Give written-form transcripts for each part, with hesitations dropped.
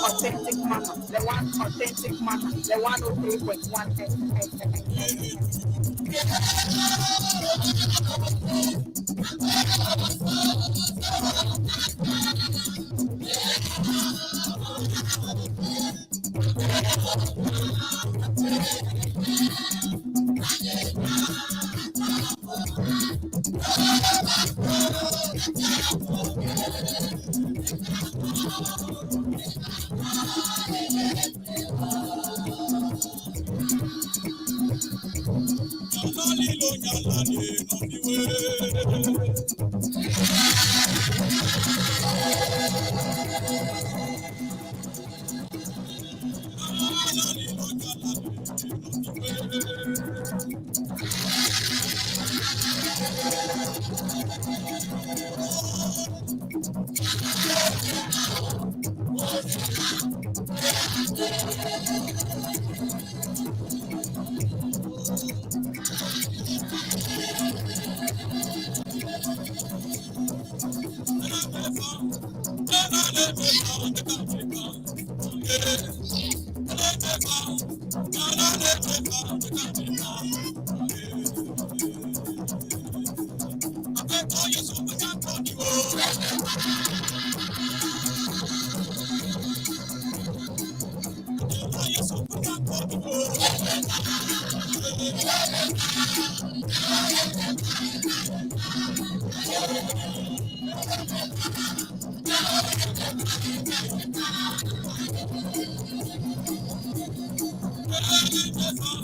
Authentic Mama, the one authentic Mama, the 103.1 FM.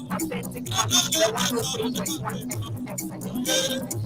Authentic Mama, the 103.1 FM.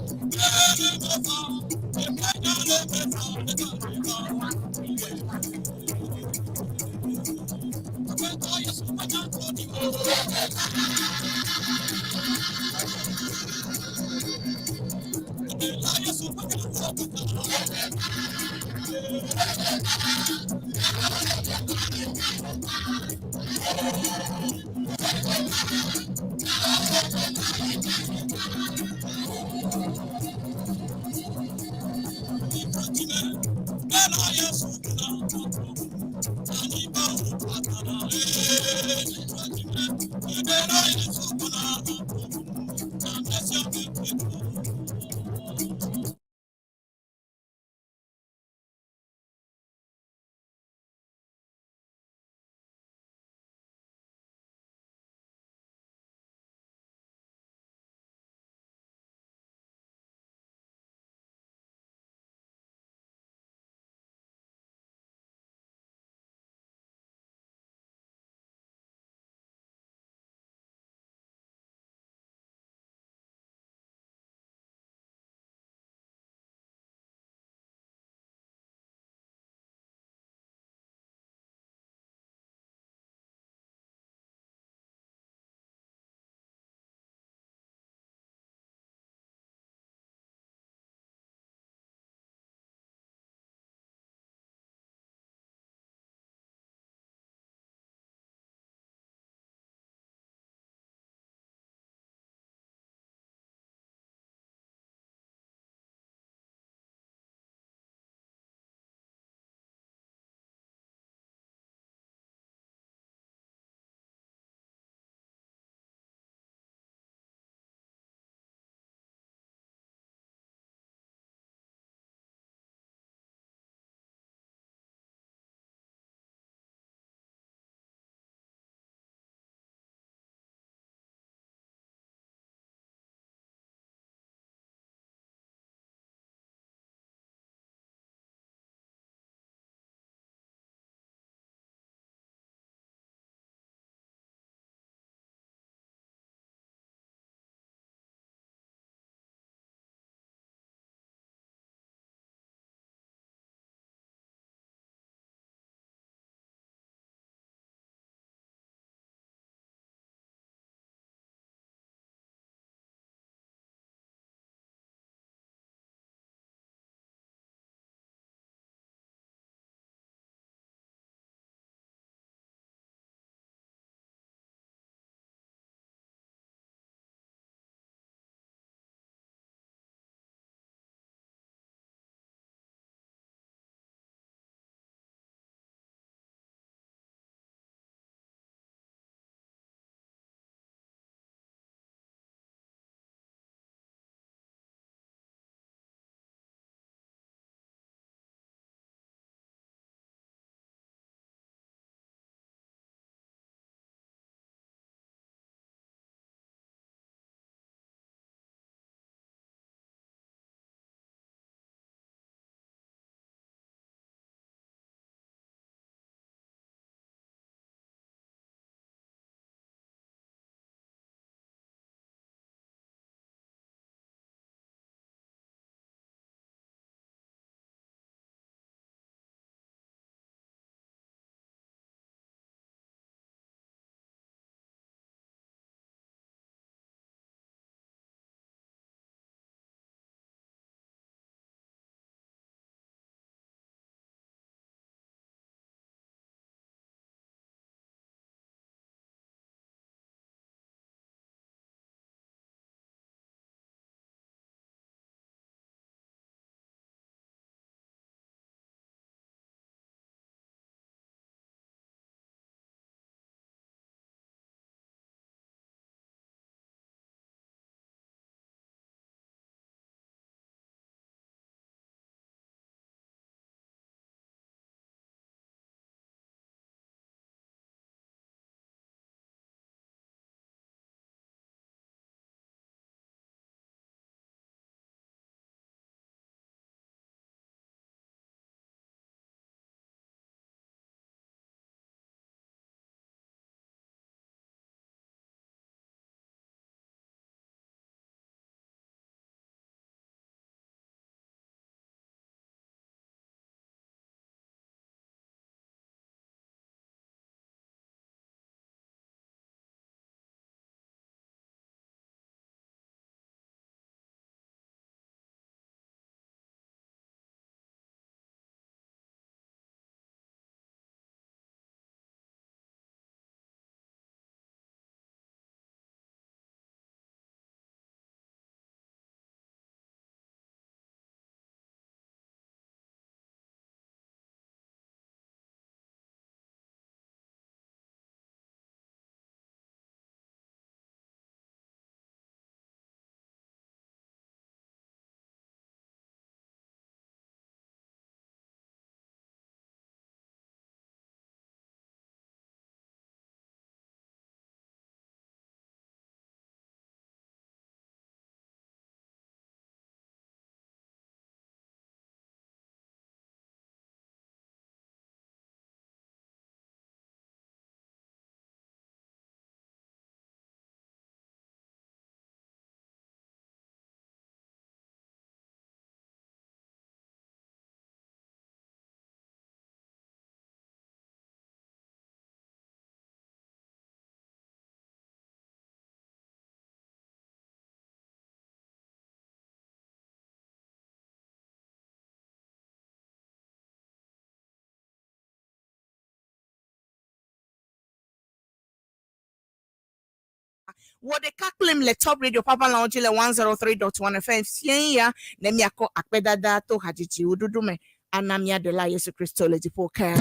Wɔ ɖeka kplim le Top Radio ƒe aʋalawo dzi le 103.1 FM fiẽ ya ne míakɔ akpedada to hadzidzi ʋuɖuɖu me ana mía Ɖela Yesu Kristo le dziƒo ke.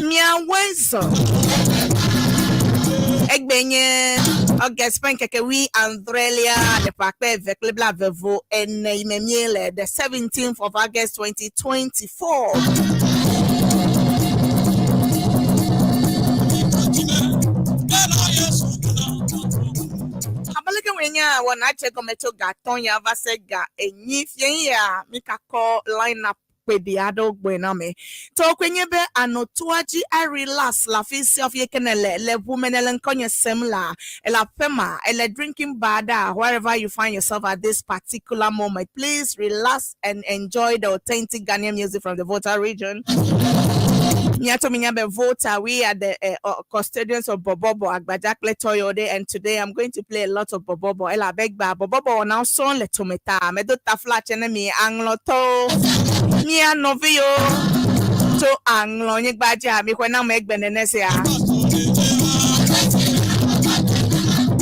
Míawɔe zɔ. Egbe nye August ƒe ŋkeke wui adrelia le ƒe akpe eve kple blaeve vo ene yi me míele, the 17th of August 2024. Abe leke wòe nye wɔna dze gɔme tso ga atɔ̃ ya va se ga enyi fiẽ ya míkakɔ line up kpeɖi aɖewo gbɔe na me. Tɔwò koe nye be ànɔ toa dzi a relax le afi sia afi ke nèle, le ʋu me nèle ŋkɔnye sem lea, èle aƒe mea, èle drinking bar aɖea, wherever you find yourself at this particular moment, please relax and enjoy the authentic Ghanaian music from the Volta region. Míato minya be Volta, we are the custodians of Bobobo, Agbadza kple Toyode, and today I'm going to play a lot of Bobobo. Elabe gbea Bobobo wɔnawo sɔŋ le tome ta. Medo taflatse ne mi aŋlɔtɔwo, mía nɔviwo tso aŋlɔnyigba dzia, mixɔe nam egbe nene sia.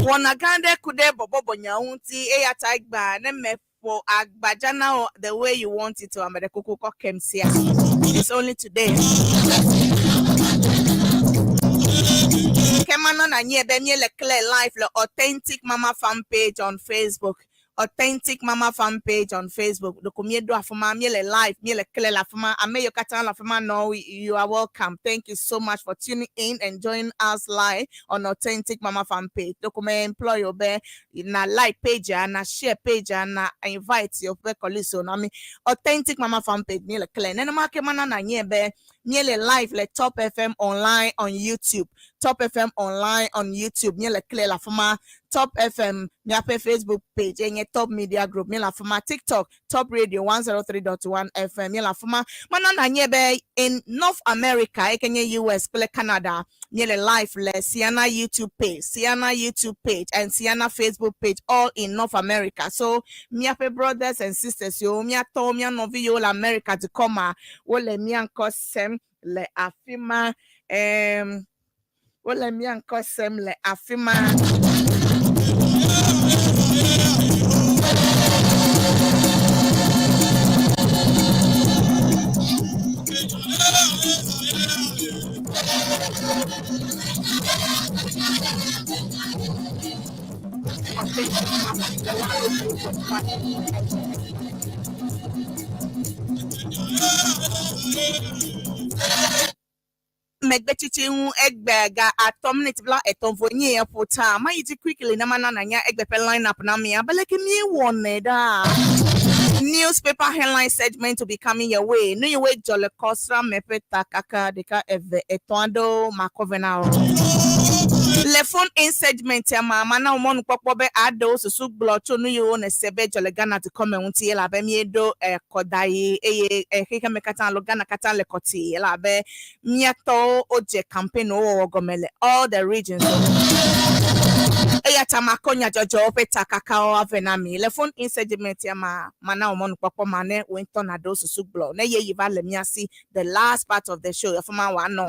Wɔna gã aɖe ku ɖe Bobobo nyawo ŋuti eya ta egbea ne meƒo agbadza na wò the way you want it o, ame ɖe kuku kɔ kem sia. It's only today. Ke manɔ nanyi be míele clear live le Authentic Mama Fan page on Facebook. Authentic Mama Fan page on Facebook. Ɖeko míeɖo afi ma, míele live, míele clear le afi ma. Ame yiwo katã le afi ma nɔ, you are welcome. Thank you so much for tuning in and joining us live on Authentic Mama Fan page. Ɖeko me implore you be na like page na share page na invite your colleagues na mi. Authentic Mama Fan page míele clear. Nenema ke mana nanyi be míele live le Top FM online on YouTube. Top FM online on YouTube. Míele clear le afi ma. Top FM míaƒe Facebook page enye Top Media Group. Míele afi ma. TikTok Top Radio 103.1 FM. Míele afi ma. Mana nanyi be in North America eke nye US kple Canada míele live le Siana YouTube page, Siana YouTube page and Siana Facebook page all in North America. So míaƒe brothers and sisters yiwo míatɔwo mía nɔvi yiwo le America dukɔ ma wole mía ŋkɔ sem le afi ma. Wole mía ŋkɔ sem le afi ma. Megbetsitsi ŋu egbe ga atɔ̃ miniti bla etɔ̃ vɔ enyi ya ƒo ta. Mayi dzi quickly ne mana nànya egbe ƒe line up na mi abe leke míewɔnɛ ɖaa. Newspaper headline segment to be coming your way. Nu yiwoe dzɔ le kɔsra me ƒe ta kaka ɖeka, eve, etɔ̃ aɖewo makɔ vɛ na wò. Le phone in segment ya mea, mana wò mɔnukpɔkpɔ be àɖe wò susu gblɔ tso nu yiwo nèse be dzɔ le Ghana dukɔ me ŋuti elabe míeɖo kɔdaɣi eye xexeme katã alo Ghana katã le kɔtii elabe mía tɔwo wodze campaign-wo wɔwɔ gɔme le all the regions. Eya ta makɔ nyadzɔdzɔwo ƒe takakawo avɛ na mi. Le phone in segment ya mea, mana wò mɔnukpɔkpɔ ma ne wò ŋutɔ nàɖe wò susu gblɔ ne ɣeyiɣi va le mía si the last part of the show afi ma wòanɔ.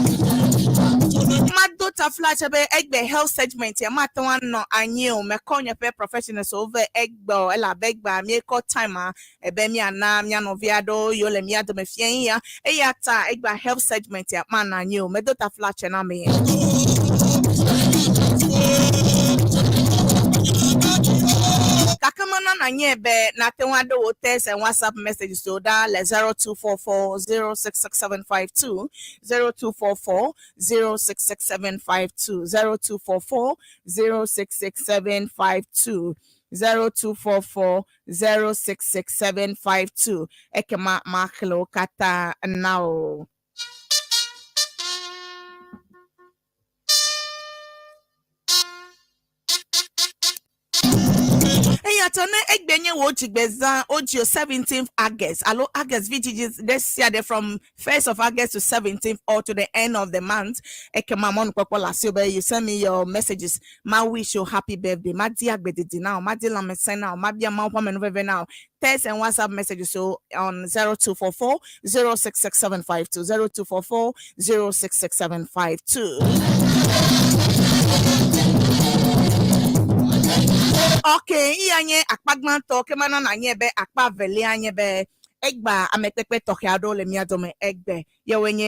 Mado taflatse be egbe health segment ya mate ŋu anɔ anyi o. Mekɔ nye ƒe professionals wo vɛ egbe o elabe egbea míekɔ time a ebe míana mía nɔvi aɖewo yiwo le mía dome fiẽ ya. Eya ta egbea health segment ya manɔ anyi o. Medo taflatse na mi. Gake mana nànyae be nàte ŋu aɖo wò text and WhatsApp messages ɖa le 0244 066752, 0244 066752, 0244 066752, 0244 066752. Ekema maxlẽ wo katã na wò. Eya ta ne egbe nye wò dzigbezã, wodzi wò 17th August alo August vidzidzi ɖe sia ɖe from 1st of August to 17th or to the end of the month, ekema mɔnukpɔkpɔ le asiwò be you send me your messages. Ma wish you happy birthday, madi agbe didi na wò, madi lãmesẽ na wò, mabia Mawu ƒe amenuveve na wò. Text and WhatsApp messages so on 0244 066752, 0244 066752. Ok, iya nye akpa gbãtɔ ke mana nanye be akpa velia nye be egba amekpekpe tɔxɛ aɖewo le mía dome egbe. Yewoe nye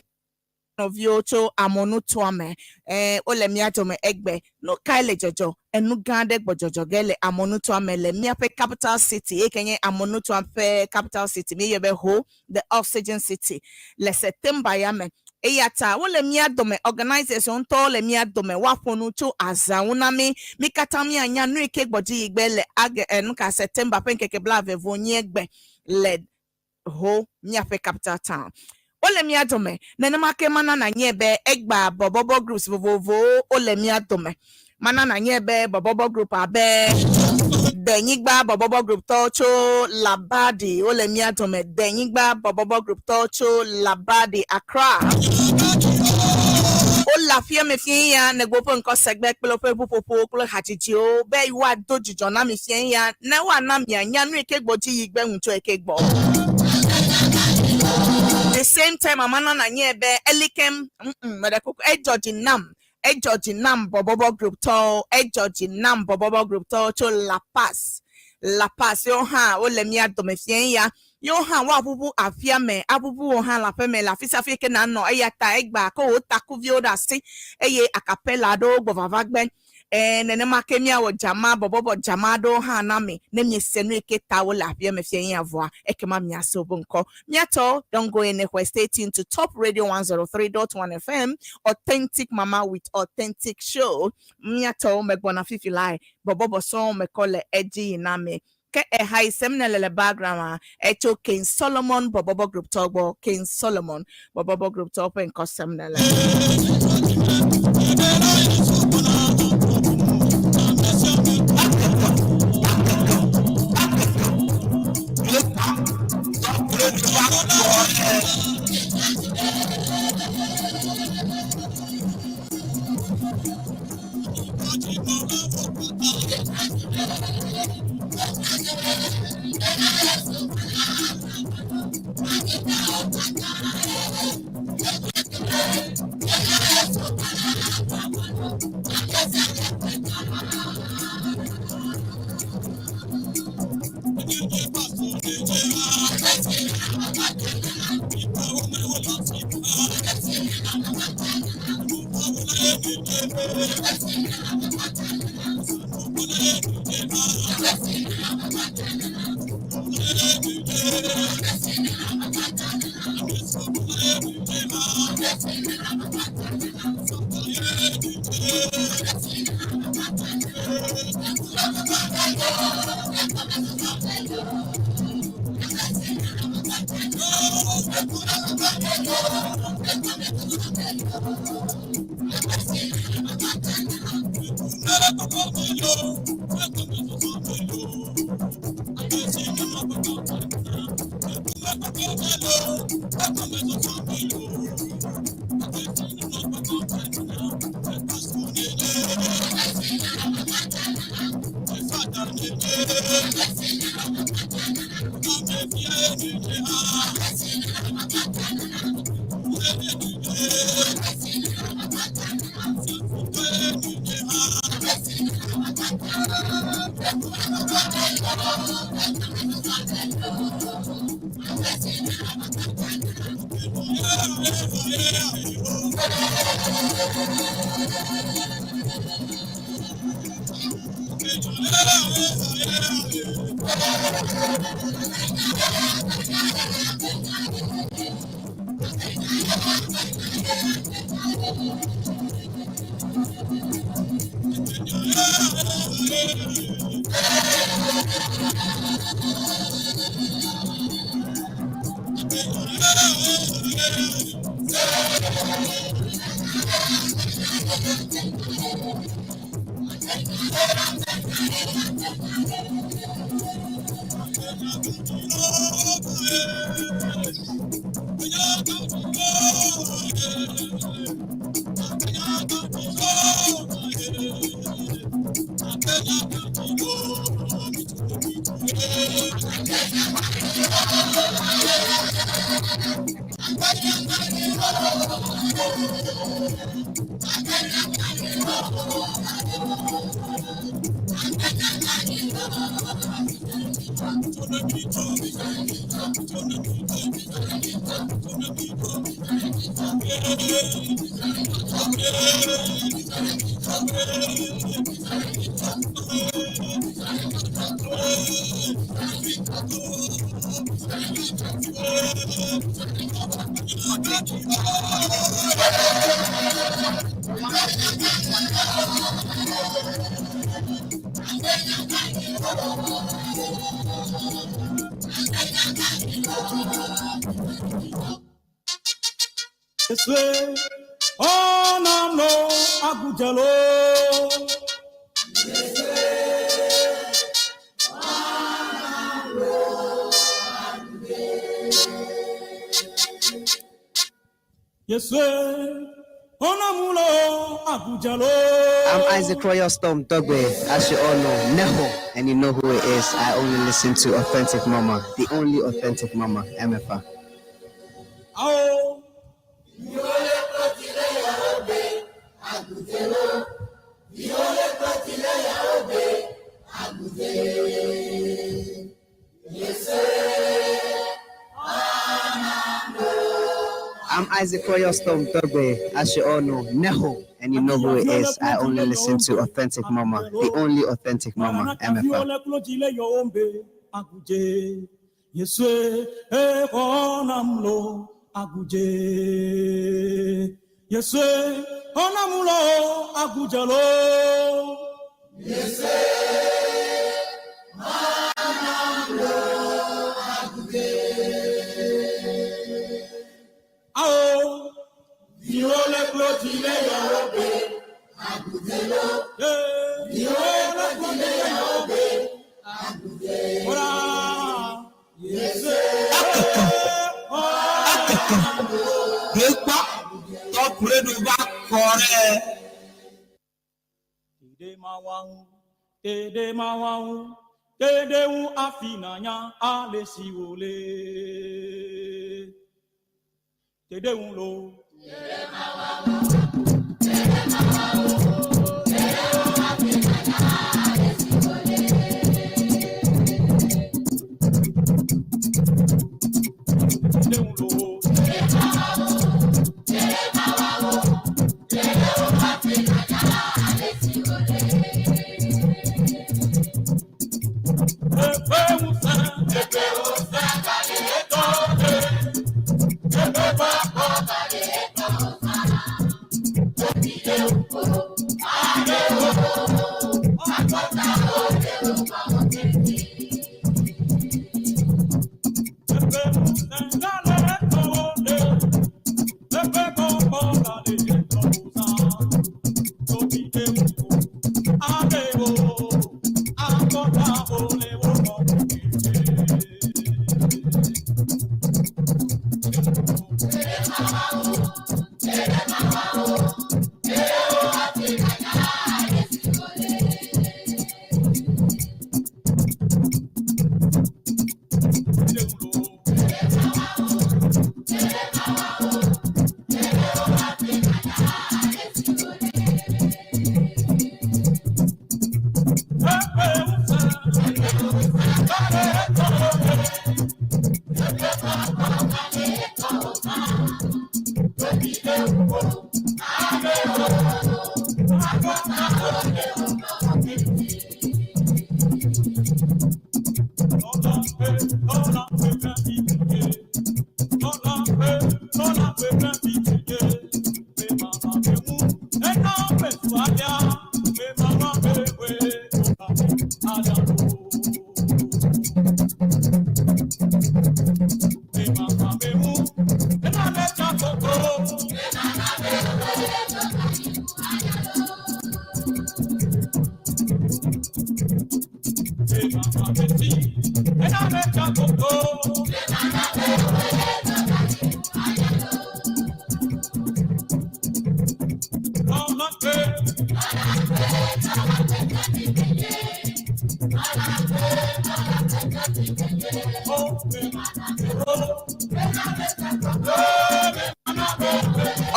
nɔviwo tso amɔnutoa me. E, wole mía dome egbe. Nu kae le dzɔdzɔ? Enu gã aɖe gbɔ dzɔdzɔ ge le amɔnutoa me le míaƒe capital city eyi ke nye amɔnutoa ƒe capital city. Míeyɔe be Ho, the oxygen city le September ya me. Eya ta wole mía dome, organizers ŋutɔwo le mía dome, woaƒo nu tso azã ŋu na mí. Mí katã míanya nu yi ke gbɔ dzi yi gbe le age, eh, nuka, September ƒe ŋkeke blaeve vɔ nyie gbe le Ho, míaƒe capital town. Wole mía dome. Nenema ke mana nànyae be egbea bɔbɔbɔ groups vovovowo wole mía dome. Mana nànyae be bɔbɔbɔ group abe Denyigba bɔbɔbɔ group tɔwo tso Labadi wole mía dome. Denyigba bɔbɔbɔ group tɔwo tso Labadi, Accra. Wole aƒea me fiẽ ya negbe woƒe ŋkɔsegbe kple woƒe ʋuƒoƒowo kple hadzidziwo be yewoado dzidzɔ na mi fiẽ ya ne woana mianya nu yi ke gbɔ dzi yi gbe ŋu tso eke gbɔ. The same time mana nànyae be elikem, mm, meɖe kuku, edzɔ dzi nam Edzɔ dzi nam bɔbɔbɔ group tɔwo, edzɔ dzi nam bɔbɔbɔ group tɔwo tso La Paz. La Paz yewo hã wole mía dome fiẽ ya. Yewo hã woaʋuʋu aƒea me, aʋuʋu wò hã le aƒe me le afi sia afi ke nànɔ. Eya ta egbea kɔ wò takuviwo ɖe asi eye acapella aɖewo gbɔ vava gbe. Ɛ̃, nenema ke míawɔ dzama, bɔbɔbɔ dzama aɖewo hã na mi. Ne miese nu yi ke ta wole aƒea me fiẽ ya vɔa, ekema miase woƒe ŋkɔ. Míatɔ, don't go anywhere, stay tuned to Top Radio 103.1 FM, Authentic Mama with Authentic Show. Míatɔwo megbɔna fifi lae, bɔbɔbɔ sɔŋ mekɔ le edzi yi na mi. Ke eha yi sem nèle le background-a, etso King Solomon Bɔbɔbɔ Group tɔwo gbɔ. King Solomon Bɔbɔbɔ Group tɔwo ƒe ŋkɔ sem nèle. Yesue, onamlo agujelo. Yesue, onamulo agujelo. I'm Isaac Royal Storm Dogbe. As you all know, Neho, and you know who it is. I only listen to Authentic Mama, the only Authentic Mama, MFA. Ao. I'm Isaac Royal Storm Dogbe. As you all know, Neho, and you know who it is. I only listen to Authentic Mama, the only Authentic Mama, MFA. Yesue, onamlo aguje. Yesue, onamulo agujelo. Ao. Yole klotile yobe. Ora. Yesue, Gbégbá tọkùnrin ló bá kọrẹ́. Dede mawanwu, dede mawanwu, dede wu afinanya alesiwole. Dede wu lo. Dede wu lo. Epe wu sẹ, epe wu sẹ, kale tọ́lé. Epe bá kọ́. Epe wu sẹ, kale tọ́lé. Epe kọ́ kọ́ kale tọ́lé. Tóbi dé wù kó, adé wò, akọ́ta olè wò kọ́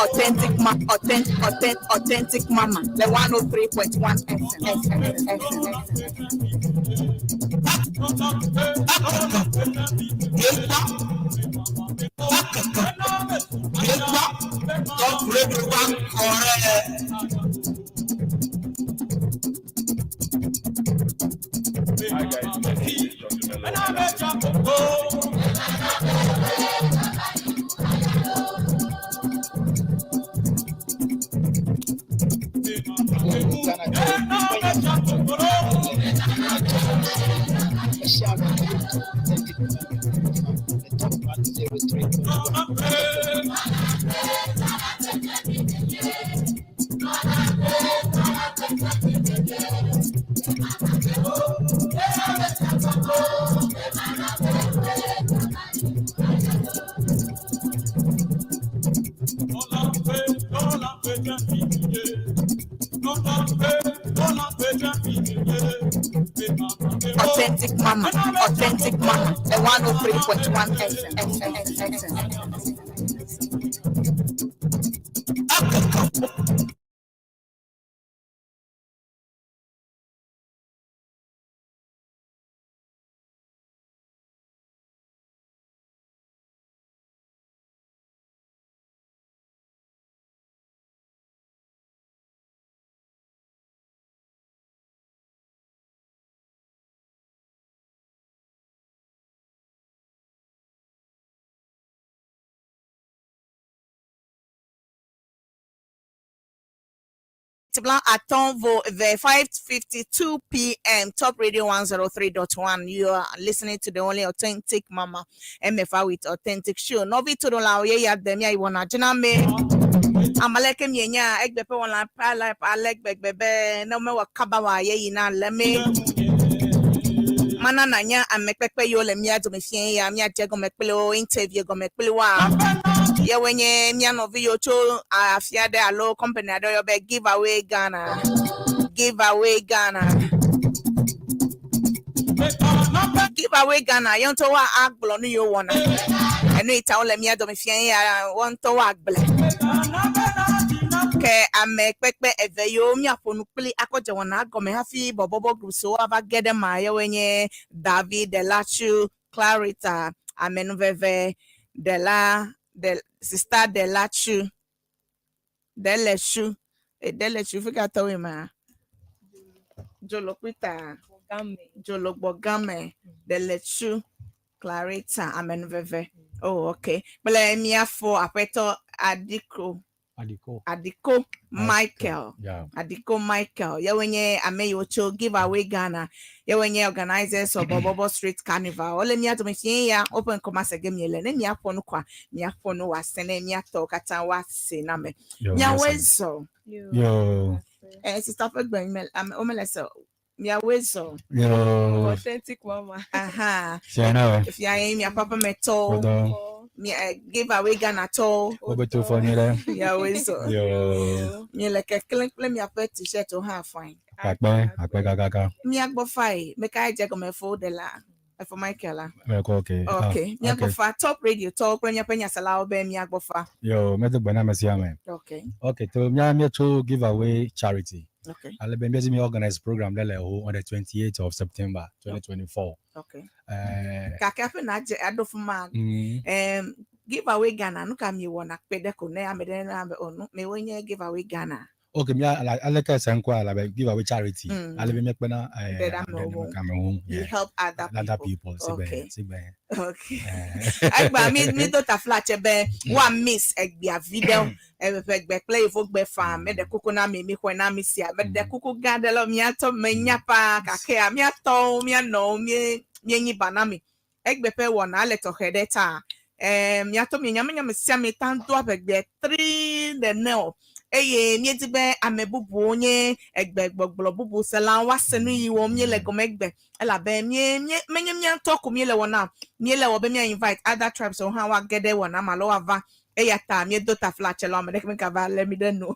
Authentic ma authentic authentic authentic mama. The 103.1 FM. FM, FM, FM. Hi guys, my name is John Dumelo and I'm listening to The top 103.1. Authentic Mama, Authentic Mama, the 103.1 FM, FM, FM. Blanc attend vos vers 5:52 p.m. Top Radio 103.1. You are listening to the only authentic Mama MFA with authentic show. Novi to la oye ya demia iwona jina me. Amaleke mienya egbepe wona pa la pa legbegbebe no me wa kaba wa ye yina leme. Mana na nya amekpekpe yo le mia do me fie ya mia je gome kple o interview gome kple wa. Yewoe nye mía nɔvi yiwo tso afi aɖe alo company aɖe woyɔ be Give Away Ghana. Give Away Ghana. Give Away Ghana ye ŋutɔ woa agblɔ nu yiwo wɔna. Enu yi ta wole mía dome fia ye ya woa ŋutɔ woagblɔe. Ke ame kpekpe eve yiwo míaƒo nu kpli akɔ dze wɔna gɔme hafi bɔbɔbɔ group siwo ava ge ɖe ema yewoe nye David Delachu, Clarita, Amenuveve, Dela, De, Sista Delachu, Delechu, eh, Delechu, fi ka tɔwoe ma? Dzolokpita, Dzologbɔgame, Delechu, Clarita, Amenuveve. Oh, okay. Kple míafo aƒetɔ Adiko. Adiko. Adiko Michael. Yeah. Adiko Michael. Yewoe nye ame yiwo tso Give Away Ghana. Yewoe nye organizers of Bobobo Street Carnival. Wole mía dome fie ya woƒe ŋkɔ ma se ge miele. Ne miaƒo nu koa, miaƒo nu wòase ne míatɔwo katã woase na me. Yo, Miawoe yes, zɔ. Yo. Eh, sister ƒe gbe me ame womele se o. Miawoe zɔ. Yo. Authentic mama. Aha. Fiana we. Fia ye miaƒe aƒemetɔwo. Odo. Mia eh, Give Away Ghana tɔwo. Wobe to fɔ nyuie ɖe. Miawoe zɔ. Yo. Miele keklẽ kple miaƒe t-shirt-wo hã fine. Akpe, akpe kakaka. Mía gbɔ fae. Meka dze gɔme fo de la. Efo Michael la. Mekɔ okay. Ah, Okay. Mía gbɔ okay. fa Top Radio tɔwo kple míaƒe nyaselawo be mía gbɔ fa. Yo, medo gbe na ame sia ame. Okay. Okay, to mía míetso give away charity. Okay. Ale be míedzi mi organize program ɖe le ho on the 28th of September 2024. Okay. Eh, Gake hafi nadze aɖo fi ma, Give Away Ghana, nu ka miewɔna kpe ɖe ko ne ame ɖe na be, oh, nu, miwoe nye Give Away Ghana. Okay, mía ala aleke se ŋkɔa ala be give away charity. Ale be míekpena Ɖe ɖe amewo ŋu. amewo ŋu. You Yeah. help other Other people. people. Sigbe, Okay. sigbe. Okay. Eh. Egba mi mi do tafla tse be woa miss egbea vi ɖe eƒe gbe kple yevo gbe faa meɖe kuku na mi mi xɔe na mi sia meɖe kuku gã ɖe le miatɔ menya paa gakea miatɔwo mianɔwo mie mienyi ba na mi egbe ƒe wɔna le tɔxɛ ɖe ta miatɔ mienya menya me sia mi ta do aƒegbe tri ɖe ne o eye míedi be ame bubuwo nye egbe gbɔgblɔ bubu selawo woase nu yi wɔm míele gɔme egbe elabe mie mie menye mía ŋutɔ ko míele wɔna o míele wɔ be mía invite other tribes wo hã woage ɖe wɔna ma alo woava eya ta míedo tafla tse le ame ɖeke megava lé mi ɖe nu o.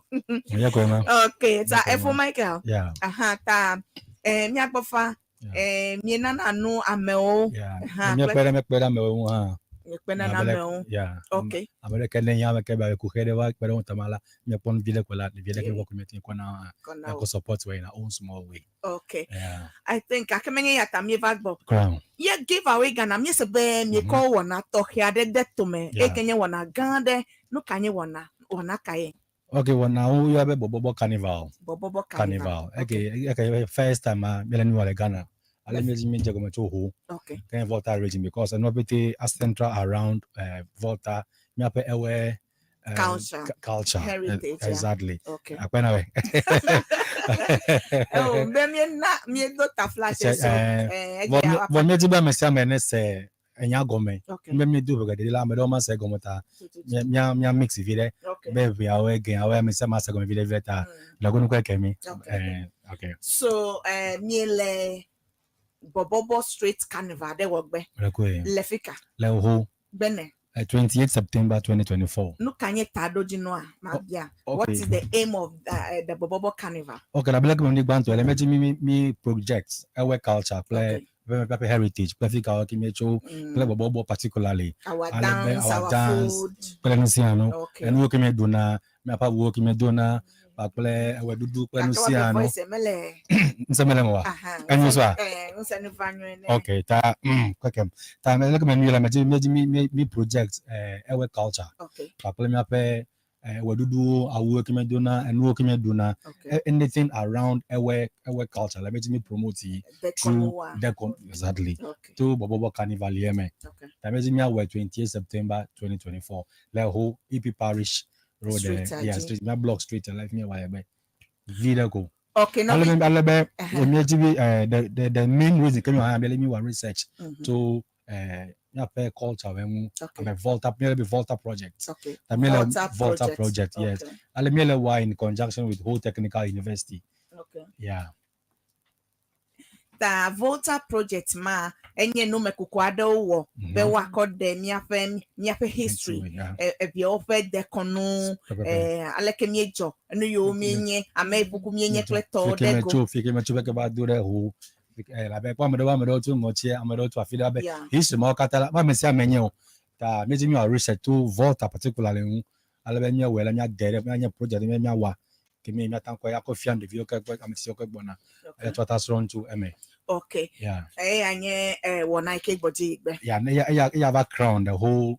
Nye koe ma. Okay, ta Nye koe efo ma. Michael. Yeah. Aha, ta míagbɔ fa Yeah. míenana nu amewo. Yeah. Aha, Míekpe ɖe míekpe ɖe amewo ŋu hã. Miekpena na amewo. Yeah. Okay. Ame ɖeke ne hiã ame ke be kuxe ɖe va kpe ɖe wo tama la, miekpɔ nu vi ɖe ko la, ɖevi ɖe ke Yeah. kɔ miete kɔ na Kɔ na wo. miakɔ support wɔ in our own small way. Okay. Yeah. I think gake menye ya ta mieva gbɔ. Crown. Ye give away Ghana miese be miekɔ wɔna tɔxɛ aɖe de tome. Yeah. Eke nye wɔna gã aɖe. Nu ka nye wɔna? Wɔna ka ye? Okay, wɔna wo yɔ be bɔbɔbɔ carnival. Bɔbɔbɔ carnival. Carnival. Okay, okay, first time ah, miele nu wɔ le Ghana. Ale miedzi miedze gɔme tso ho. Okay. Kenya Volta region because enua pete a central around Volta miaƒe ewe Culture. culture. Heritage, yeah. Exactly. Okay. Akpena we. Oh, be miena miedo ta flash Tse, so. eh, Eh, Vɔ egbea mi- vɔ miedzi be ame sia ame ne se enya gɔme. Okay. Be miedo ʋe geɖe la ame ɖewo ma se egɔme ta mia mia mia mix vi ɖe. Okay. Be ʋeawo geawo ame sia ame ase gɔme vi ɖe vi ɖe ta. Lɔgonu kɔ eke mi. Okay. Okay. So, miele Bɔbɔbɔ Street Carnival ɖe wɔgbe Le koe. le fika Le ho. gbene. 28 September 2024. Nu ka nye taɖodzinua mabia? What okay. is the aim of the Bɔbɔbɔ Carnival? Okay, la bele ke mi gbãtɔ le medzi mi mi mi project ewe culture kple Okay. miaƒe heritage kple fi ka ke mietso kple bɔbɔbɔ particularly Our Ale be dance, our our dance, food. kple nu sia nu. Okay. Enuwo ke miedona, miaƒe awuwo ke miedona kpakple eweɖuɖu kple nu Gake woaƒe sia nu. voice mele. Ŋusẽ mele eme oa? Aha. Enyo sɔa? Eh, ŋusẽ nu va nyuie ne. Okay, ta keke ta me leke me nu le medzi miedzi mi mi mi project ewe culture Okay. kpakple miaƒe eweɖuɖuwo, awuwo ke miedona, enuwo ke miedona, Okay. anything around ewe ewe culture le medzi mi promote yi through Dekɔnuwoa. decon exactly Okay. to bɔbɔbɔ carnival yɛ me. Okay. Ta medzi miawɔe 28 September 2024 le ho EP Parish Road Street yeah adzi. street mia block street le fi miawɔ yɛ be vi ɖe ko. Okay, no. Ale be ale be Aha. miedzi be the main reason ke miwɔ hã be mi wɔ research Mhm. to miaƒe culture wɔ ŋu Okay. abe Volta miele be Volta project. Okay. Ta miele Volta Volta project. project yes. Okay. Ale miele wɔ in conjunction with Ho Technical University. Okay. Yeah. Ta Volta project ma enye numekuku aɖewo wɔ be woakɔ ɖe míaƒe míaƒe history Yeah. eviawo ƒe dekɔnu Pɛpɛpɛ. aleke míedzɔ nu yiwo míenye ame buku míenye kple tɔwo Fi ke ɖe go. metso fi ke metso be ke va do ɖe ho labe kpɔ ame ɖewo ame ɖewo tso ŋɔtsia ame ɖewo tso afi ɖe abe Yeah. history mawo katã la ame sia ame nye o ta míedzi míawɔ research to Volta particularly ŋu ale be míawɔe la míade ɖe míanye project ɖe míawɔa ke mi míate ŋu akɔ akɔ fia ɖeviwo ke kple ame tsitsiwo ke gbɔna Okay. eya tso ata srɔ̃ nu tso eme. Okay. Yeah. Eya nye wɔna yi ke gbɔdzi yi gbe. Yeah, eya eya eya va crown the whole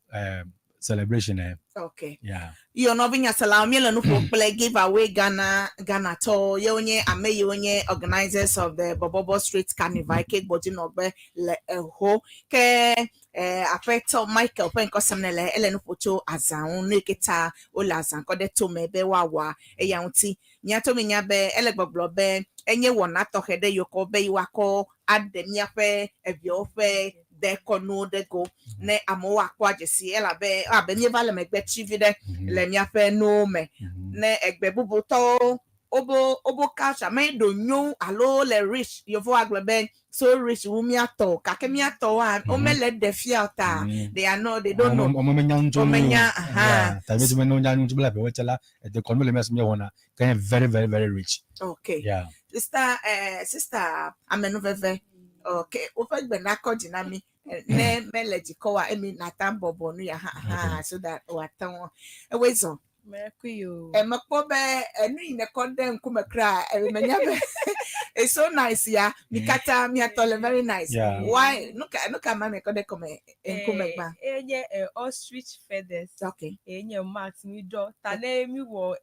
celebration eh. Okay. Yeah. Yɔ nɔvi nyaselawo míele nu ƒom kple give away Ghana Ghanatɔwo yewo nye ame yiwo nye organizers of the Bɔbɔbɔ Street Carnival yi ke gbɔdzi nɔgbe le eho ke aƒetɔ Michael ƒe ŋkɔsem ne le ele nu ƒo tso azã ŋu nu yi ke ta wole azã kɔ ɖe tome be woawɔa eya ŋuti míatɔ mi nya be ele gbɔgblɔ be enye wɔna tɔxɛ ɖe yiwo kɔ be yewoakɔ aɖe míaƒe eviawo ƒe dekɔnuwo ɖe go ne amewo akpɔ adzesi elabe abe míeva le megbe tsi vi ɖe le míaƒe nuwo me ne egbe bubutɔwo wobo wobo culture me ɖo nyo alo le rich yevu agblɔ be so rich wu míatɔ gake míatɔwoa womele ɖe fia o ta they are not they don't know Ɔmɔ menya nu tso nu Womenya, aha. Yeah, ta mi ti me ne wonya nu tso bla ƒe tse la edekɔnu le mía si míewɔna ke nye very very very rich. Okay. Yeah. Sister sister amenuveve okay woƒe gbe nakɔ dzi na mi ne mele dzikɔ wa emi nata bɔbɔ nu ya ha ha so that wòate ŋu ewoe zɔ. Mɛkui o. Mekpɔ be enu yi nekɔ ɖe ŋkume kura menya be it's so nice ya mi katã miatɔ le very nice. Yeah. Why nuka nuka ma nekɔ ɖe kɔme ŋkume gbã? Enye ostrich feathers. Okay. Enye mask mi dɔ ta ne mi wɔ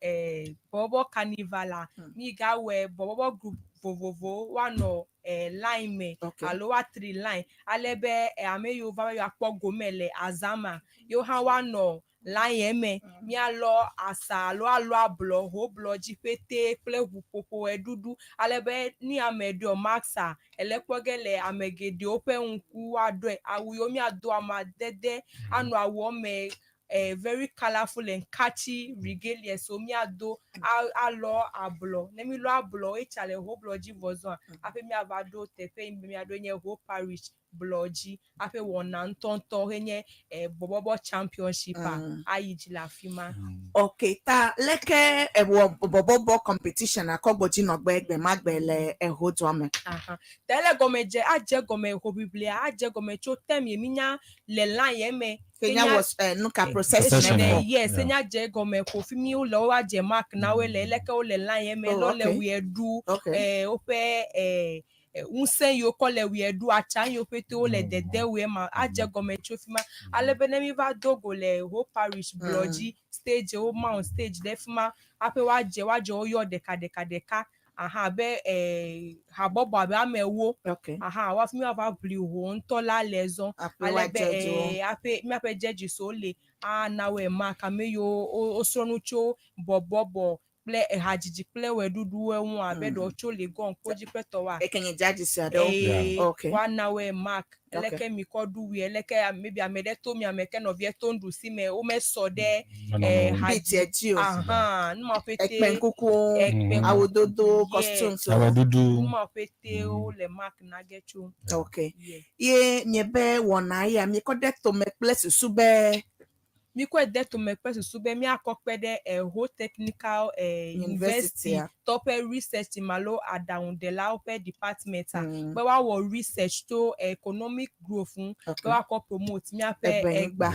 bɔbɔ carnival la mi ga wɔ bɔbɔ group vovovowo woanɔ line me Okay. alo woatri line ale be ame yiwo va be yewoakpɔ gome le azã ma yewo hã woanɔ line yɛ me míalɔ asa alo alɔ ablɔ ho blɔ dzi ƒete kple ʋuƒoƒo ɣeɖuɖu ale be ni ame ɖɔ mask ele kpɔ ge le ame geɖewo ƒe ŋku woaɖɔe awu yiwo míado amadede anɔ awuɔ me very colourful and catchy regalia so míado alɔ ablɔ ne mílɔ ablɔ etsa le ho blɔ dzi vɔ zɔa hafi míava ɖo teƒe yi be míaɖo nye ho parish blɔ dzi hafi wɔna ŋutɔŋutɔ henye bɔbɔbɔ championship a ayi dzi le afi ma. Okay, ta leke ewɔ bɔbɔbɔ competition akɔgbɔdzi nɔgbe gbe ma gbe le eho dua me. Aha. Ta ele gɔme dze adze gɔme hoʋiʋlia adze gɔme tso tem ye mínya le line yɛ me. Kenya was nuka procession Procession, ɛfɔ. Yes, Yeah. enya dze egɔme ko fi mi wole woadze mark na woe le leke wole line ye me, Oh, le wole okay. wue ɖu, woƒe ŋusẽ yiwo kɔ le wue ɖu, atsa yiwo ƒete wole dede wue ma, adze gɔme tso fi ma. Ale be ne mi va do go le Ho Parish blɔ dzi, stage wo mount stage ɖe fi ma, hafi woadze woyɔ ɖeka ɖeka ɖeka. Aha, abe habɔbɔ abe ame ewo. Aha, woafi mi woava ʋli ho ŋutɔ la le zɔ. Aƒe Ale be woadze dziwo. Aƒe míaƒe judges wo le ana woe mark ame yiwo wosrɔ̃ nu tso bɔbɔbɔ kple ehadzidzi kple wɔeɖuɖuwo ŋu abe ɖewo tso Legon kpodzi kple tɔwoa. Eke nye judges aɖewo. Woana woe mark. Leke mi kɔ ɖu wui, leke maybe ame ɖe to miame ke nɔvia to nuɖusi me, womesɔ ɖe No, no, no. Beat yɛ dzi o. Aha, nu ma ƒete. Ekpɛnkuku, awudodo, costumes. Awudodo. Nu ma ƒete wole mark na ge tso. Ye nye be wɔna ya miekɔ ɖe tome kple susu be Mikɔe de tome kple susu be míakɔ kpe ɖe Ho Technical University University a. tɔ ƒe research team alo aɖaŋudelawo ƒe department a be woawɔ research to economic growth ŋu be woakɔ promote míaƒe Ebenyigba.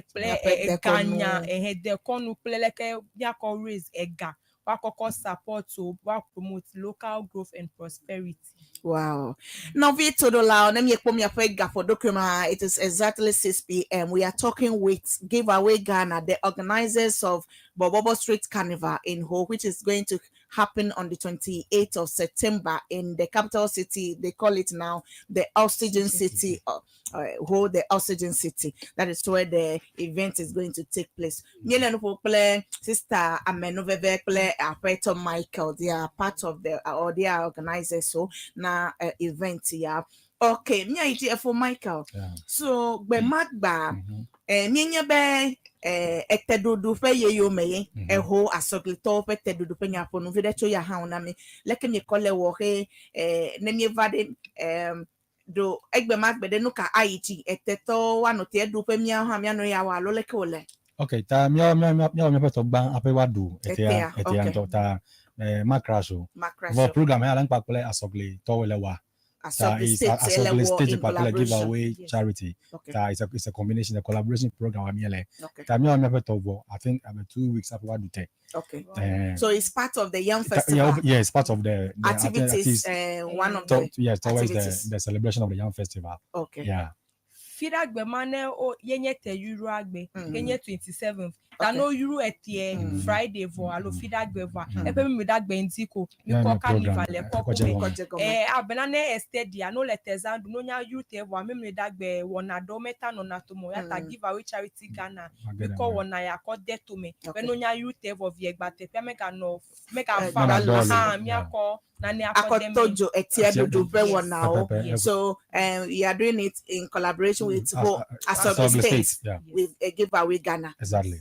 Kple Míaƒe dekɔnu. eganya dekɔnu kple leke míakɔ raise ega woakɔkɔ support o woa promote local growth and prosperity. Wow. Nɔvi Todola, ne miekpɔ miaƒe gaƒoɖokui ma, it is exactly 6 p.m. We are talking with Giveaway Ghana, the organizers of Borborbor Street Carnival in Ho, which is going to happen on the 28th of September in the capital city. They call it now the Oxygen City, Ho, the Oxygen City. That is where the event is going to take place. Míele nu ƒom kple Sister Amenuveve kple Aƒetɔ Michael. They are part of the, or they are organizers, so na event ya. Okay, míayi dzi efo Michael. So gbemagba míenye be eteɖuɖu ƒe yeyome ye eho asɔglitɔwo ƒe teɖuɖu ƒe nyaƒonu vi ɖe tso ya hã wo na mi. Leke miekɔ le wɔ he ne mieva ɖe ɖo egbemagbe ɖe nu ka ayi dzi etetɔwo woanɔ te ɖu ƒe míawo hã míanɔ ya wɔ alo leke wòle? Okay, ta míawo míaƒe tɔ gbã aƒe woaɖu etea Etea, etea ŋutɔ ta ma crash o. Ma crash Vɔ o. program ya le ŋkpa kple asɔglitɔwo le wa. Ta Asɔgli is State ele Asɔgli wɔ State in kpakple collaboration. giveaway charity. Ta it's a combination, a collaboration program wa míele. Ta míawo míaƒe tɔ vɔ, I think about 2 weeks aƒe woaɖu te. So it's part of the Yam Festival. Yeah, it's part of the activities. activities. One of the Yes, towards the activities. the celebration of the Yam Festival. Yeah. Fiɖagbe ma ne o yenye te yuru agbe yenye 27th ta no yuru etie Friday vɔ alo fiɖagbe vɔa eƒe mímɖagbe ŋdi ko Yeah, mikɔ no program. carnival le kɔku Kɔdze me gɔme. Abena ne estedia no le teza ɖu no nya yuru te vɔa mímɖagbe wɔna ɖewo meta nɔna tome o ya ta Giveaway Charity Ghana Age ɖe mikɔ eme. wɔna ya kɔ de tome be no nya yuru te vɔ vie gba teƒea meganɔ megafa Megadɔ le. hã míakɔ nane akɔ de me. Akɔtɔ etia Etia ɖuɖu ƒe ɖuɖu. wɔnawo. Pɛpɛpɛ. So you are doing it in collaboration with Ho Asogli Asogli State State, yeah. with a Giveaway Ghana.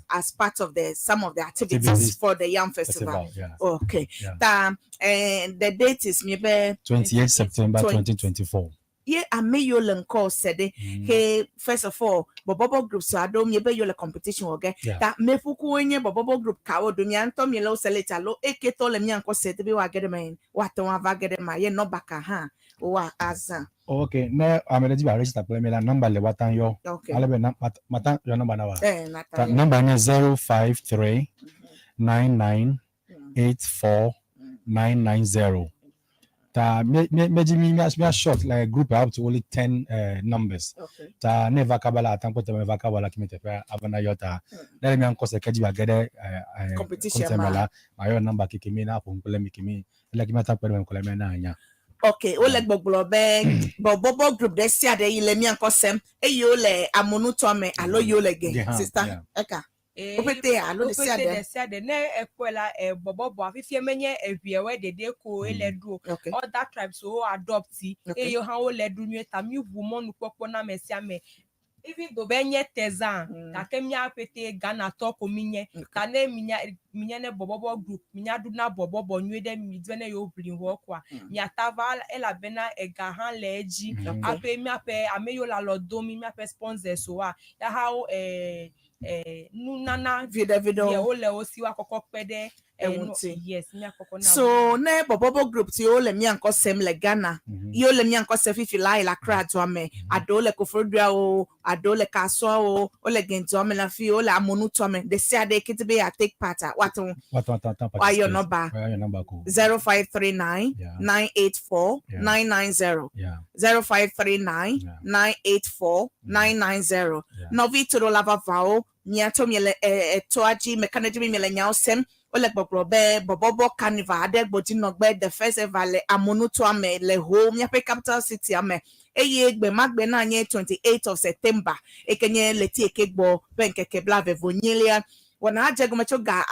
As part of the some of the activities Activities. for the Yam Festival. Festival, yeah. Okay. Yeah. Ta, and the date is maybe 28 September 2024. Ye ame yiwo le ŋkɔ se ɖe ke first of all bɔbɔbɔ group so aɖewo miebe yiwo le competition wɔ ge ta meƒukuwoe nye bɔbɔbɔ group kawo do mia ŋutɔ miele wo select alo eketɔ le mia ŋkɔ se de be woage ɖe me woate ŋu ava ge ɖe ma ye nɔba ka hã woa azã. Okay, ne ame ɖe dzi be register kple mi la, number le woatan yɔ. Ale be matan yɔ number na wa. Nata Ta yɔ. number nye 053 99 84 990. Ta mi dzi mi mia short like group up to only 10 numbers. Ta ne va kaba la atan kpɔtɔ me va kaba la kimi teƒe ava na yɔ ta. Ne le mia ŋkɔ se ke dzi be age ɖe Competition competition ma. me la, ma yɔ number keke mi na ƒo nu kple mi kemi ele kimi ata kpe ɖe me kple mi na anya. Ok, wole gbɔgblɔ be bɔbɔbɔ group ɖe sia ɖe yi le mia ŋkɔ sem eye wole amonutɔ me alo yi wole ge Ge hã, sister yeah. eka woƒete alo ɖe sia woƒete ɖe. Ɖe sia ɖe ne ekpɔe la bɔbɔbɔa fifia menye eʋiawoe ɖeɖe ko ele ɖu o. Other tribes wo adopt eye hã wole ɖu nyuie ta mi ʋu mɔnukpɔkpɔ na ame sia ame even though be nye teza gake mía ƒete Ghanatɔ ko mi nye ta ne mi nya Minya ne bɔbɔbɔ group minya ɖuna bɔbɔbɔ nyuie ɖe mi di be ne yewo ʋli wɔ koa miata va elabena ega hã le edzi. Aƒe miaƒe ame yiwo le alɔ dom mi miaƒe sponsors woa ya hã wo nunana Viɖe viɖewo. ye wole wo si woakɔkɔ kpe ɖe Eŋuti. Yes, miakɔkɔ na wo. So ne bɔbɔbɔ group siwo le mía ŋkɔ sem le Ghana, yiwo le mía ŋkɔ sem fifi la le Accra dua me, aɖewo le Koforidua o, aɖewo le Kasoa o, wole Gɛntua me le afi, wole Amonutua me, ɖe sia ɖe ke di be yeatake take part a, woate ŋu What what what woayɔ nɔba Woayɔ nɔba ko. 0539 984 990. 0539 984 990. Nɔvi toɖola vavawo, miatɔ miele etoa dzi, meka ɖe edzi be miele nyawo sem. Wole gbɔgblɔ be bɔbɔbɔ carnival aɖe gbɔdzinɔgbe the first ever le Amonutoa me le Ho, míaƒe capital city me. Eye gbe ma gbe na nye 28 of September, eke nye ɣleti eke gbɔ ƒe ŋkeke 21. Wɔna adze gɔme tso ga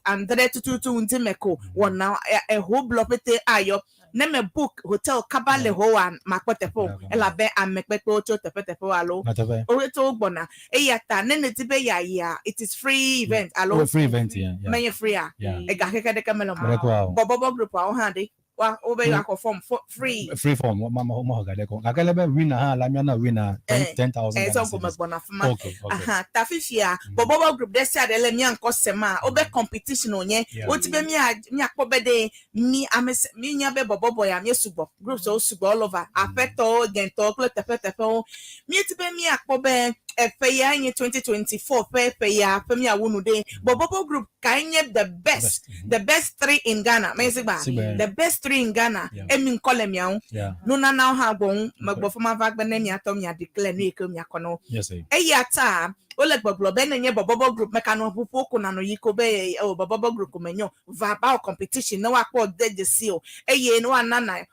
6 tututu ŋdi me ko. Wɔna eho blɔ ƒete ayɔ. Ne me book hotel kaba le Hoa makpɔ teƒe o. Elabe ame kpekpewo tso teƒeteƒewo alo Nyateƒe. wotso wo gbɔna. Eya ta ne nèdi be yeayia, it is free event alo Oh, free event, yeah. menye free a? Yeah. Ega xexe ɖeke mele eme o. Ɖeke o. Bɔbɔbɔ groupawo hã ɖe wa wobe yewoaxɔ form free. Free form ma ma ma xɔ ga ɖe ko. Gake le be winner hã la miana winner 10,000 Sɔ Ghana gɔme cedis. gbɔna fi ma. Okay. Aha, ta fifia bɔbɔbɔ group ɖe sia ɖe le mía ŋkɔ sem a wobe competition wònye. Wodi be mía míakpɔ be ɖe mi ame si míenya be bɔbɔbɔ ya míesugbɔ groups wo sugbɔ all over aƒetɔwo gɛntɔwo kple teƒeteƒewo. Míedi be míakpɔ be eƒe ya nye 2024 ƒe ƒe ya ƒe míawu nu ɖe bɔbɔbɔ group kae nye the best three in Ghana. Menye sigba Sigba. the best three in Ghana emi ŋkɔ le mia ŋu. Nunanawo hã gbɔ ŋu megbɔ fama va gbe ne miatɔ mia declare nu yi ke miakɔ na wo. Yes, sir. Eya ta wole gbɔgblɔ be nenye bɔbɔbɔ group meka nɔ ʋuƒo ko nanɔ yi ko be o bɔbɔbɔ group ko menyo va ba wɔ competition ne woakpɔ de dzesi o eye ne woana na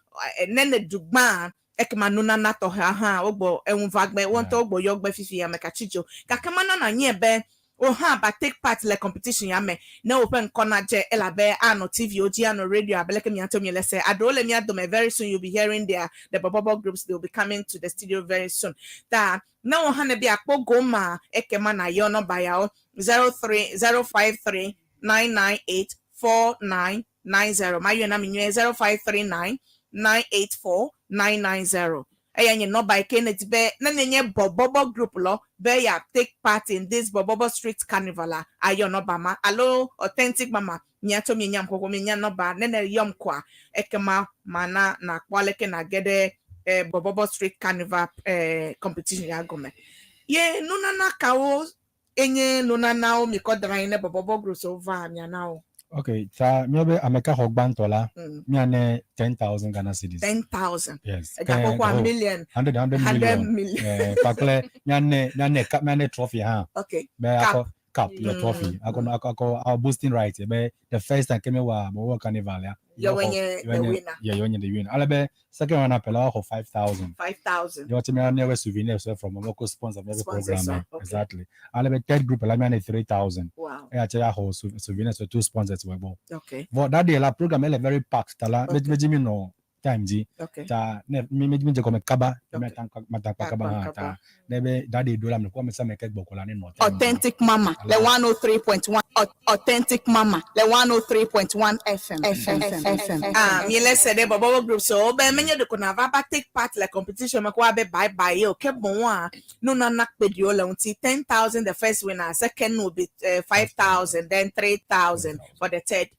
ne ne du gbã ekema nunana tɔxɛ hã wogbɔ eŋu va gbe wo ŋutɔ wogbɔ yɔ gbe fifi ame katsi dzo gake mana na nye be wo hã ba take part le competition ya me ne woƒe ŋkɔ na dze elabe anɔ TV wo dzi anɔ radio abe leke miatɔ mi le se aɖewo le mia dome. Very soon you'll be hearing the bɔbɔbɔ groups. They will be coming to the studio very soon. Ta ne wo hã ne be akpɔ goma ekema na yɔ nɔba yawo 030539984990. Mayɔ na mi nyuie: 0539984990. Eya nye nɔba yi ke ne di be ne nenye bɔbɔbɔ group lɔ be ya take part in this bɔbɔbɔ street carnival a ayɔ nɔba ma alo Authentic Mama miatso mienya xoxo mienya nɔba ne ne yɔm koa ekema mana nakpɔ aleke nage ɖe bɔbɔbɔ street carnival competition ya gɔme. Ye nunana kawo enye nunanawo mikɔ dra anyi ne bɔbɔbɔ groups wo va miana wo? Okay, ta míabe ame ka xɔ gbãtɔ la, míane 10,000 Ghana cedis. 10,000. Yes. Egakpɔkpɔ a million. Hundred hundred 100 million. Million. Kpakple míane cup, míane trophy hã. Be Cup. Akɔ cup le trophy. Akɔ akɔ akɔ our boasting right be the first time ke míewɔ bɔbɔ carnival ya. Yɔwoe nye the winner. Yeah, yɔwoe nye the winner. Ale be second runner up la xɔ 5,000. 5,000. Yɔ tse míane we souvenir so from local sponsor of every Sponsors, program. okay. Exactly. Ale be third group la míane 3,000. Eya tse ya xɔ souvenir so two sponsors wɔ gbɔ. But that day la program ele very packed ta la me dzi mi nɔ time dzi. Ta ne mi mi mi dze gɔme kaba mi ta ma ta kpa kaba hã ta ne be that day do la mi kɔ ame sia ame ke gbɔ ko la ne nɔ time. Authentic Mama, le 103.1. Authentic Mama, le 103.1 FM. FM. FM. Ah, mi le se ɖe bɔbɔbɔ group so be menye ɖeko na va ba take part le competition me ko wa be bye bye ye o ke boŋ a nunana kpeɖiwo le ŋuti. 10,000 the first winner, second will be 5,000, then 3,000 for the third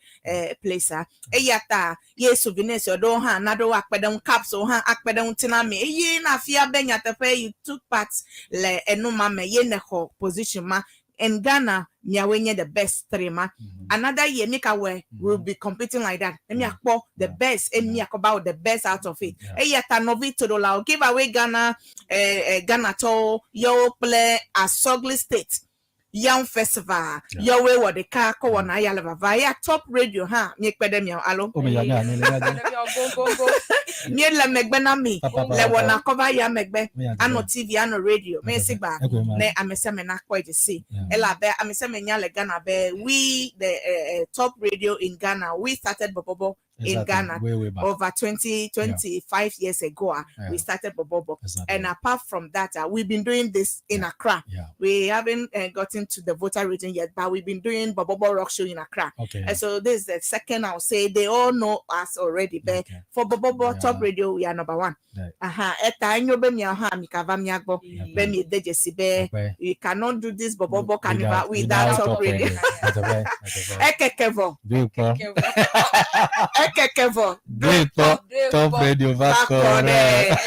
place. Ah, eya ta ye souvenirs ɖewo hã naɖewo akpe ɖe ŋu caps wo hã akpe ɖe ŋuti na mi eye na fia be nyateƒe you took part le enu ma me ye nexɔ position ma in Ghana miawoe nye the best three ma. Another year mi ka wɛ we will be competing like that ne miakpɔ the best e miakɔ ba the best out of it. Eya ta nɔvi toɖolawo give away Ghana Ghana tɔwo yɔwo kple Asogli State Yam Festival yɔwoe wɔ ɖeka kɔ wɔna ya le vava ya Top Radio hã miekpe ɖe miawo alo O me ya ya mi le ya dze. Míele megbe na mi Pa, pa, pa, le pa. wɔna kɔva ya megbe Mi ya dze. Anɔ TV anɔ radio me si gba Ekwe ma. ne ame sia ame nakpɔe dze si elabe ame sia ame nya le Ghana be we the top radio in Ghana, we started bɔbɔbɔ. in Exactly. Ghana Way, way back. over 20, 25 years ago. Yeah. We started Bobobo. Exactly. And apart from that, we've been doing this in Accra. Yeah. We haven't gotten to the Volta region yet, but we've been doing Bobobo Rock Show in Accra. Okay. And so this is the second, I'll say they all know us already. But Okay. for Bobobo Yeah. Top Radio, we are number one. Right. Aha. Eta enyo be mi aha mi kava mi agbo. Be mi edeje si be. Okay. We cannot do this Bobobo Carnival without, Top Radio. Radio. Ekekevo. Dúpọ̀. Ekekevo. Dúpọ̀. Top Radio va Bakore. correct.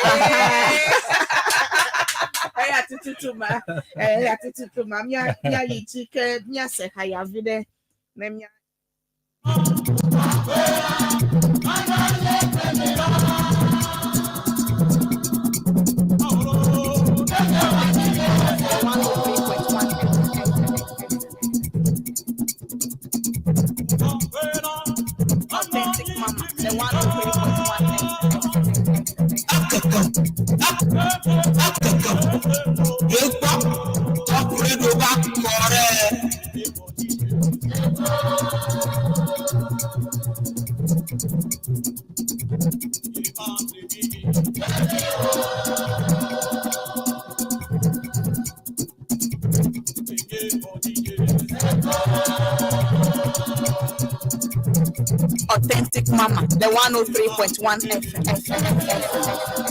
Eya tututu ma. Eya tututu ma. Mia mia yi dzi ke míase hayavi ɖe ne mia. Authentic Mama, the 103.1 Dúpọ̀. Top Radio va correct. Authentic Mama, the 103.1 FM.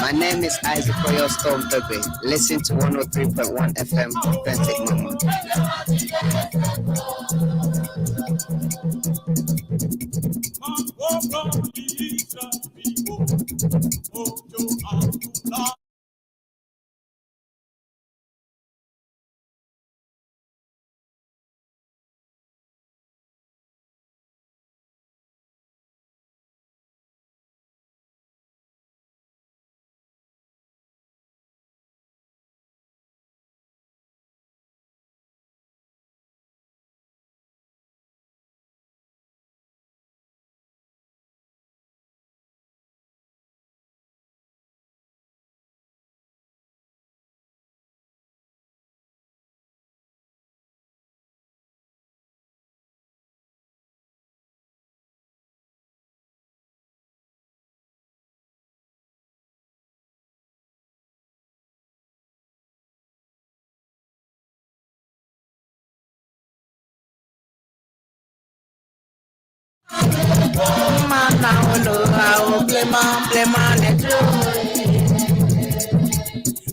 My name is Isaac Royal Storm Tobe. Listen to 103.1 FM Authentic Mama.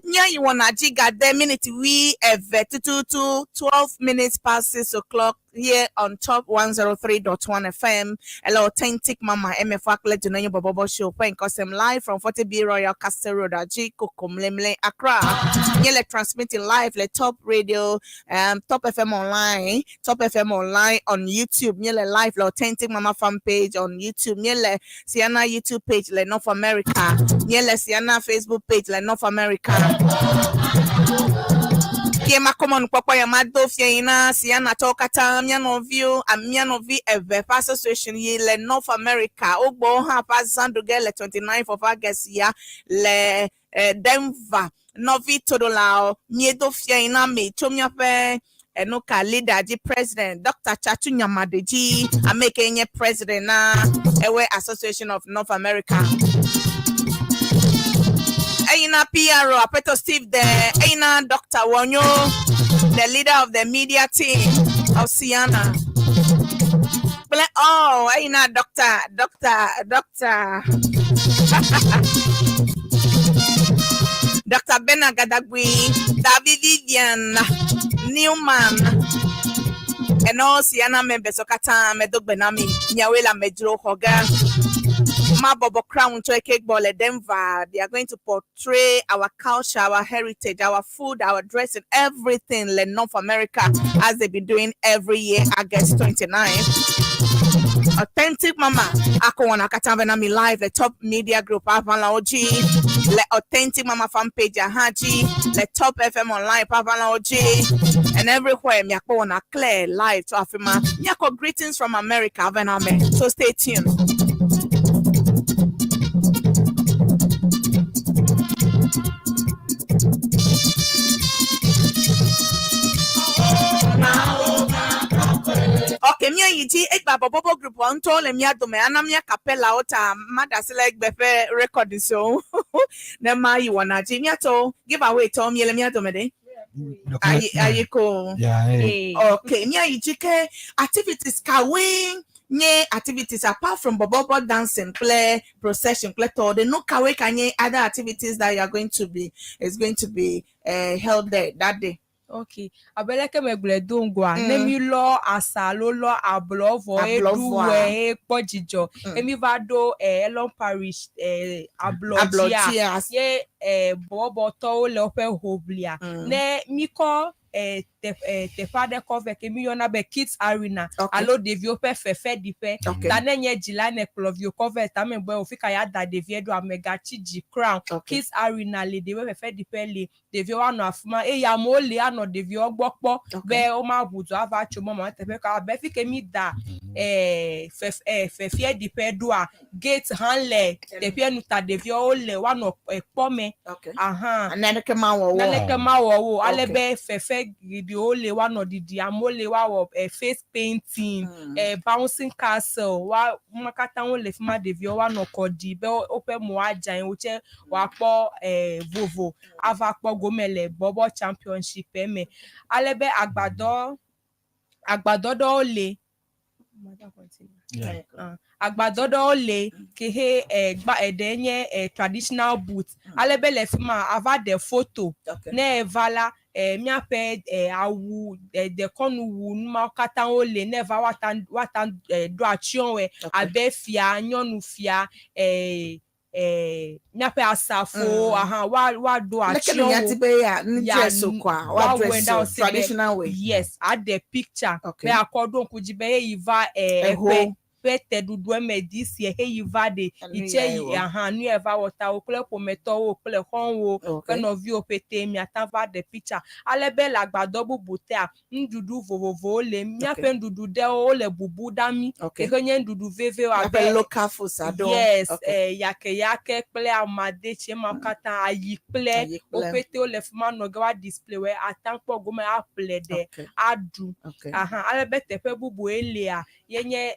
Nya you wanna jiga the minute we eve tututu 12 minutes past 6 o'clock here on top 103.1 FM. Hello, authentic mama MF Akle Junanyo Bobobo Show. When cause live from 40B Royal Castle Road, Aji Kokomlemle, Accra. Nyele transmitting live le top radio, top FM online, top FM online on YouTube. Nyele live le authentic mama fan page on YouTube. Nyele Sienna YouTube page le North America. Nyele Sienna Facebook page le North America. Kie ma kɔmɔ nukpɔkpɔ ya ma do fie yina Sienna tɔwo katã mía nɔviwo mía nɔvi eve ƒe association yi le North America. Wogbɔ hã ƒe azã ɖu ge le 29th of August ya le Denver. Nɔvi toɖolawo míedo fie yina mi tso míaƒe enuka leader dzi president Dr. Chachu Nyamade dzi ame yi ke nye president na Ewe Association of North America. Eyina PRO Apeto Steve the Eyina Dr. Wonyo, the leader of the media team of Sienna. Oh, Eyina Doctor, Doctor, Doctor. Dr. Bena Gadagui, David Vivian, Newman, and all Sienna members of Kata Medogbenami, Nyawela Medro Hoga. Mabobo Crown Bole Denver. They are going to portray our culture, our heritage, our food, our dressing, everything in North America as they've been doing every year, August 29th. Authentic Mama Akowana Katavenami Live, the top media group Avala OG, le Authentic Mama fan page Ahaji, le Top FM online Avala OG, and everywhere Miako Claire live to Afima. Miako greetings from America, Avename. So stay tuned. Míayi dzi egba bɔbɔbɔ group wa ŋutɔwo le mía dome ana mía kapelawo ta maɖe asi le egbe ƒe recordings wo ŋu ne mayi wɔna dzi. Míatɔwo give away tɔwo miele mía dome ɖe? Ayi ayi ko. Yeah, hey. Okay, míayi dzi ke activities kawoe nye activities apart from bɔbɔbɔ dancing kple procession kple tɔwo ɖe nu kawoe ka nye other activities that you are going to be is going to be held there that day? Ok, abe leke megblɔe do ŋgɔa, ne mi lɔ asa alo lɔ ablɔ vɔ Ablɔ eɖu vɔa. wɔ eye kpɔ dzidzɔ. Ye mi va ɖo Elon Parish ablɔ Ablɔ dzia, dzia. ye bɔbɔtɔwo le woƒe hoʋlia. Ne mi kɔ teƒe aɖe kɔ vɛ ke mi yɔna be Kids Arena alo ɖeviwo ƒe fefeɖiƒe. Ta ne nye dzila ne kplɔ viwo kɔ vɛ tame be o fi ka ya da ɖevie ɖo amegatsi dzi crown. Kids Arena le ɖeviwo ƒe fefeɖiƒe le ɖeviwo anɔ afi ma eye amewo li anɔ ɖeviwo gbɔ kpɔ be womaʋu du ava tso mɔ ma teƒe ka abe fi ke mi da fefieɖiƒe ɖoa gate hã le teƒea nu ta ɖeviwo le woanɔ ekpɔ me. Aha. Naneke mawɔ wo. Naneke mawɔ wo. Ale be fefe geɖewo le woanɔ ɖiɖi amewo le woawɔ face painting, bouncing castle wa ma katã wole fi ma ɖeviwo woanɔ kɔ ɖi be woƒe mo adze anyi wotse woakpɔ vovo ava kpɔ gome le bɔbɔ championship me. Ale be agbadɔ agbadɔ ɖewo le Yeah. Agbadɔ ɖewo le ke he gba eɖe nye traditional booth. Ale be le fi ma ava ɖe foto. Ne eva la míaƒe awu dekɔnu wu numawo katã wole ne eva woata woata ɖo atsyɔ̃ abe fia, nyɔnu fia míaƒe asafo aha woaɖo Leke ne atsyɔ̃wo. miati be ya nu Ya, dress o kwa wa woawɔe dress na o wo se be- traditional way. Yes, aɖe picture be akɔ ɖo ŋku dzi be eyi va Eho. eƒe ƒe teɖuɖu me this year heyi va ɖe Enu itse ya yi ewɔ. aha nu ya va wɔ ta wo kple ƒometɔwo kple xɔ̃wo kple nɔviwo ƒete miata va ɖe picture ale be le agbadɔ bubu tea nuɖuɖu vovovowo le míaƒe nuɖuɖu ɖewo wole bubu ɖa mí ke nye nuɖuɖu vevewo Míaƒe abe local foods aɖewo. Yes, yakeyake kple amadetsi emawo katã ayi kple Ayi kple. wo ƒete wole fi ma nɔ ge woa display wɔ ata kpɔ gome aƒle ɖe aɖu. Aha ale be teƒe bubu elia ye nye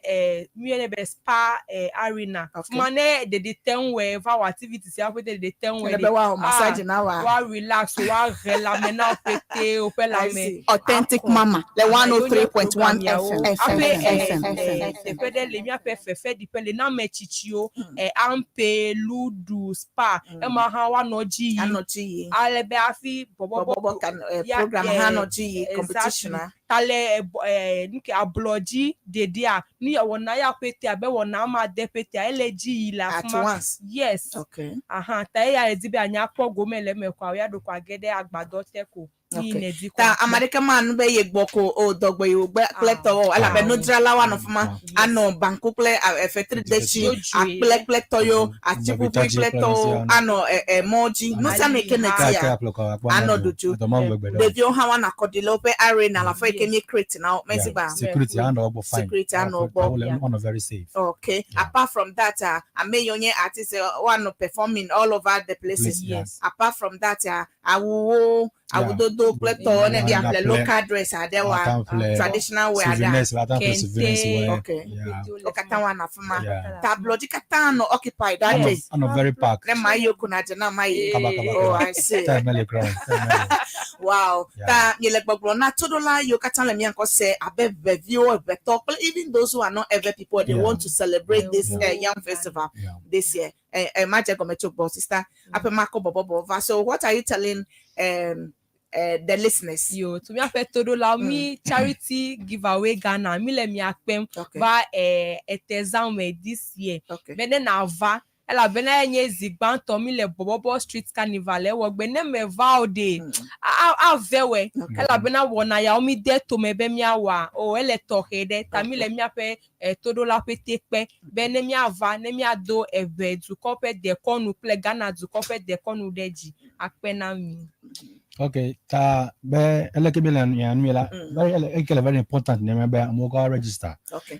míeyɔnɛ be spa arena. Fi ma ne ɖeɖi te ŋu wɔe va wɔ activity sia ƒete ɖeɖi te ŋu wɔe Ele be woawɔ massage na woa. woa relax woahe lãme na wo ƒete woƒe I lãme see. Authentic akɔ. Mama le Aha, ye wonye 103.1 program yawo. FM. Aƒe FM. FM. teƒe ɖe le míaƒe fefeɖiƒe le na ame tsitsiwo ampe, ludu, spa ema hã woanɔ dzi yi. Anɔ dzi yi. Ale be hafi bɔbɔbɔ Bɔbɔbɔ kan program hã nɔ dzi yi competition a. Ta le nuke ablɔdzi ɖeɖia nu ya wɔna ya ƒete abe wɔna ama ade ƒetea ele dzi yi le At afi ma. once. Yes. Aha ta eya le di be anya kpɔ gome le eme kɔa ya ɖo kɔ age ɖe agbadɔ te ko. Ni Okay. ne di kɔ Ta akpɔ. ame aɖeke ma nu be ye gbɔ ko o dɔgbe yi wògbe kple tɔwo o elabe nudzralawo anɔ fi ma anɔ banku kple fetri detsi Dzodzoe. akple kple tɔyewo atiƒuƒui kple tɔwo anɔ mɔ dzi nu sia nu yi ke ne tia anɔ ɖuɖu ɖeviwo hã woanɔ akɔ ɖi le woƒe arena le afɔ yi ke mi create na wo mesi ba Security and all fine. Security and all One one very safe. Okay. Apart from that, ame yiwo nye artists woanɔ performing all over the places. Place, yes. Apart from that, awuwo awudodo kple tɔwo ne bi Yeah, aƒle aƒle- local dress aɖewoa Atample traditional wear aɖea. souvenirs, atample souvenirs wear. Okay. Yeah. Wo katã woanɔ afi ma. Yeah. Ta ablɔdzi katã nɔ occupied that day. And a very packed. Ne maa yi ko na dze na ma yi. Kaba kaba Oh, kaba. I see. Time mele ground. Time mele. Wow. Ta miele gbɔgblɔ na toɖola yiwo katã le mia ŋkɔ se abe veviwo evetɔ kple even those who are not ever people they want to celebrate this yam festival this year. Ma dze gɔme tso gbɔ sister aƒe ma kɔ bɔbɔbɔ va. So what are you telling the listeners? Yo, to míaƒe toɖolawo mi charity giveaway Ghana mi le mia kpem va etezã me this year. Be ne nava elabena enye zi gbãtɔ mi le bɔbɔbɔ street carnival ewɔgbe ne meva o ɖe ave wɔ elabena wɔna yawo mi de tome be míawɔa o ele tɔxɛ ɖe ta mi le míaƒe toɖola ƒete kpe be ne míava ne míado eʋe dukɔ ƒe dekɔnu kple Ghana dukɔ ƒe dekɔnu ɖe dzi akpe na mi. Okay, ta be eleke bi lan yan mi la very ele very important ne be mo go register.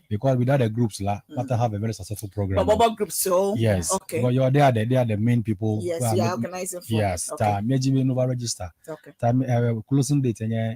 Because without the groups la, mm. have a very successful program. Bɔbɔbɔ groups so. Yes. Okay. Because you are they are the main people. Yes, who are you are organizing for. Yes. Ta meji bi no register. Ta closing date nye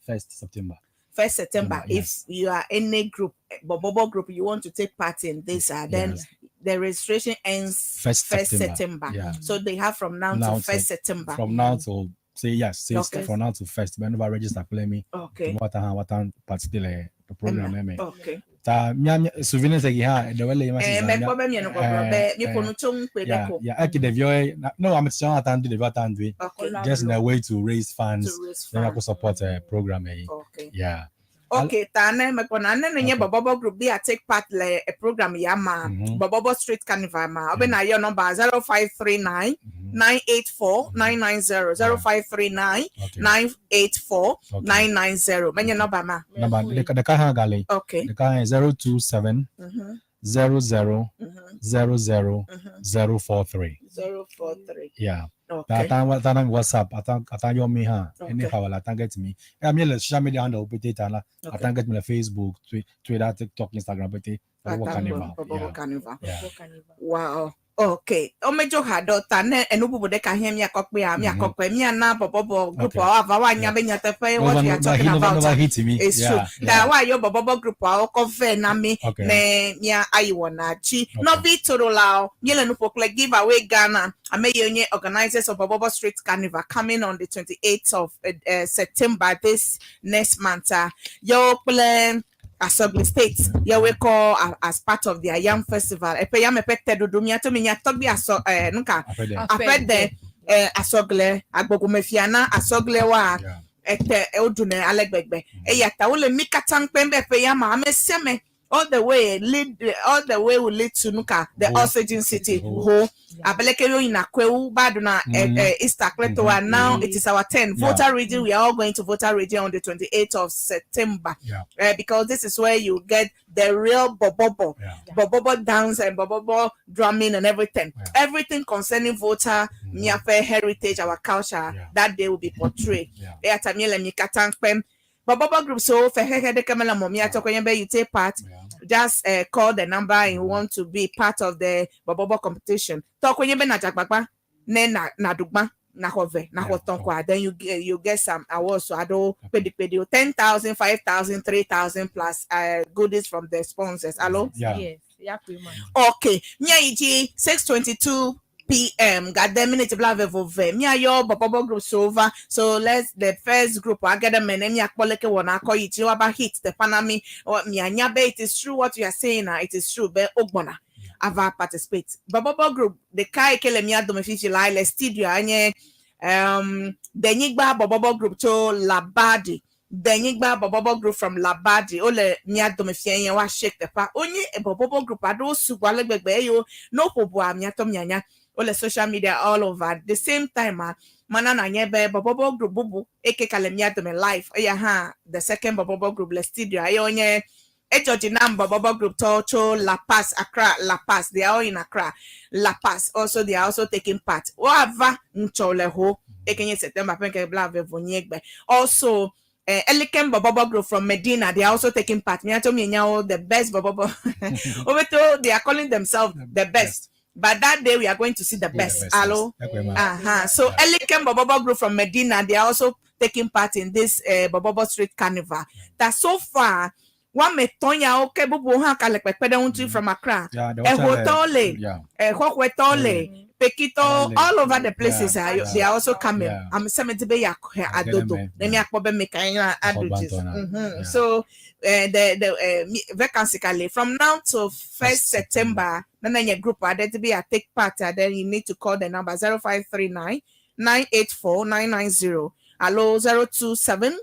1st September. First September. Yes. If you are any group, Bobobo group, you want to take part in this, then Yes. the registration ends First first September. September. Yeah. So they have from now, Now to first till- September. From now till say yes, say Okay. from now to first. Whenever register play me. Okay. What time what time participate the program me. Okay. Ta mia mia souvenir se ki ha the wele ma Eh, si me kpɔ be mienɔ gbɔgblɔ be míeƒo nu tso ŋu kpe ɖe Yeah, ko. yeah. Okay, the viewer. No, I'm still not the viewer do Okay. Just in a way to raise funds. To raise Then I funds. could support a program. Eh. Okay. Yeah. Okay, ta ne mekpɔ na ne nenye Okay. Bobobo group bi a take part le eh, program ya ma Bobobo Street Carnival ma. Obe na yɔ number 0539 984 990 0539 984 990. Menye number ma. Number the the car galley. Okay. The car is 027 00 00 043. 043. Yeah. Okay. That time WhatsApp, I can your me ha. Okay. Anyhow, I can get me. I mean, social media handle put I Okay. can get me on Facebook, Twitter, TikTok, Instagram, but Ata Carnival. Bobobo Yeah. Carnival. Yeah. Wow. Okay. Omejo ha dɔ ta ne enu bubu ɖeka hiã míakɔ kpea míakɔ kpe míana bɔbɔbɔ group Okay. awo ava woanya be nyateƒe No, what no, we are no, talking he never- about never hit me. is true. Yeah, Ta yeah. woayɔ bɔbɔbɔ group awo kɔ vɛ na mi Okay. ne mía ayi wɔna dzi. Nɔvi Torolawo míele nu ƒo kple Give Away Ghana ame yiwo nye organizers of Bɔbɔbɔ Street Carnival coming on the 28th of September this next month. Yewo kple Asogli State yewoe kɔ as part of their yam festival. Eƒe yam eƒe te ɖoɖo míato mi nya tɔgbi asɔ nuka Aƒe aƒe de Asɔgle agbɔgɔmefia na Asɔglewoa ete woɖunɛ ale gbegbe. Eya ta wole mí katã kpem be eƒe yama ame sia ame all the way lead all the way will lead to nuka the Ho. Oxygen City ho. Abeleke yo yina kwewu baduna Easter kletoa. Now it is our turn. Voter region, we are all going to voter region on the 28th of September. Because this is where you get the real bobobo, bobobo dance and bobobo drumming and everything. Everything concerning voter, Miafe heritage, our culture, that day will be portrayed. Yeah, tamie le mi katã kpem. Bobobo group so fehehe de kemela mo mia toko yembe you take part. Just call the number and you want to be part of the Bobobo competition. Toko yembe na jagbagba ne na na dugba na hove na hoton kwa. Then you get some awards. So I do pedi pedi 10,000, 5,000, 3,000 plus goodies from the sponsors. Hello? Yeah. Yes. Yeah, pretty much. Okay. Mia iji 6:22 p.m. Got them minute bla vevove. Mia yo bobobo group over. So let's the first group I get them and mia koleke wana ko iji waba hit the panami or mia nyabe. It is true what you are saying. It is true. Be ogbona. Ava participate. Bobobo group the kai kele mia domefifi la le studio anye Denyigba Bobobo group to Labadi. Denyigba Bobobo group from Labadi. Ole mia domefie yen wa shake the pa. Onye Bobobo group ado sugbɔ ale gbegbe eyo no ƒoƒoa miatɔ mianya wole social media all over the same time ah mana na nye be Bobobo group bubu eke ka le mia dome live eya hã the second Bobobo group le studio eye wonye Ejoji Nam Bobobo group tɔ tso La Paz Accra La Paz they are all in Accra La Paz also they are also taking part woava ŋutsɔ le ho eke nye September ƒe ŋkeke blaeve vɔ nyi egbe also Elikem Bobobo group from Medina, they are also taking part. Miato Mienyawo, the best Bobobo. Obeto, they are calling themselves the best. But that day we are going to see the best. best, Hello. yes. Okay, ma'am. So Elikem Bobobo group from Medina, they are also taking part in this Bobobo Street Carnival. That so far, one me tonya okay bubu ha kale kpekpe de untu from Accra. Yeah, the water, Ehotole, yeah. Ehohwetole, Pekito, all over the places. Yeah, yeah. They are also coming. Yeah. I'm seventy be ya adodo. them, Let me akpobe make adodo. Akpobantona. Yeah. So the vacancy kale from now to first September. Then your group are there to be a take part. Then you need to call the number 0539 984 990. Hello 027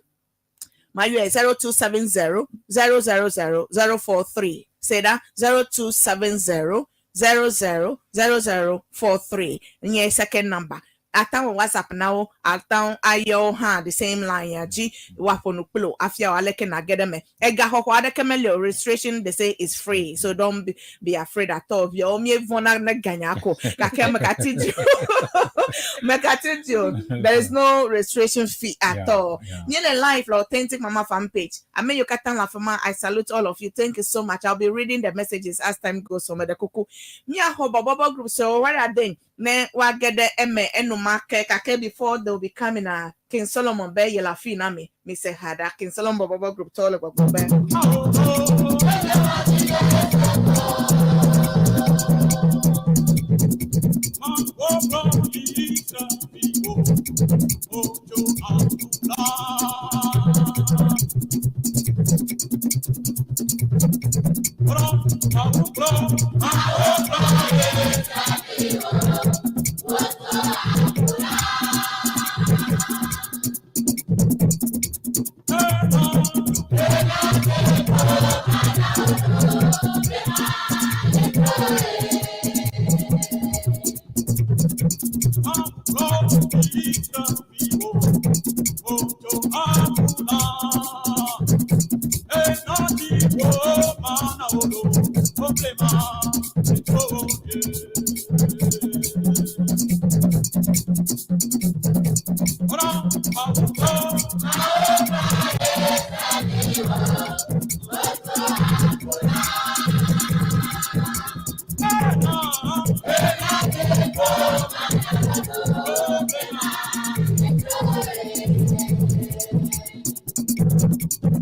my US 0270 000 043. Say that 0270 00 0043. Nye second number. Atan WhatsApp now, atan ayo ha the same line ya ji wafonu plo afia aleke na gedeme. Ega hoko adeke mele registration they say is free. So don't be afraid at all. Yo mi vona na ganya ko. Ka kema ka tiji. Mekatitio, there is no registration fee at all. Yeah. Near the live authentic mama fan page. I mean you katan la fama. I salute all of you. Thank you so much. I'll be reading the messages as time goes on. The kuku. Mia hobo bobo group. So what are they? Ne wa get the eme enuma ke kake before they'll be coming. King Solomon be yela fi na me. Me say hada King Solomon bobo group tall bobo be.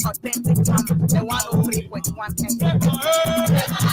Authentic Mama, the 103.1 FM.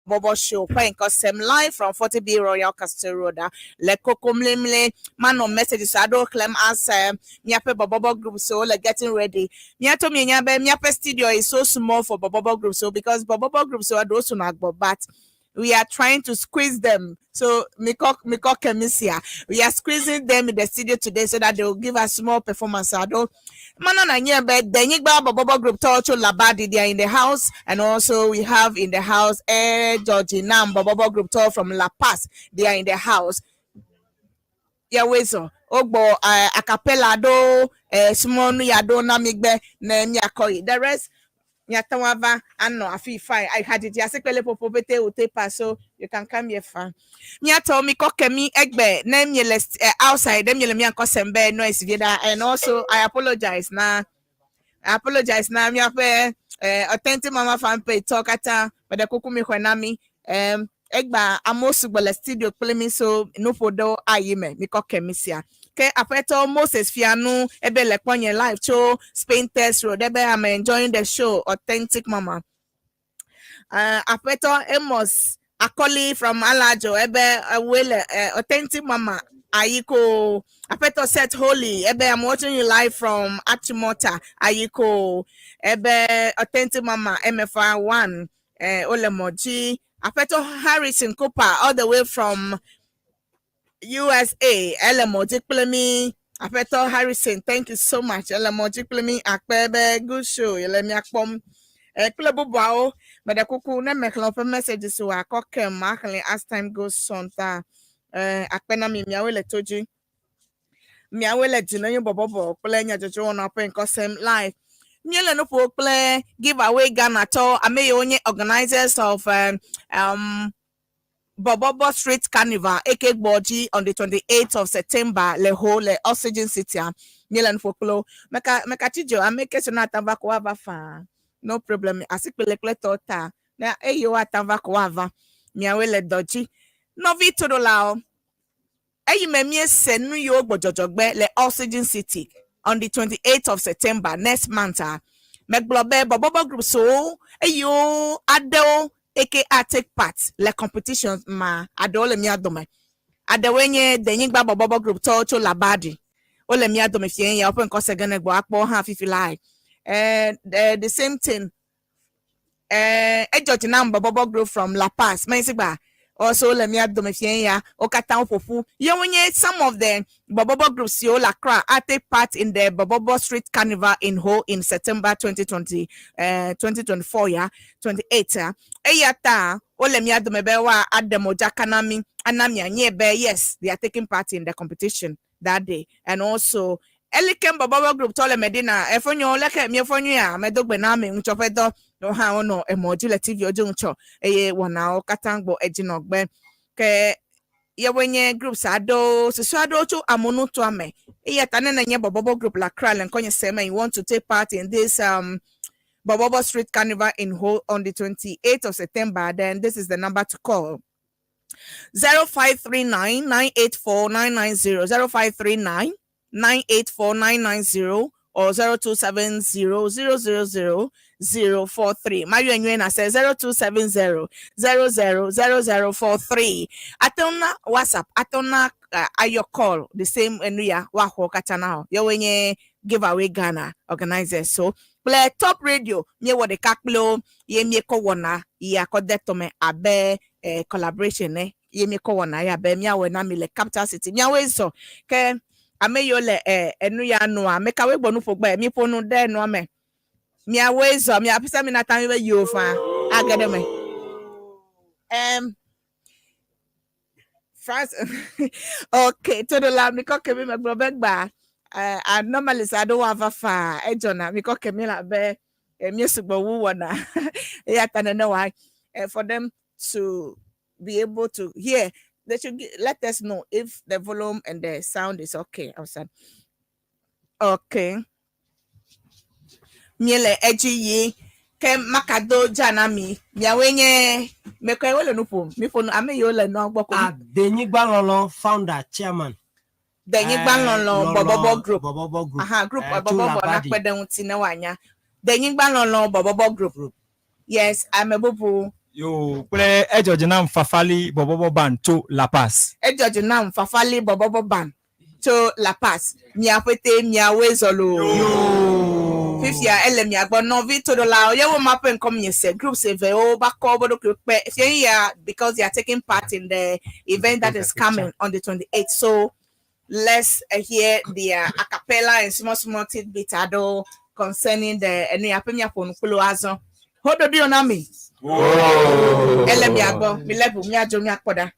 Bobo Show ƒe ŋkɔ sem live from 40B Royal Castle Road le Kokomlemle. Manɔ messages aɖewo xlẽm ase míaƒe Bɔbɔbɔ group so le getting ready. Míato mienya be míaƒe studio is so small for Bɔbɔbɔ group so because Bɔbɔbɔ group so eɖewo suna gbɔ, but we are trying to squeeze them. So Miko Miko Kemisia, we are squeezing them in the studio today so that they will give us small performance. I don't Mana na nye be Denyigba Bobobo Group Tocho Labadi, they are in the house, and also we have in the house Georgie Nam Bobobo Group Tour from La Paz. They are in the house. Yawezo Ogbo acapella do small nu ya do na migbe na mi akoyi. The rest miate ŋu ava anɔ afi fine. Hadzidzi asikpele ƒoƒo pete wote pa, so you can come here fine. Miatɔ mi kɔ ke mi egbe ne miele outside ne miele mia ŋkɔ sem be noise vie ɖa, and also I apologize na miaƒe Authentic Mama fan page tɔ katã meɖe kuku mi xɔe na mi. Egba amewo sugbɔ le studio kple mi, so nuƒo ɖewo ayi me mi kɔ ke mi sia ke aƒetɔ Moses Fianu ebe le kpɔnye live tso Spain Test Road, ebe I'm enjoying the show, Authentic Mama. Aƒetɔ Amos Akoli from Alajo ebe wele Authentic Mama ayiko. Aƒetɔ Seth Holy ebe I'm watching you live from Achimota ayiko, ebe Authentic Mama MFR 1 ole moji. Aƒetɔ Harrison Cooper all the way from USA ele moji kple mi. Aƒetɔ Harrison, thank you so much. Ele moji kple mi akpe be good show ele miakpɔm kple bubuawo. Meɖe kuku ne mexlẽ woƒe messages o akɔ kem maxlẽ as time goes on, ta akpe na mi miawoe le to dzi, miawoe le dzinenyo bɔbɔbɔ kple nyadzɔdzɔwɔna ƒe ŋkɔ sem live. Míele nu ƒo kple Giveaway Ghana tɔ ame yiwo nye organizers of Bobobo Street Carnival eke gbɔ on the 28th of September le ho le Oxygen City a míele nu ƒo kple wo. Meka meka tsi dzo ame ke sena ata va ko woava faa, no problem, asikpele kple tɔ ta ne eye woata va ko woava. Miawoe le dɔ dzi, nɔvi toɖolawo. Eyi me míese nu yiwo gbɔdzɔdzɔgbe le Oxygen City on the 28th of September next month a megblɔ be Bɔbɔbɔ groups wo eyiwo aɖewo eke a take part le competition ma aɖewo le mía dome. Aɖewoe nye Denyigba Bɔbɔbɔ Group tɔwo tso Labadi, wole mía dome fie ya woƒe ŋkɔ se ge ne gbɔ akpɔ hã fifi lae. The same thing, edzɔ dzi nam Bɔbɔbɔ Group from La Paz mɛnsigba also le mía dome fie ya. Wo katã woƒoƒu yewo nye some of the Bɔbɔbɔ groups siwo le Accra a take part in the Bɔbɔbɔ Street Carnival in Ho in September 2020 2024 ya 28 ya. Eya ta wole mía dome be woa aɖe modzaka na mi ana mianye be yes, they are taking part in the competition that day. And also Elikem Bɔbɔbɔ Group tɔ le Medina efonyo leke miefo nyuia medogbe na ame ŋutsɔ ƒe dɔ no hã wonɔ emɔ dzi le TV dzi ŋutsɔ eye wɔnawo katã gbɔ edzi nɔ gbe ke yewoe nye groups aɖewo susu aɖewo tso amonutoa me. Eya ta ne nenye Bɔbɔbɔ Group le Accra le ŋkɔnye sem and you want to take part in this Bobobo Street Carnival in Ho on the 28th of September, then this is the number to call: 0539 984 990, 0539 984 990 or 0270 000 043. Mario Enyuena says 0270 00 0043. Atona WhatsApp, atona ayo call the same enuya waho katana. Yewenye Giveaway Ghana organizers. So kple Top Radio míewɔ ɖeka kple wo ye míekɔ wɔna yi akɔ de tɔme abe collaboration ne ye míekɔ wɔna ye abe míawɔe na mi le Capital City. Míawoe zɔ ke ame yiwo le enu ya nua ame kawoe gbɔ nuƒo gbe míƒo nu ɖe nua me. Míawoe zɔ míaƒe mi nata mi be yiwo fa age ɖe me. France, okay, to the la mikɔ ke mi megblɔ be gba anomalies aɖewo ava faa edzɔna mikɔ ke mi la be míesugbɔ wu wɔna eya ta nene wa for them to be able to hear, they should let us know if the volume and the sound is okay outside. Okay, míele edzi yi ke makado dza na mi. Miawoe nye mekɔe wole nu ƒom miƒo nu ame yiwo le nua gbɔ ko. Adenyigba Lɔlɔ founder chairman. Denyigba Lɔlɔ Bɔbɔbɔ Group. Bɔbɔbɔ Group. Aha, group Tso Bɔbɔbɔ Labadi. Nakpe ɖe ŋuti ne woanya Denyigba Lɔlɔ Bɔbɔbɔ Group. Group. Yes, ame bubu. Yo kple edzɔdzi nam Fafali bɔbɔbɔ ban tso La Paz. Edzɔdzi nam Fafali bɔbɔbɔ ban tso La Paz. Mia ƒete miawoe zɔ loo. Fifia ele mia gbɔ nɔvi toɖolawo ye wo ma ƒe ŋkɔ miese groups evewo va kɔ woƒe ɖokuiwo kpe fia ya because they are taking part in the event that is coming on the 28th. So let's hear their acapella and small small tidbit aɖewo concerning the enu ya ƒe miaƒo nu kpli wo azɔ. Hoɖoɖo yɔ na mi. Ele mia gbɔ mi le ʋu miadzo miakpɔ ɖa.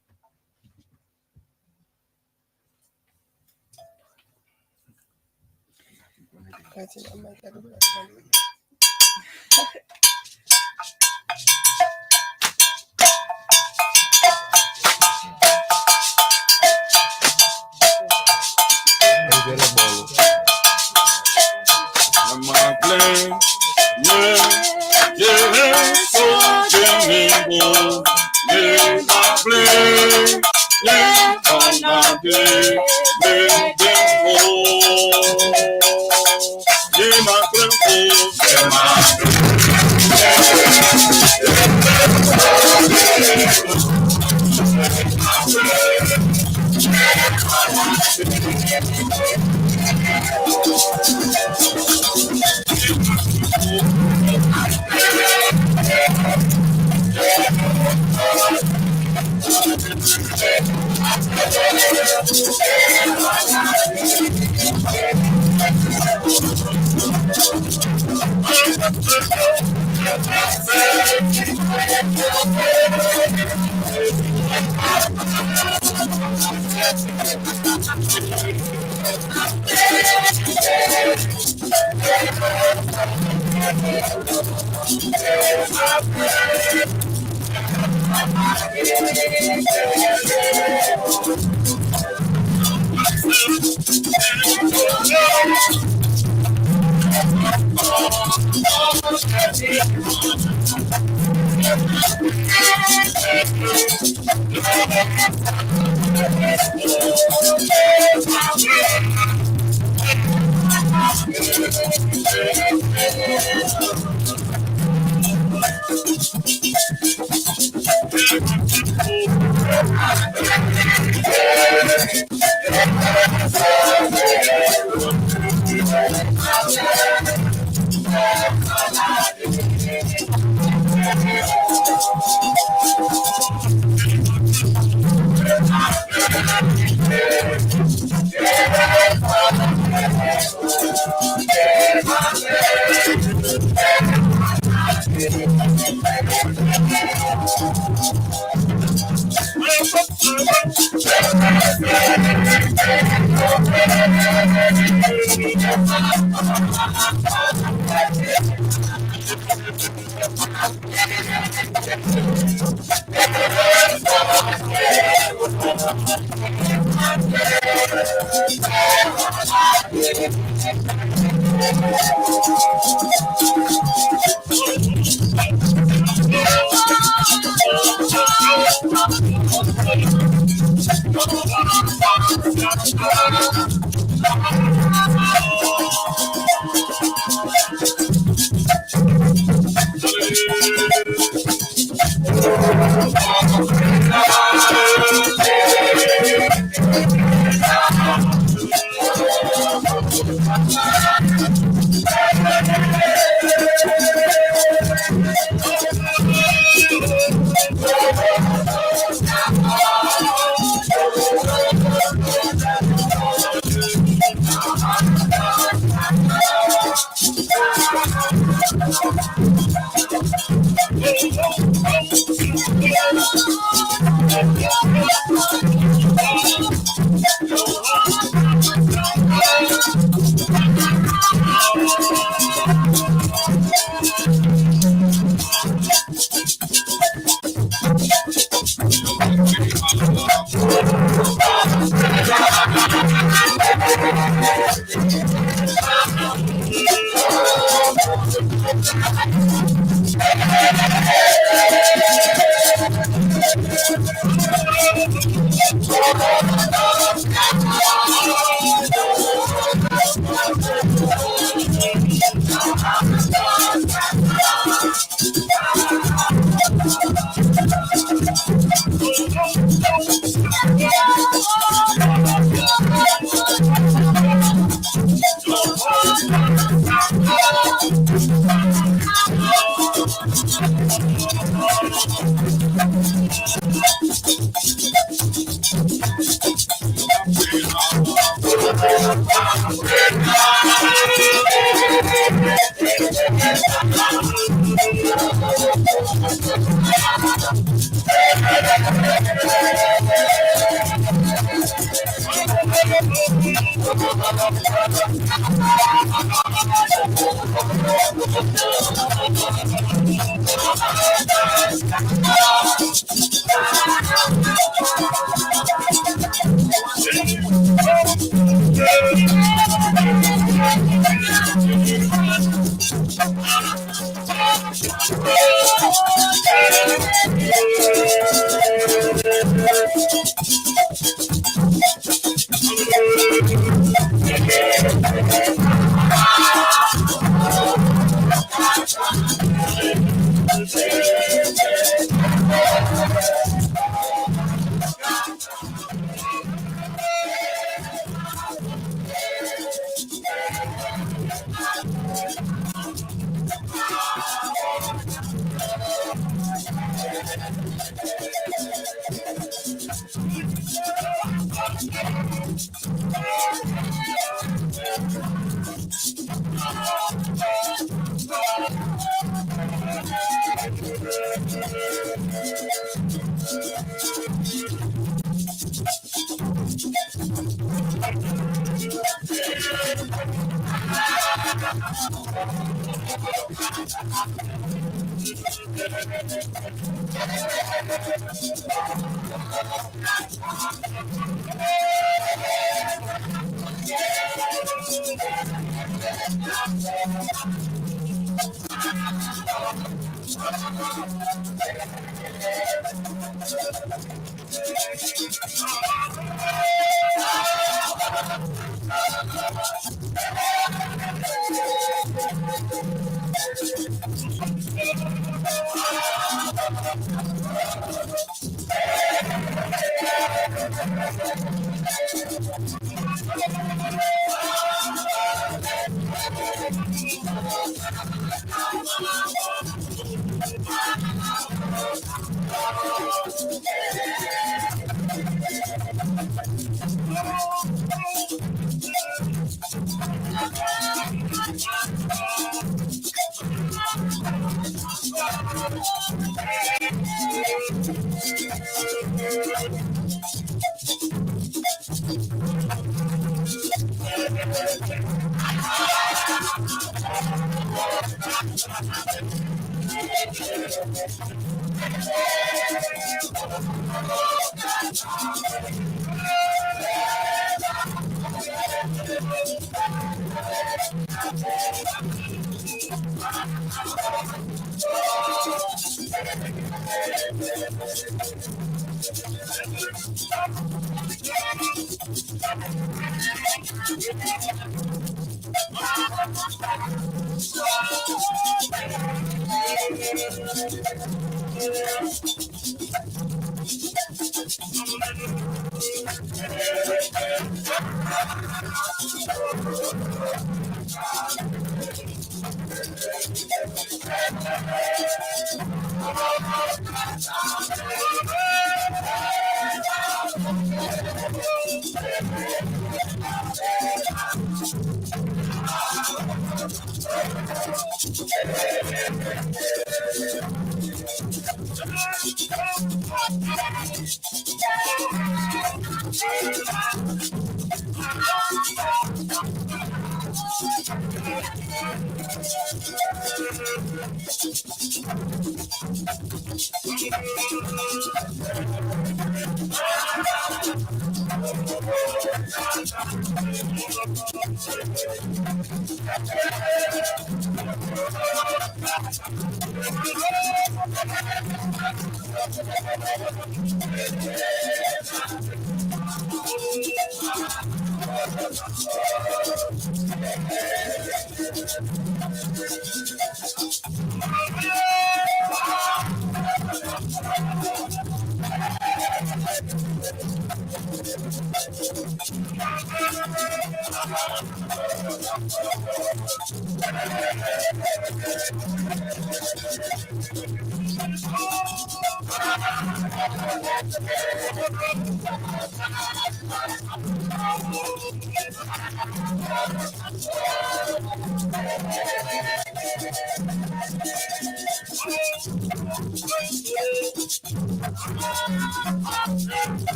Thank you.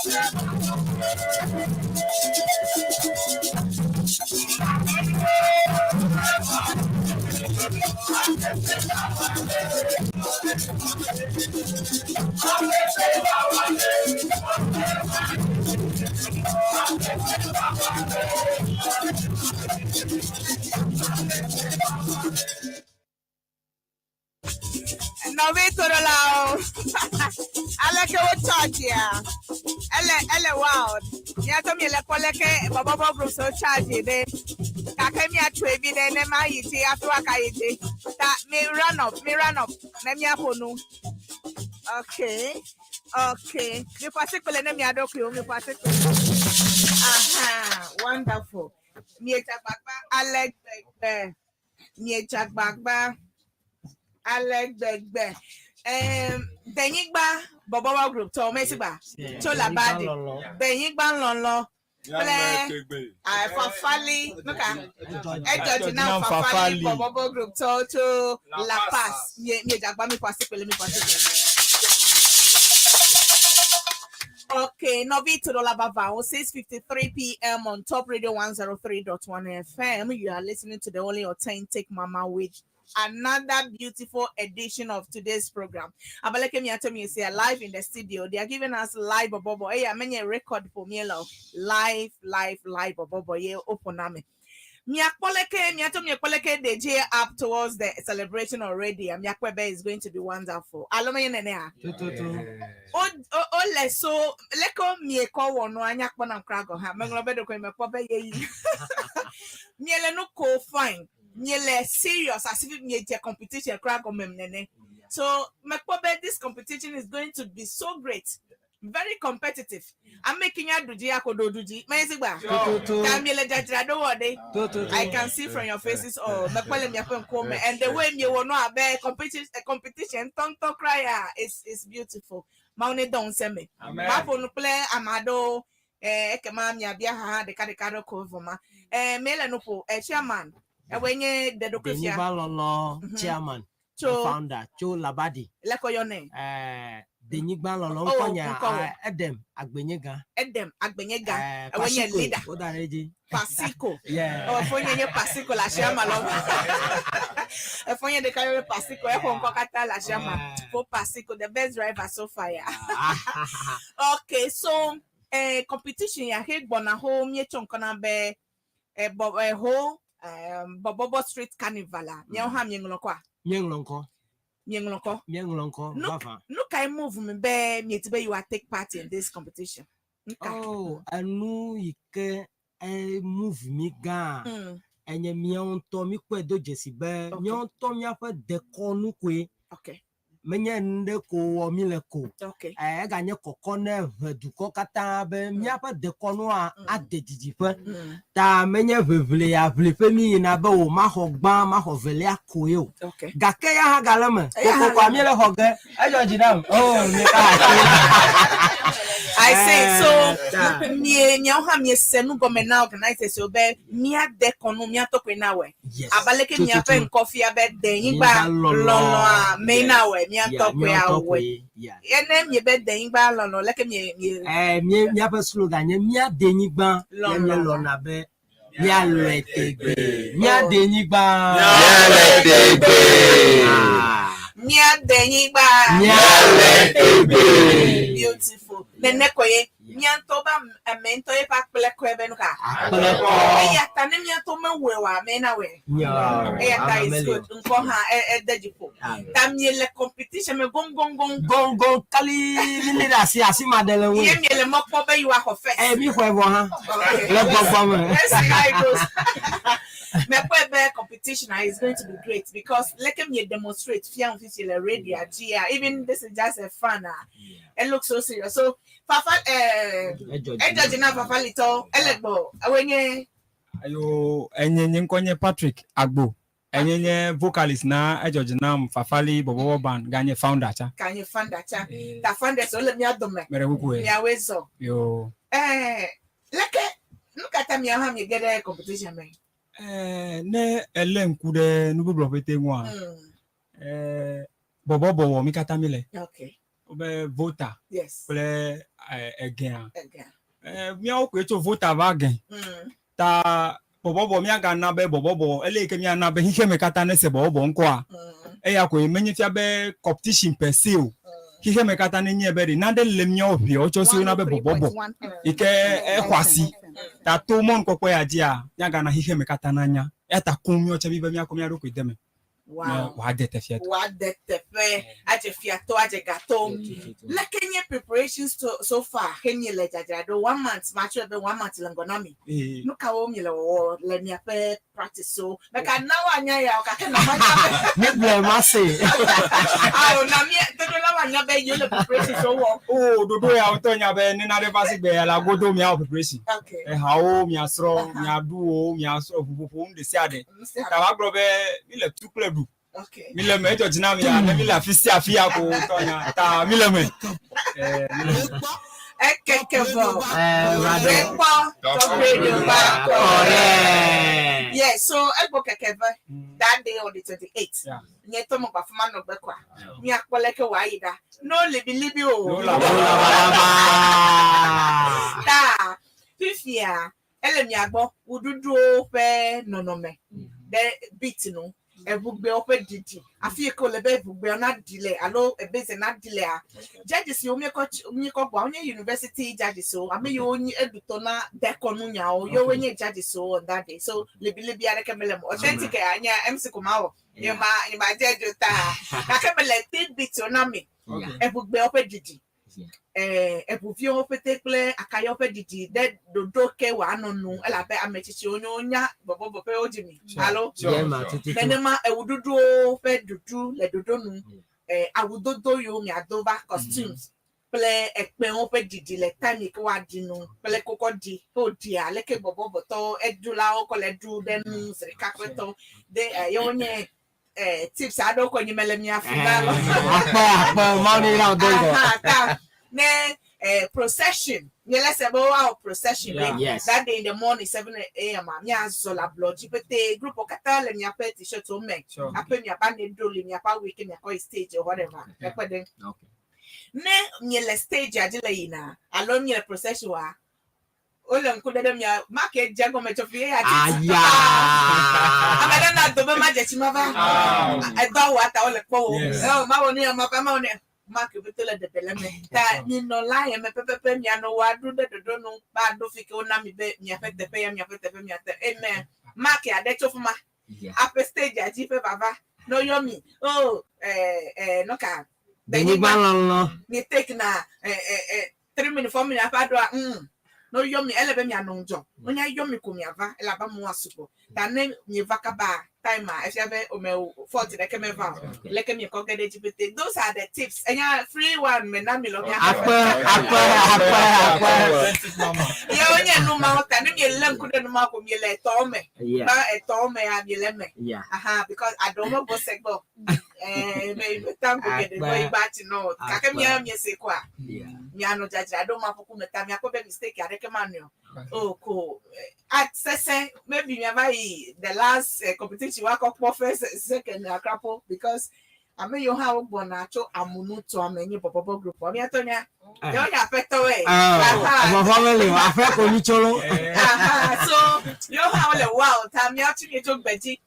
Thank you. Nɔvi toɖolawo, aleke wo charge ya? Ele ele wild. Miatɔ miele kpɔ leke bɔbɔbɔ groups wo charge ɖe. Gake miatsoe vi ɖe ne mayi dzi hafi woaka yi dzi. Ta mi run up, mi run up ne miaƒo nu. Okay, okay. Miƒo asikpele ne mia ɖokuiwo, miƒo asikpele. Aha, wonderful. Miedze agbagba ale gbegbe. Miedze agbagba ale gbegbe. Em, Denyigba bɔbɔbɔ group tɔ mesigba tso Labadi. Denyigba lɔlɔ kple ah, Fafali nuka edzɔ dzi na Fafali bɔbɔbɔ group tɔ tso La Paz. Mie miedze agbagba miƒo asikpele miƒo asikpele. Okay, Novi Todola Bavao, 6:53 p.m. on Top Radio 103.1 FM. You are listening to the only authentic Mama with another beautiful edition of today's program. Abaleke Miatomi is here live in the studio. They are giving us live bobo. Hey, I mean a record for me lo. Live, live, live bobo. Yeah, open ame. Miakpoleke, miato miakpoleke, they up towards the celebration already. And Miakwebe is going to be wonderful. Alome yenene. O o o le so leko miekɔ wɔ nua anya kpɔ nam kura gɔ hã meŋlɔ be ɖeko mekpɔ be ye yi miele nu ko fine miele serious as if miedze competition kura gɔme nene so mekpɔ be this competition is going to be so great very competitive ame ke nya ɖu dzi ako ɖo ɖu dzi menye si gba ta miele dzadzra ɖo wɔ ɖe I can see from your faces oh mekpɔ le miaƒe ŋkuwo me and the way miewɔ nu abe competition competition ŋutɔŋutɔ kura ya is is beautiful mawu ne dɔ ŋusẽ me maƒo nu kple ame aɖewo eh, ekema miabia ha hã ɖekaɖeka ɖe ko vɔ ma eh, miele nu ƒo eh, chairman ewoe nye ɖeɖokui fia Denyigba lɔlɔ chairman Tso- founder tso Labadi. leke woyɔnɛ Eh, Denyigba lɔlɔ Oh, ŋkɔnya ŋkɔwò. ah, Edem Agbenyega. Edem Agbenyega Eh, ewoe nye Pasiko, leader woda ɖe edzi. Pasiko Yeah. Oh, efonye nye Pasiko le asiama lɔ efonye ɖeka yɔ be Pasiko eƒo ŋkɔ katã le asiama fo Pasiko the best driver so far ya okay so eh, competition ya he gbɔna ho mietsɔ ŋkɔ na be eh, bɔ, eh, ho eh, bɔbɔbɔ street carnival a miawo hã mieŋlɔ kɔa Míeŋlɔ ŋkɔ. mieŋlɔ ŋkɔ Míeŋlɔ ŋkɔ Nu- vavã. nu kae move mi be mieti be you are take part in this competition nu ka Oh, enu yi ke e move mi gã enye míawo ŋutɔ míkpɔe do dzesi be míawo ŋutɔ míaƒe dekɔnu koe. Okay. Menye nu ɖe ko wɔ mí le ko. Okay. Eh, eganye kɔkɔ ne ʋe dukɔ katã be míaƒe dekɔnua ade didiƒe. Ta menye ʋeʋli aʋliƒe mí yina be o maxɔ gbã maxɔ velia koe o. Okay. Gake ya hã gale eme. Eya hã Kokokoa le míele xɔ ge. Edzɔ dzi nam. Oh, míeka asi. I say so ta. mie miawo hã miese nu gɔme na organizers wo be míade kɔnu míatɔ koe na wɔe. Yes. Abe aleke Tu, tu, miaƒe tu. ŋkɔ fia be denyigba Nyigba lɔlɔ. lɔlɔa mee Yes. na wɔe míatɔ Yeah, koe míatɔ awɔe. koe. Yeah. Ye ne miebe denyigba lɔlɔ leke mie mie Eh, mie míaƒe slogan nye míade nyigba ye Lɔlɔ. míelɔna be míalɔe tegbee. Míade nyigba. Míalɔe tegbee. míade nyigba. Míalɔe tegbee. Beautiful. Nene koe míatɔ be ame ŋutɔ eƒe akplekɔe be nu ka. Akplekɔ. Eya ta ne míatɔ mewɔe oa ame na wɔe. Yeah. Eya ta Ame is meli good. Ŋkɔ hã e- ede dzi ƒo. Ta miele competition me goŋgoŋgoŋ. Goŋgoŋ kali mílé ɖe asi asi ma ɖe le ŋu. Ye miele mɔ kpɔ be yewoaxɔ first. Eh, mi xɔe vɔ hã. Le gbɔgbɔ me. Let's see how it goes. Mekpɔe be competition ah, is going to be great because like me demonstrate fia fifi le radio dzi ah, even this is just a fun ah. It looks so serious. So Fafa eh edzɔ dzi na Fafa litɔ ele gbɔ ewoe nye Ayo, enye nye ŋkɔ nye Patrick Agbo. Enye nye vocalist na edzɔ dzi nam Fafali Bɔbɔbɔ Band ganye founder tsa. ka nye founder tsa. Ta founders wole mía dome. Meɖe kuku ye. Miawoe zɔ. Yo. Eh leke nu ka ta miawo hã miege ɖe competition me? Eh, ne elé ŋku ɖe nugbɔgblɔ ƒete ŋua, eh, bɔbɔbɔ wɔ mí katã mi le. Okay. Wobe vota Yes. kple eh, egea. Egea. Eh, míawo koe tso vota va ge. Ta bɔbɔbɔ míagana be bɔbɔbɔ ele yi ke míana be xixeme katã nese bɔbɔbɔ ŋkɔa. Eya koe menye fia be competition per se o. Xixeme katã nenye be ɖe nane le míawo ʋeawo tsɔ si wona be bɔbɔbɔ yi ke exɔ asi. Ta to mɔnukpɔkpɔ ya dzia míagana xixeme katã nanya. Eya ta koŋ míawo tsɛ míbe míakɔ mía ɖokui de eme. Wow. Wòade teƒea. Wòade teƒe, adze fiatɔ, adze gatɔ. Leke nye preparations so, so far he miele dzadzra ɖo? One month, matsɔe be one month le ŋgɔ na mi. Nu kawo miele wɔwɔ le miaƒe practice wo? Meka na woanya ya o, gake na manya be. Mígblɔe mase. Ao, na mía dodola woanya be yewole preparations wo wɔm. O, ɖoɖo ya ŋutɔ nya be ne nane va sigbe ya la godo miawɔ preparation. Okay. Ehawo miasrɔ̃, miaɖuwo, miasrɔ̃, ʋuƒoƒo, nu ɖe sia ɖe. Ta woagblɔ be mi le tu kple ɖu. Mi le me edzɔ dzi na mi ya ne mi le afi sia afi ya ko tɔ nya ta mi le me. Eh, mi le me. Ekeke vɔ. Eh, Ekpɔ tɔgbe ɖo va kɔ. Yeah, so egbo keke vɛ that day on the 28th. Yeah. Nye tɔ mo gba fuma nɔ gbe kwa. Miakpɔ leke wòayi ɖa. No libilibi o. No labalaba. Ta fifia ele mia gbɔ wuɖuɖuwo ƒe nɔnɔme ɖe beat nu. Eʋugbewo ƒe ɖiɖi. Afi yi ke wòle be eʋugbeawo naɖi le alo ebeze naɖi lea. Judges yiwo míekɔ tsi míekɔ gbɔa wonye university judges wo. Ame yiwo nyi eɖutɔ na dekɔnu nyawo yewoe nye judges wo on that day. So libilibi aɖeke mele eme o. Authentic ya nye MC ko mawɔ. Nye ma nye ma dze dzo ta. Gake mele tidbit wo na mi. Eʋugbewo ƒe ɖiɖi. Eh, eʋuviwo ƒete kple akayawo ƒe ɖiɖi ɖe ɖoɖo ke wòanɔ nu elabe ame tsitsiwo nyo nya bɔbɔbɔ ƒe wo dzi mi. Alo nenema ewuɖuɖuwo ƒe ɖuɖu le ɖoɖo nu. Eh, awudodo yiwo miado va costumes kple ekpẽwo ƒe ɖiɖi le time yi ke woaɖi nu kple kokɔ ɖi ke woɖia leke bɔbɔbɔtɔwo eɖulawo kɔ le ɖu ɖe nu zi ɖeka kple tɔwo de eh, yewo nye eh, tips aɖewo kɔ nyi mele mia fi na lɔ. Akpe akpe Mawu ne yra wo do ŋgɔ. Aha, ta ne eh, procession miele se be woawɔ procession Yeah. be Yes. that day in the morning 7 a.m. a miazɔ le ablɔdzi pete group katã le miaƒe t-shirt wo me Sure. aƒe miaƒe ane ɖo le miaƒe awu yi ke miakɔ yi stage or whatever ekpe ɖe ne miele stage dzi le yina alo miele procession wa wole ŋku ɖe ɖe mia make dze gɔme tso fi eya tsi Aya. ame ɖe na do be madze tsi ma va edɔ awu ata wole kpɔ wo Yes. ɛ mawɔ nu ya ma va mawɔ nu ya make pete le ɖeɖe le me ta minɔ la yɛ me pɛpɛpɛ mianɔ wa ɖo ɖe ɖoɖo nu ba ɖo fi ke wona mi be miaƒe teƒe ya miaƒe teƒe miate eme make aɖe tso fi ma aƒe stage dzi ƒe vava ne woyɔ mi o ɛ ɛ nɔka Denyigba lɔlɔ. mi take na ɛ ɛ ɛ 3 minutes 4 minutes aƒe aɖoa ne woyɔ mi ele be mianɔ ŋudzɔ wonya yɔ mi ko miava elabe amewo asugbɔ ta ne mieva kaba time a efia be ome fault ɖeke meva o leke miekɔ ge ɖe edzi pete those are the tips enya free one me na mi lɔ mia Akpe akpe akpe akpe. yewo nye numawo ta ne mielé ŋku ɖe numawo ko miele etɔwo me Yeah. ba etɔwo me ya miele me Yeah. aha because aɖewo megbɔ se gbɔ ɛɛ me me tango geɖe gbɔ Akpe. yi ba tsi nɔ gake Akpe. mia miese koa Yeah. mianɔ dzadzra ɖo ma ƒoƒu me ta miakpɔ be mistake aɖeke manɔ o ko a sese maybe miava yi the last competition wakɔ kpɔ first second akrapo because ame yiwo hã wogbɔna tso amunu tɔame nye bɔbɔbɔ group wa miatɔ nya yewo nye aƒetɔwoe. Ah, vɔvɔ meli o, aƒe ko nyi tsolo. Aha, so yewo hã wole wow ta miawo tsi mi tso gbedzi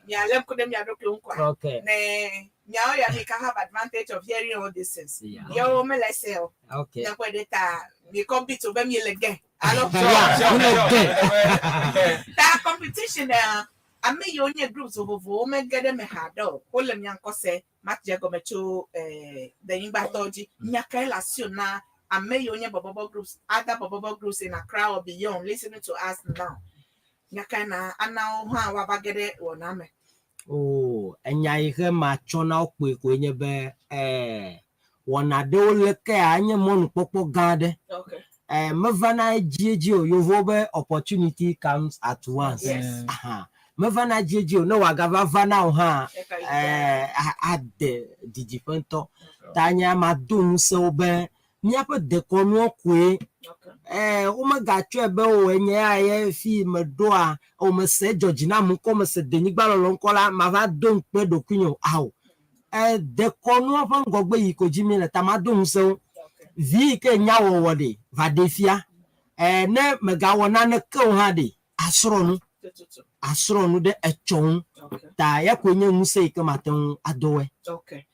mialé ŋku ɖe mia ɖokui ŋu koa Okay. ne miawo ya mi can have advantage of hearing all these things Yeah. yewo mele se o Okay. miakpɔe ɖe ta mi compete o be mi le gɛ alo Yeah, we le gɛ. ta competition ame yiwo nye groups vovovowo mege ɖe me haɖe o wole mia ŋkɔ se madze gɔme tso denyigbatɔwo dzi nya kae le asiwò na ame yiwo nye bɔbɔbɔ groups other bɔbɔbɔ groups in Accra or beyond listening to us now nya kae na ana wo hã woava ge ɖe wɔna me. Oh, enya yi ke matsɔ na wo kpoe koe nye be wɔna ɖewo le kea enye mɔnukpɔkpɔ gã aɖe. Okay. Mevana edziedzi o yevuwo be opportunity comes at once. Yes. Aha. Mevana edziedzi o ne wòagava va na wo hã Eka yi ade didiƒe ŋutɔ. Ta nye mado ŋusẽ wo be míaƒe dekɔnuwo koe Okay. Womegatsɔe be o enye ya ye fi meɖoa o mese dzɔ dzi nam ŋkɔ mese denyigba lɔlɔ ŋkɔ la mava do ŋukpe ɖokuinye o ao dekɔnuwo ƒe ŋgɔgbe yi ko dzi mi le ta mado ŋusẽ wo Okay. vi yi ke nya wɔwɔ ɖe va ɖe fia. Eh, ne megawɔ naneke o hã ɖe, asrɔ̃ nu. Tututu. Asrɔ̃ nu ɖe etsɔ ŋu. Okay. Ta ya koe nye ŋusẽ yi ke mate ŋu ado wɔe. Okay.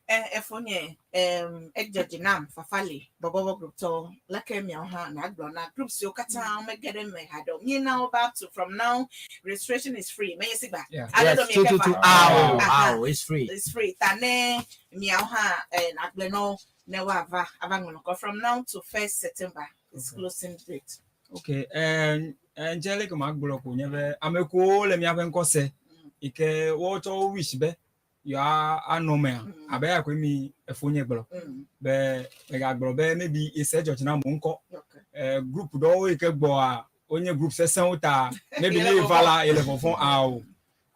Eh, efonye edze dzi nam Fafali bɔbɔbɔ group tɔ leke miawo hã nàgblɔ na group siwo katã mege ɖe eme haɖe o. Míena wo ba up to from now registration is free. Menye sigba. Yeah. Alo Yes, ɖo mieke tututu. va. Ao, Aha. ao, it's free. It's free. Ta ne miawo hã nàgblɔ na wo ne woava ava ŋlɔ ŋkɔ from now to 1st September. It's Okay. closing date. Ok, ŋtsɛ leke magblɔ ko nye be ame kewo le miaƒe ŋkɔ se yi ke wotsɔ wo wish be yewoa anɔ mea abe ya koe mi efonye gblɔ be megagblɔ be maybe ese dzɔ dzi na amewo ŋkɔ. Okay. Group ɖewo yi ke gbɔa wonye group sesẽwo ta maybe Yele ne yeva vɔvɔ̃. La yele vɔvɔ̃ ao.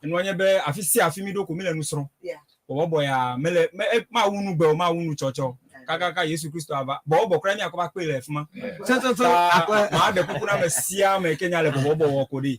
Enua nye be afi sia afi mi ɖo ko mi le nu srɔ̃m. Yeah. Bɔbɔbɔ ya mele me mawu nu gbe o mawu nu tsɔtsɔ o. Kakaka Yesu Kristo ava. Bɔbɔbɔ kura miakɔ va kpe le fi ma. Tututu. Ta Akɔe. maa ɖe kuku na ame sia ame ke nya le bɔbɔbɔ wɔ ko ɖi.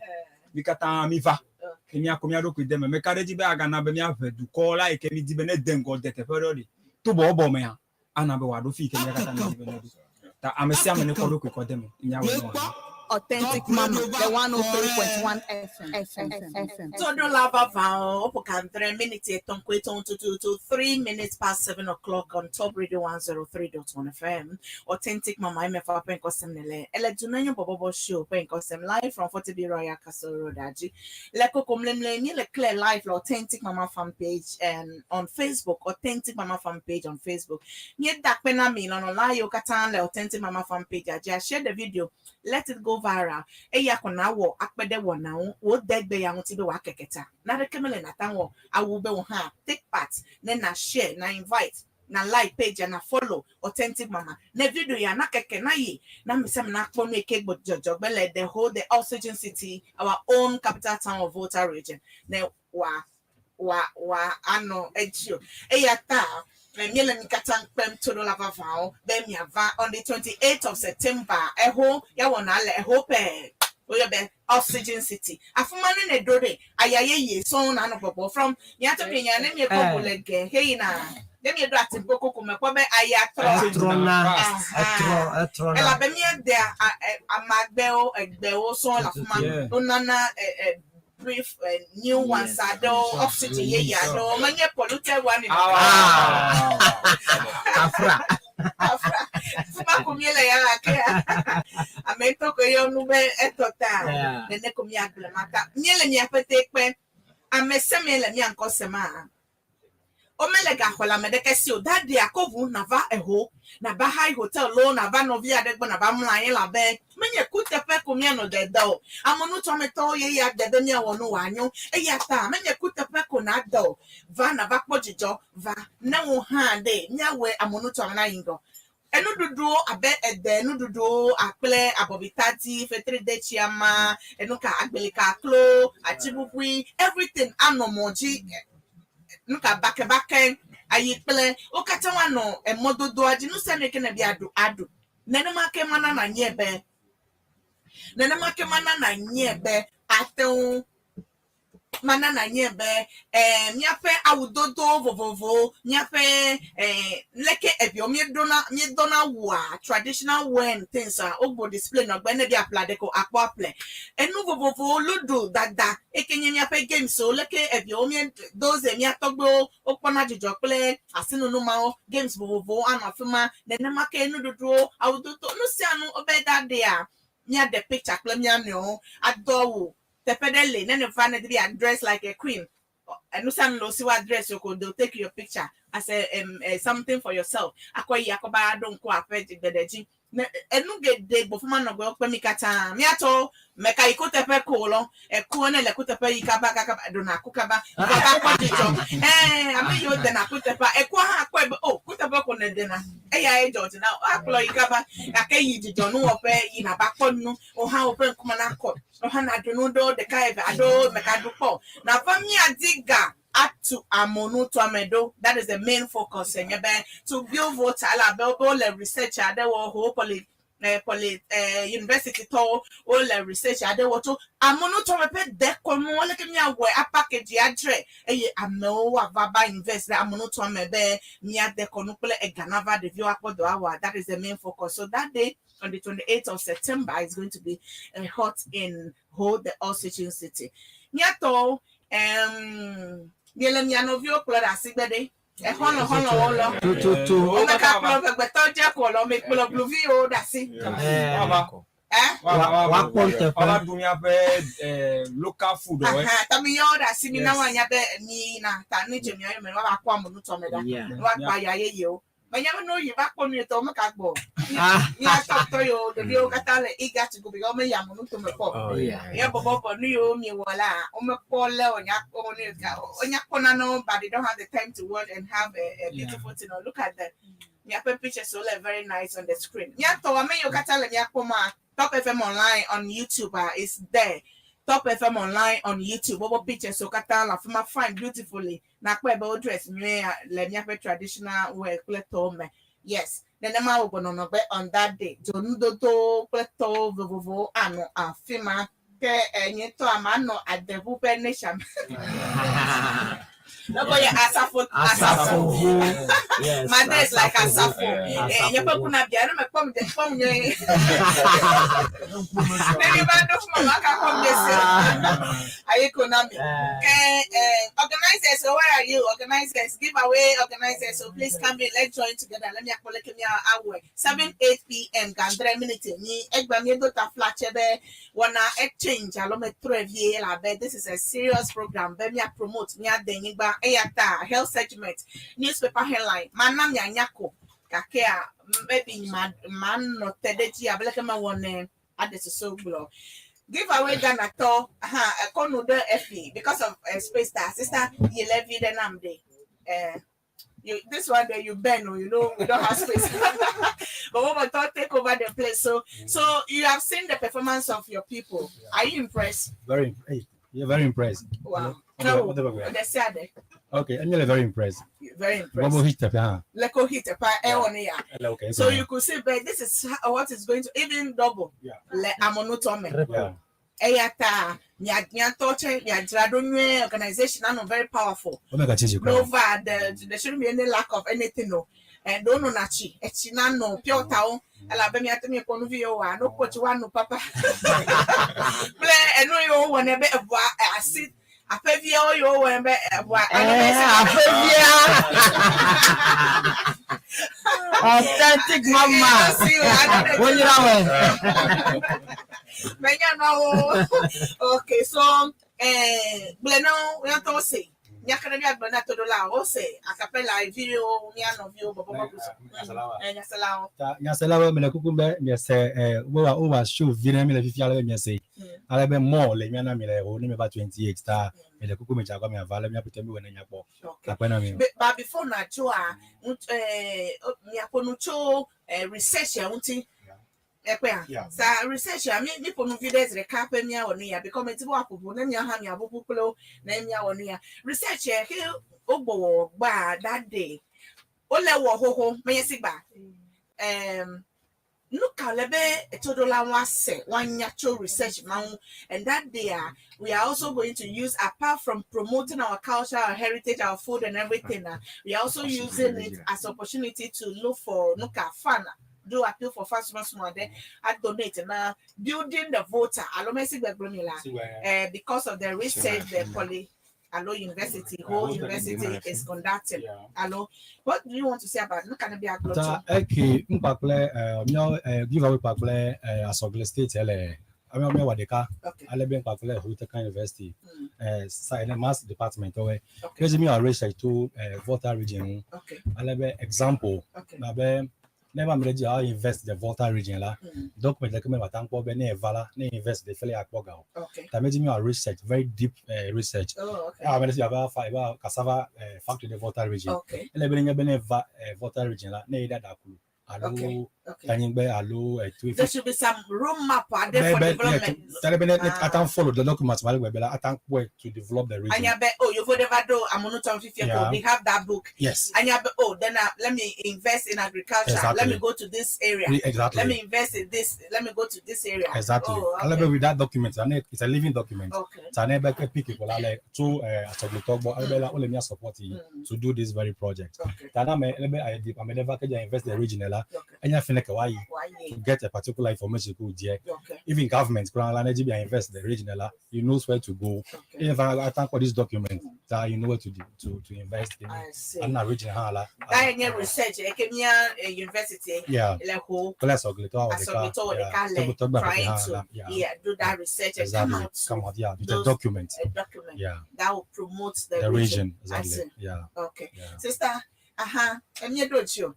Mi katã mi va. Ke miakɔ mia ɖokui de me. Meka ɖe edzi be agana be miaʋe dukɔ la yi ke mi di be ne de ŋgɔ de teƒe ɖe ɖi. To bɔbɔbɔ mea, ana be wòaɖo fi yi ke mia katã mi di be ne ɖo. Ta ame sia ame ne kɔ ɖokui kɔ de me. Miawɔe ne wòanyo. Authentic Mama, the 103.1 FM. FM. FM. Todo lava vao, opokan 3 minutes, etong to 2 to 7:03 o'clock on Top Radio 103.1 FM. Authentic Mama, MFA Penkosem Nele. Ele Dunanyo Bobobo Show, Penkosem, live from 40B Royal Castle Road, Aji. Le koko mlemle, mi le clear live, le Authentic Mama fan page and on Facebook, Authentic Mama fan page on Facebook. Nye dakpe na mi, no no la yo katan le Authentic Mama fan page, Aji. Share the video, let it go viral. Eya ko na wɔ akpe ɖe wɔna ŋu wo degbe ya ŋuti be wòakeke ta naneke mele nata wɔ awu be wò hã take part ne na share, na invite, na like page, na follow Authentic Mama ne video ya na keke na yi na misem na kpɔ nu eke gbɔ dzɔdzɔgbe le the whole the Oxygen City, our own capital town of Volta Region, ne wa wa wa anɔ edzi o. Eya ta míele mi katã kpem toɖola vavãwo be miava on the 28th of September. Ɛho yawɔna le ɛho pɛɛ woyɔ be Oxygen City. Afima ne ne do ɖe aya yeye sɔŋ na nɔ gbɔgbɔ from miatɔ mienya ne miekɔ go le ge heyina ne mieɖo ati koko me kpɔ be aya trɔ. Etrɔna. Aha. Etrɔ, etrɔna. Elabe míede amagbewo egbewo sɔŋ le afima. Wonana brief new ones aɖewo, oxygen yeye aɖewo, menye polluted one. Ah. Kafra. Fuma ko míele ya la ke ame ŋutɔ ko yɔ nu be etɔ ta. Nene ko míagblẽ ma ta míele miaƒe te kpe ame seme le mía ŋkɔ sema womele gaxɔ le ame ɖeke si o dadi akovu nava eho nava high hotel lo nava nɔvi aɖe gbɔ nava mlɔ anyi labe menye kuteƒe ko míanɔ dede o. Amenutsɔmetɔwo ye ya de be míawɔ nu wòanyo eya ta menye kuteƒe ko nade o. Va nava kpɔ dzidzɔ va ne wo hã ɖe míawɔe amenutsɔame na yi ŋgɔ. Enuɖuɖuwo abe ede nuɖuɖuwo akple abɔbitadi fetridetsi enuka agbelika klo atibuƒui everything anɔ mɔ dzi nuka bakɛbakɛ ayi kple wo katã woanɔ emɔdodoa dzi. Nu sia nu yi ke ne bi aɖu aɖu nenema ke mana na nye be nenema ke mana na nye be ate ŋu mana na nye be míaƒe awudodo vovovowo míaƒe leke eviwo míedona míedona wua traditional wear and things a wogbo display nɔgbe ne bi aƒle aɖe ko akpɔ aƒle enu vovovowo ludo dada eke nye míaƒe games o leke eviwo míedo ze mía tɔgbewo wokpɔna dzidzɔ kple asinunu mawo games vovovowo anɔ afi ma nenema ke nuɖuɖuwo awudodo nu sia nu wobe da ɖea míaɖe picture kple mía nɔewo ado awu teƒe ɖe le ne ne va ne be dress like a queen enu sia nu le wo si wa dress o ko they will take your picture as a something for yourself akɔ yi akɔba aɖo ŋku aƒe gbeɖe dzi ne enu geɖe gbɔ fuma nɔgbe wokpe mi katã míatɔ meka yi kuteƒe ko lɔ ekuwo ne le kuteƒe yi kaba kaba ɖona ku kaba va va kpɔ dzidzɔ ɛɛ ame yiwo dena kuteƒea ekua hã kpɔe be o kuteƒe ko ne dena eya ye dzɔ dzi na wo akplɔ yi kaba gake yi dzidzɔ nuwɔƒe yi nava kpɔ nu wo hã woƒe ŋkume nakɔ wo hã naɖu nu ɖewo ɖeka eve aɖewo meka ɖu kpɔ nava míadi ga atu amonu tuame ɖo. That is the main focus enye be to build voter elabe wobe wole research aɖewo ho poly university tɔwo wole research aɖewo tso amonu tuame ƒe dekɔnu aleke míawɔe apackage adzrɛ eye amewo woava ba invest ɖe amonu tuame be mía dekɔnu kple ega nava ɖeviwo akpɔ dɔ awɔ. That is the main focus, so that day On the 28th of September, it's going to be hot in Ho, the All-City City. Miatɔwo, miele mia nɔviwo kplɔ ɖe asi gbe ɖe. Exɔlɔ̃xɔlɔ̃wo lɔ. Tututu. Womeka kplɔ ʋegbetɔ dze ko lɔ, mekplɔ bluviwo ɖe asi. Eh? Woakpɔ nuteƒe. Woava ɖu míaƒe local food ɔwɛ. Aha, ta mi yɔ ɖe asi mi na Yes. woanya be mi yina ta ne dze mia yome woava kɔ ame nutɔme ɖa. Yeah. Woakpa aya yeyewo. Menya be ne woyi va kpɔ nu yetɔ womeka gbɔ o. Ah. Míatɔtɔ yiwo ɖeviwo katã le eager to go because womeyi ame nutome kpɔ o. Oh, yeah. Ye bɔbɔbɔ nu yiwo miewɔ la, womekpɔ lé wonya kpɔ nu yi ka wonya kpɔ nanewo but they don't have the time to watch and have a beautiful thing. Oh, look at the miaƒe pictures wo le very nice on the screen. Míatɔ ame yiwo katã le mía kpɔm a, Top FM online on YouTube is there. Top FM online on YouTube. Woƒe pictures wo katã le afi ma fine beautifully. Nakpɔe be wo dress nyuie a, le míaƒe traditional wear kple tɔwo me. Yes, nenema wo gbɔnɔnɔ gbe on that day. Dzonudodowo kple tɔwo vovovowo anɔ afi ma. Ke nye ŋutɔa manɔ adeʋu ƒe nation. Lɔkɔ yɛ asafo Asafo. Yes. My dress like asafo. Yeah. Eh, nye ƒe kuna bia ne mekpɔ mu dze kpɔ mu nye. Ne mi va ɖo fún mama ka kpɔ mu dze se. Ayi ko na mi. Eh, organizers, so where are you? Organizers, give away organizers. So please come in. Let's join together. Let me akpɔ leke mi awɔe. 7 8 p.m. gandre minute ni egba mi do ta flash be wɔna exchange alo me trɔe vie elabe this is a serious program be mia promote mia de nyigba eya ta health segment newspaper headline mana mia nya ko gakea maybe ma manɔ te ɖe dzi abe leke mewɔnɛ aɖe susu gblɔ give away Ghana tɔ ha ɛkɔ nu ɖe efi because of space ta sister yele vi ɖe nam de you this one there you bend, oh, you know we don't have space, but what we thought take over the place. So you have seen the performance of your people. Are you impressed? Very, hey, yeah, very impressed. Wow. Okay, No, whatever we are. the said Okay, I'm really very impressed. very impressed. Bobo hit huh? Leko hit a pa eh, on here. Okay. So you could see, but this is what is going to even double. Yeah. Le amonotome. Yeah. Eya ta mia mia tɔtse mia dzra ɖo nyuie organization anɔ very powerful. Omega Chichi No va there shouldn't be any lack of anything no. And don't know nachi. Etsi na no pure tawo. Elabe mia te mi kpɔ nuvi yiwo wa no kpɔ tsi wa no papa. Kple enu yiwo wɔnɛ be eʋua asi aƒeviawo yiwo wɔnɛ be eʋua. Aƒevia. Authentic mama. Wonyra wɛ. Menya nɔwo. Okay, so gblẽ na wo míatɔwo se. Míake ɖe míagblɔ na toɖolawo wose acapella viwo mía nɔviwo bɔbɔ bɔbɔ. Nyaselawo. Nyaselawo mele kuku be miese wo wa wo wa show vi ɖe mi le fifia ale be miese ale be mɔ le mia na mi le wo ne mi va 28 ta mele kuku mi dzakɔ mi ava ale mia pete mi wɔ ne miakpɔ akpɛ na mi. But before na tso a miaƒo nu tso research ya ŋuti ekpea Yeah. sa research ya mi mi ƒo nu vi ɖe zi ɖeka ƒe miawɔ nu ya because meti be woaƒoƒo ne mia hã miaʋuʋu kple wo ne miawɔ nu ya research ya ke wogbɔ wɔwɔ gbaa that day wole wɔ xoxo menye si gba nu ka le be etoɖola woase woanya tso research ma ŋu. And that day we are also going to use, apart from promoting our culture, our heritage, our food and everything, we are also using it as opportunity to look for nuka fund, do appeal for funds small small, then I donate na building the voter alo mesi gbɛgblɔ mi la because of the research the poly alo university whole university is conducting. Alo, what do you want to say about nuka ne bi agblɔ Ta tso eke ŋkpakple miawo give away kpakple Asɔgle State ele ame miawo wɔ ɖeka ale be ŋkpakple Ho Teka University science maths department wɔe kezi miawɔ research to Volta region ŋu ale be example na be ne ma mi ɖe dzi awo invest the Volta region la document le ke me wata kpɔ be ne eva la ne invest de fɛlɛ akpɔ ga o ta mi dzi miawɔ research, very deep research. Ah, ame ɖe si ava fa eva cassava factory de Volta region ele be ne nye be ne va Volta region la ne yi ɖe Adaklu alo Tanyigbe alo etu There should be some roadmap out there for development. Tale be ne atan follow the document ma le gbe be la atan kpɔe to develop the region. Anya be, oh, you've never do amonutom fifia. They have that book. Anya be, oh, then let me invest in agriculture. Let me go to this area. Let me invest in this. Let me go to this area. Exactly. Oh, Ale okay. be with that document, ane it's a living document. Ta ne be ke pick ko la le to asɔgbetɔ gbɔ ale be la wole mia support yi to do this very project. Ta na me ele be I ame ɖe va ke dza invest the region la enya fi ne ke woayi Why? to get a particular information ko die. Okay. Even government kura la ne be invest the region la, you knows where to go. Okay. If I thank for this document, that you know where to do, to invest in. I see. And region ha la. That nye research eke mia university Yeah. le ho Kole asɔglitɔ awɔ ɖeka. asɔgbetɔ wɔ ɖeka le Tɔgbe trying to yeah do that research and come Exactly. out to Come out, yeah, with a those- document. a document Yeah. that will promote the, The region. I Exactly. see. Yeah. Okay. Yeah. Sister, aha, emie do tsi o.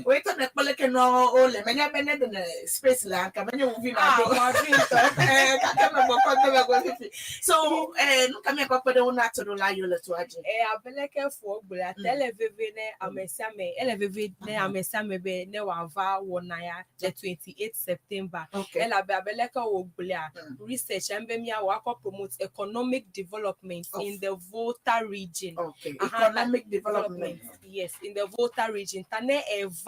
Wait on the kpɔleke nɔ o le menya be ne de space la ka menye wuvi na Ah, do. mavi ŋutɔ. Eh, kake me gbɔ kɔ de me gbɔ fifi. So, eh, nu ka mi kɔ kpe ɖe wo na to ɖo la yo le toa dzi. Eh, abeleke fo gblɔa ta ele veve ne ame sia ame ele veve ne ame sia ame be ne wòava wɔna ya le 28 September. Okay. Elabe abeleke wo gblɔa Mm. research ɛn be míawɔ akɔ promote economic development in the Volta region. Okay. Aha, Economic development. Yes, in the Volta region. Ta ne eva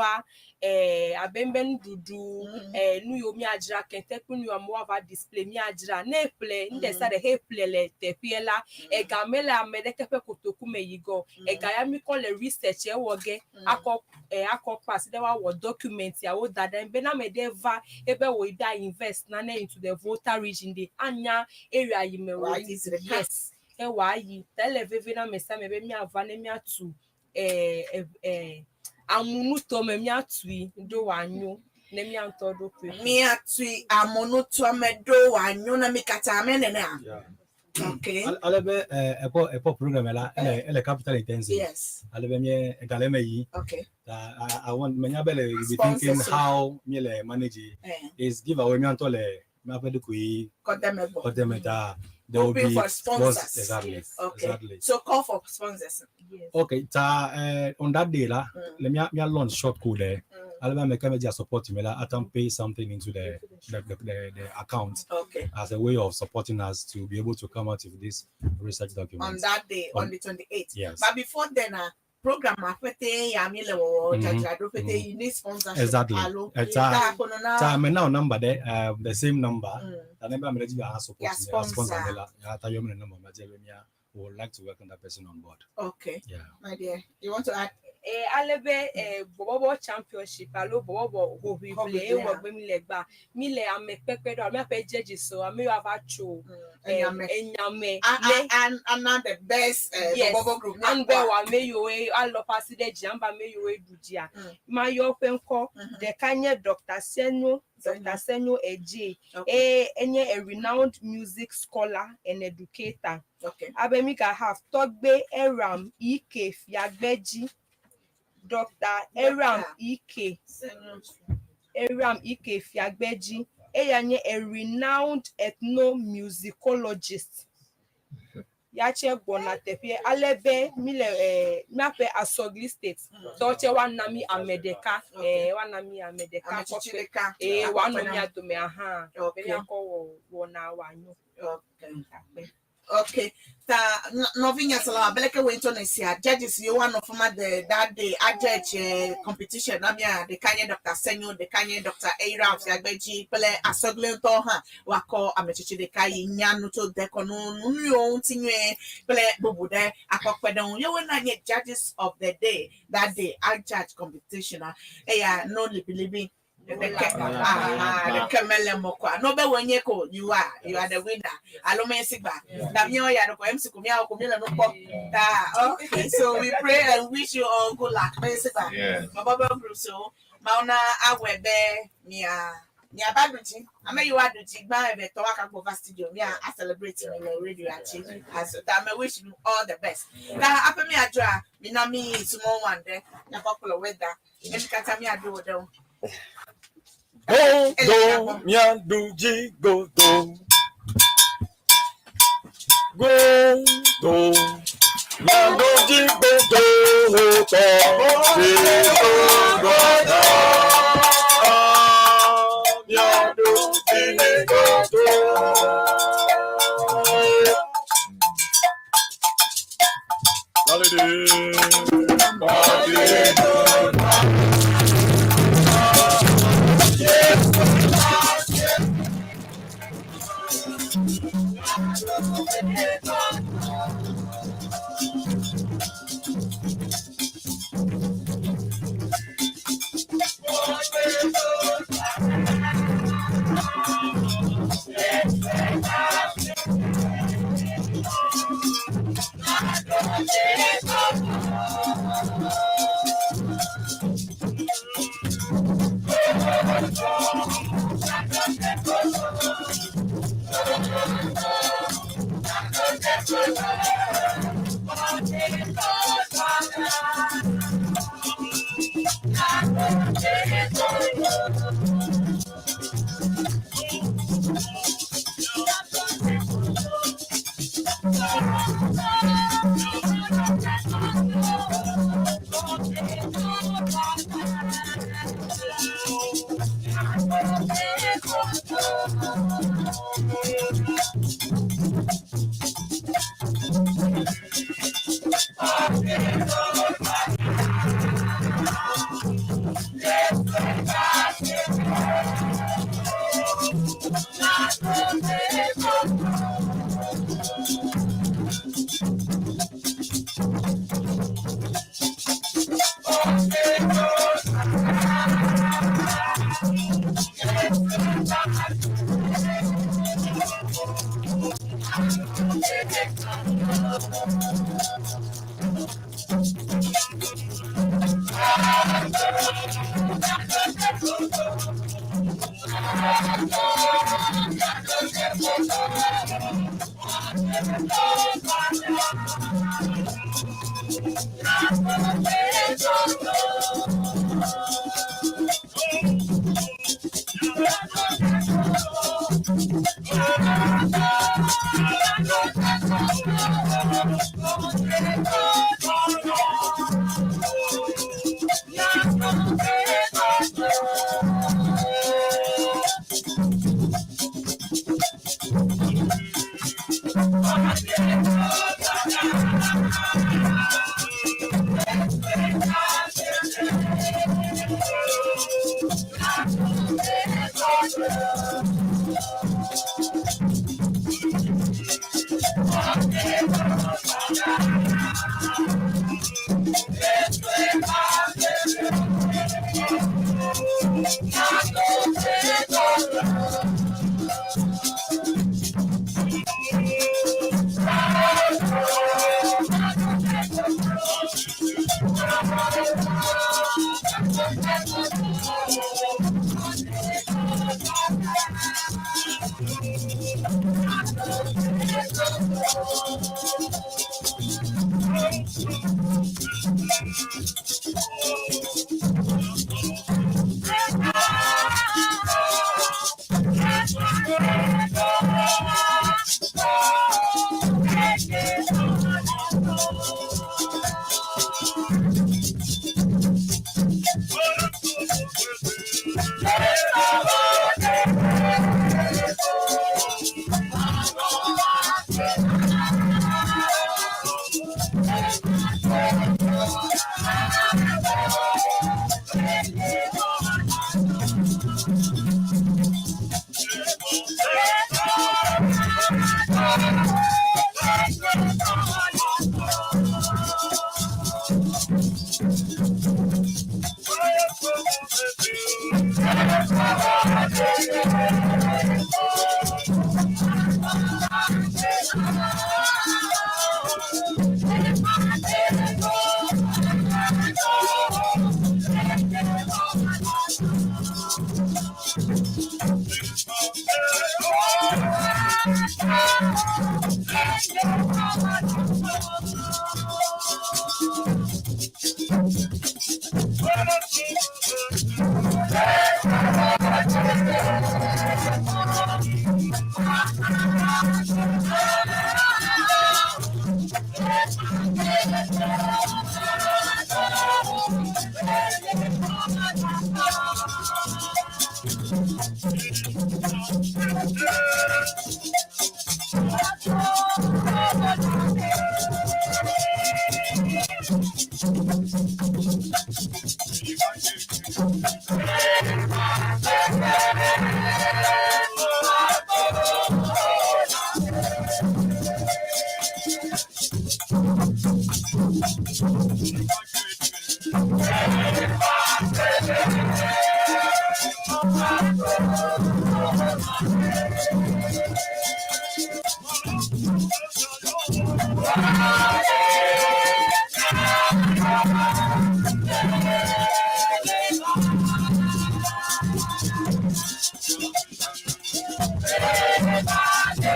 eh, abe be nuɖuɖu Mm. eh, nu yiwo míadzra kente kple nu yiwo amewo ava display míadzra ne eƒle nu ɖe sia ɖe he ƒle le teƒea la ega mele ame ɖeke ƒe kotoku me yi gɔ ega ya mi kɔ le research ewɔ ge akɔ eh, akɔ kpa asi ɖe woawɔ document yawo da ɖe be ne ame ɖe va ebe wò yi da invest nane into the Volta region de anya area yi me wo Wòayi zi ɖeka. yes e wòayi ta ele veve na ame sia ame be míava ne míatu eh, eh, eh, amunutɔ me míatui ɖo wòanyo ne mía ŋutɔ ɖokui. Míatui amonutoame ɖo wòanyo na mi katã ame nenea. Yeah. Okay. Ale be ɛkɔ ɛkɔ program la ele ele capital intensive. Yes. Ale be mie egale me yi. Okay. I want menya be le you be thinking Sponsors. how mie le manage it. Eh, is give away mia ŋutɔ le miaƒe ɖokui kɔ de me gbɔ. kɔ me ta there will Hoping be for sponsors. Exactly. Okay. Exactly. So call for sponsors. Yes. Okay, ta on that day la, Mm. le mia mia launch short code there. Mm. Alaba me kame just support me la, I can pay something into the account Okay. as a way of supporting us to be able to come out with this research document. On that day, on the 28th. Yes. But before then, program apete ya mi le wo Mhm. jajra pete Mhm. you need sponsorship. Exactly. Alo. Ta Ta kono na. ta me now number there, the same number. Mm. The number me let support Yeah, me, sponsor sponsor. me la. Ya ta yo me number me je me we would like to welcome that person on board. Okay. Yeah. My dear, you want to add? Eh, ale be eh, bɔbɔbɔ championship alo bɔbɔbɔ hoʋiʋli Hoʋiʋlia. ewɔ gbe mi le gba mi le ame kpekpe ɖo ame ƒe judges o ame yiwo ava tso eh, Enyame. enyame And, ne and now the best Yes. Bobo group. anbe wɔ ame yiwo alɔ ƒe asi ɖe dzi anbe ame yiwo ɖu dzia Mm. mayɔ ƒe ŋkɔ Mhm. ɖeka nye Dr. Senyo Senyo. Dr. Senyo Eje Okay. eye enye a renowned music scholar and educator. Okay. Abe mi ga have Togbe Eram Ike Fiagbedzi Dr. Eram Dr. Ike Eram Ike Fiagbedzi eya nye a renowned ethnomusicologist ya tse gbɔna teƒe ale be mi le eh, míaƒe Asogli state tɔwo tse woana mi ame ɖeka Okay. eh, woana mi ame ɖeka Ame tsitsi kɔkɔe ɖeka. eye woanɔ Akɔkɔe na mía dome hã be Okay. míakɔ wɔ wɔna wòanyo Okay. akpe. Okay. Ta nɔvi nyasala abeleke wo ŋutɔ ne sia judges yi woanɔ fama the that day a judge competition na mia ɖeka nye Dr. Senyo ɖeka nye Dr. Eira Fiagbedzi kple Asɔgle ŋutɔ hã woakɔ ame tsitsi ɖeka yi nya nu tso dekɔnu nu yiwo ŋuti nyuie kple bubu ɖe akɔkpe ɖe ŋu yewoe na nye judges of the day that day a judge competition a eya no libilibi ɖeke aha ɖeke mele mɔ kɔa no be wonye ko you are the winner alo me sigba na miawo ya ɖe ko MC ko miawo ko mi le nu kpɔ ta okay so we pray and wish you all good luck me sigba Yeah. bɔbɔ group so mawo na awɔe be mia miaba ɖu dzi ame yiwo aɖu dzi gbã eve tɔ woaka va studio mia a celebrate mi le radio atsi as ta me wish you all the best ta aƒe miadzɔa mina mi small one ɖe miakɔ kplɔ weather emi katã miaɖo wo ɖe wo. Go, go, miandu ji go, go. Go, go. Miandu ji go, go, go, go, go, go, go. Ah, miandu ji go, go. Holiday, holiday. Bye.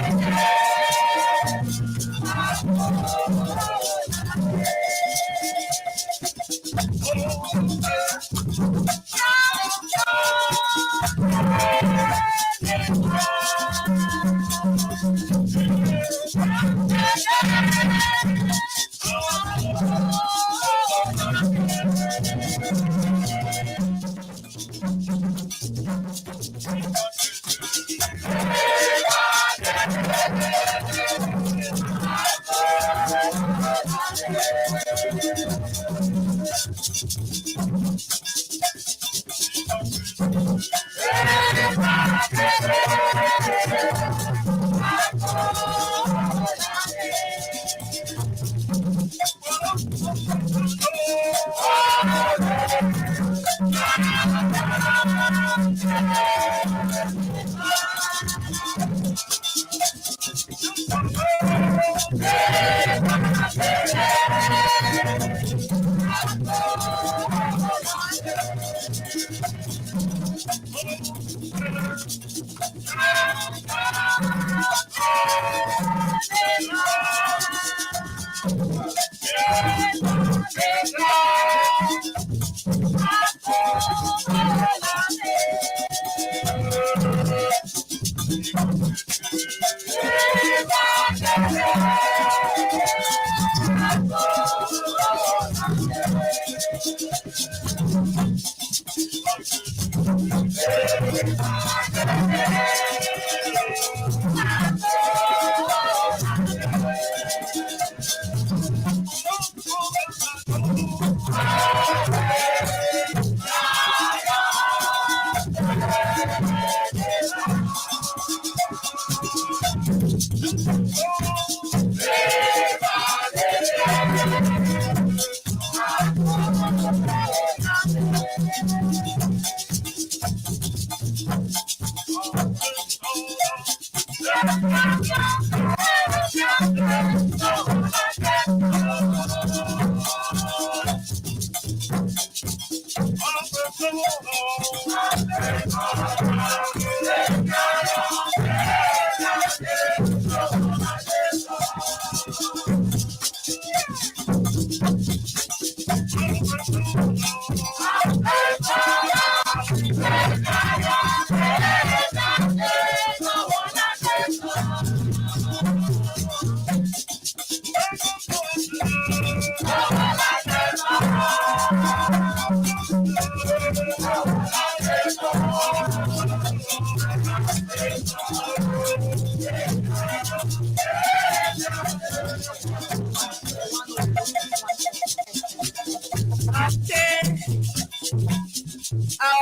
Okay.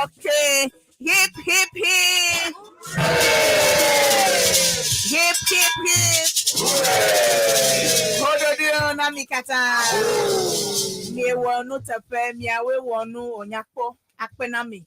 Okay. Hip, hip, hip. Hip, hip, hip. Hododo na mi katã. Miewɔ nuteƒe, miawoe wɔ nu wònyakpɔ akpe na mi.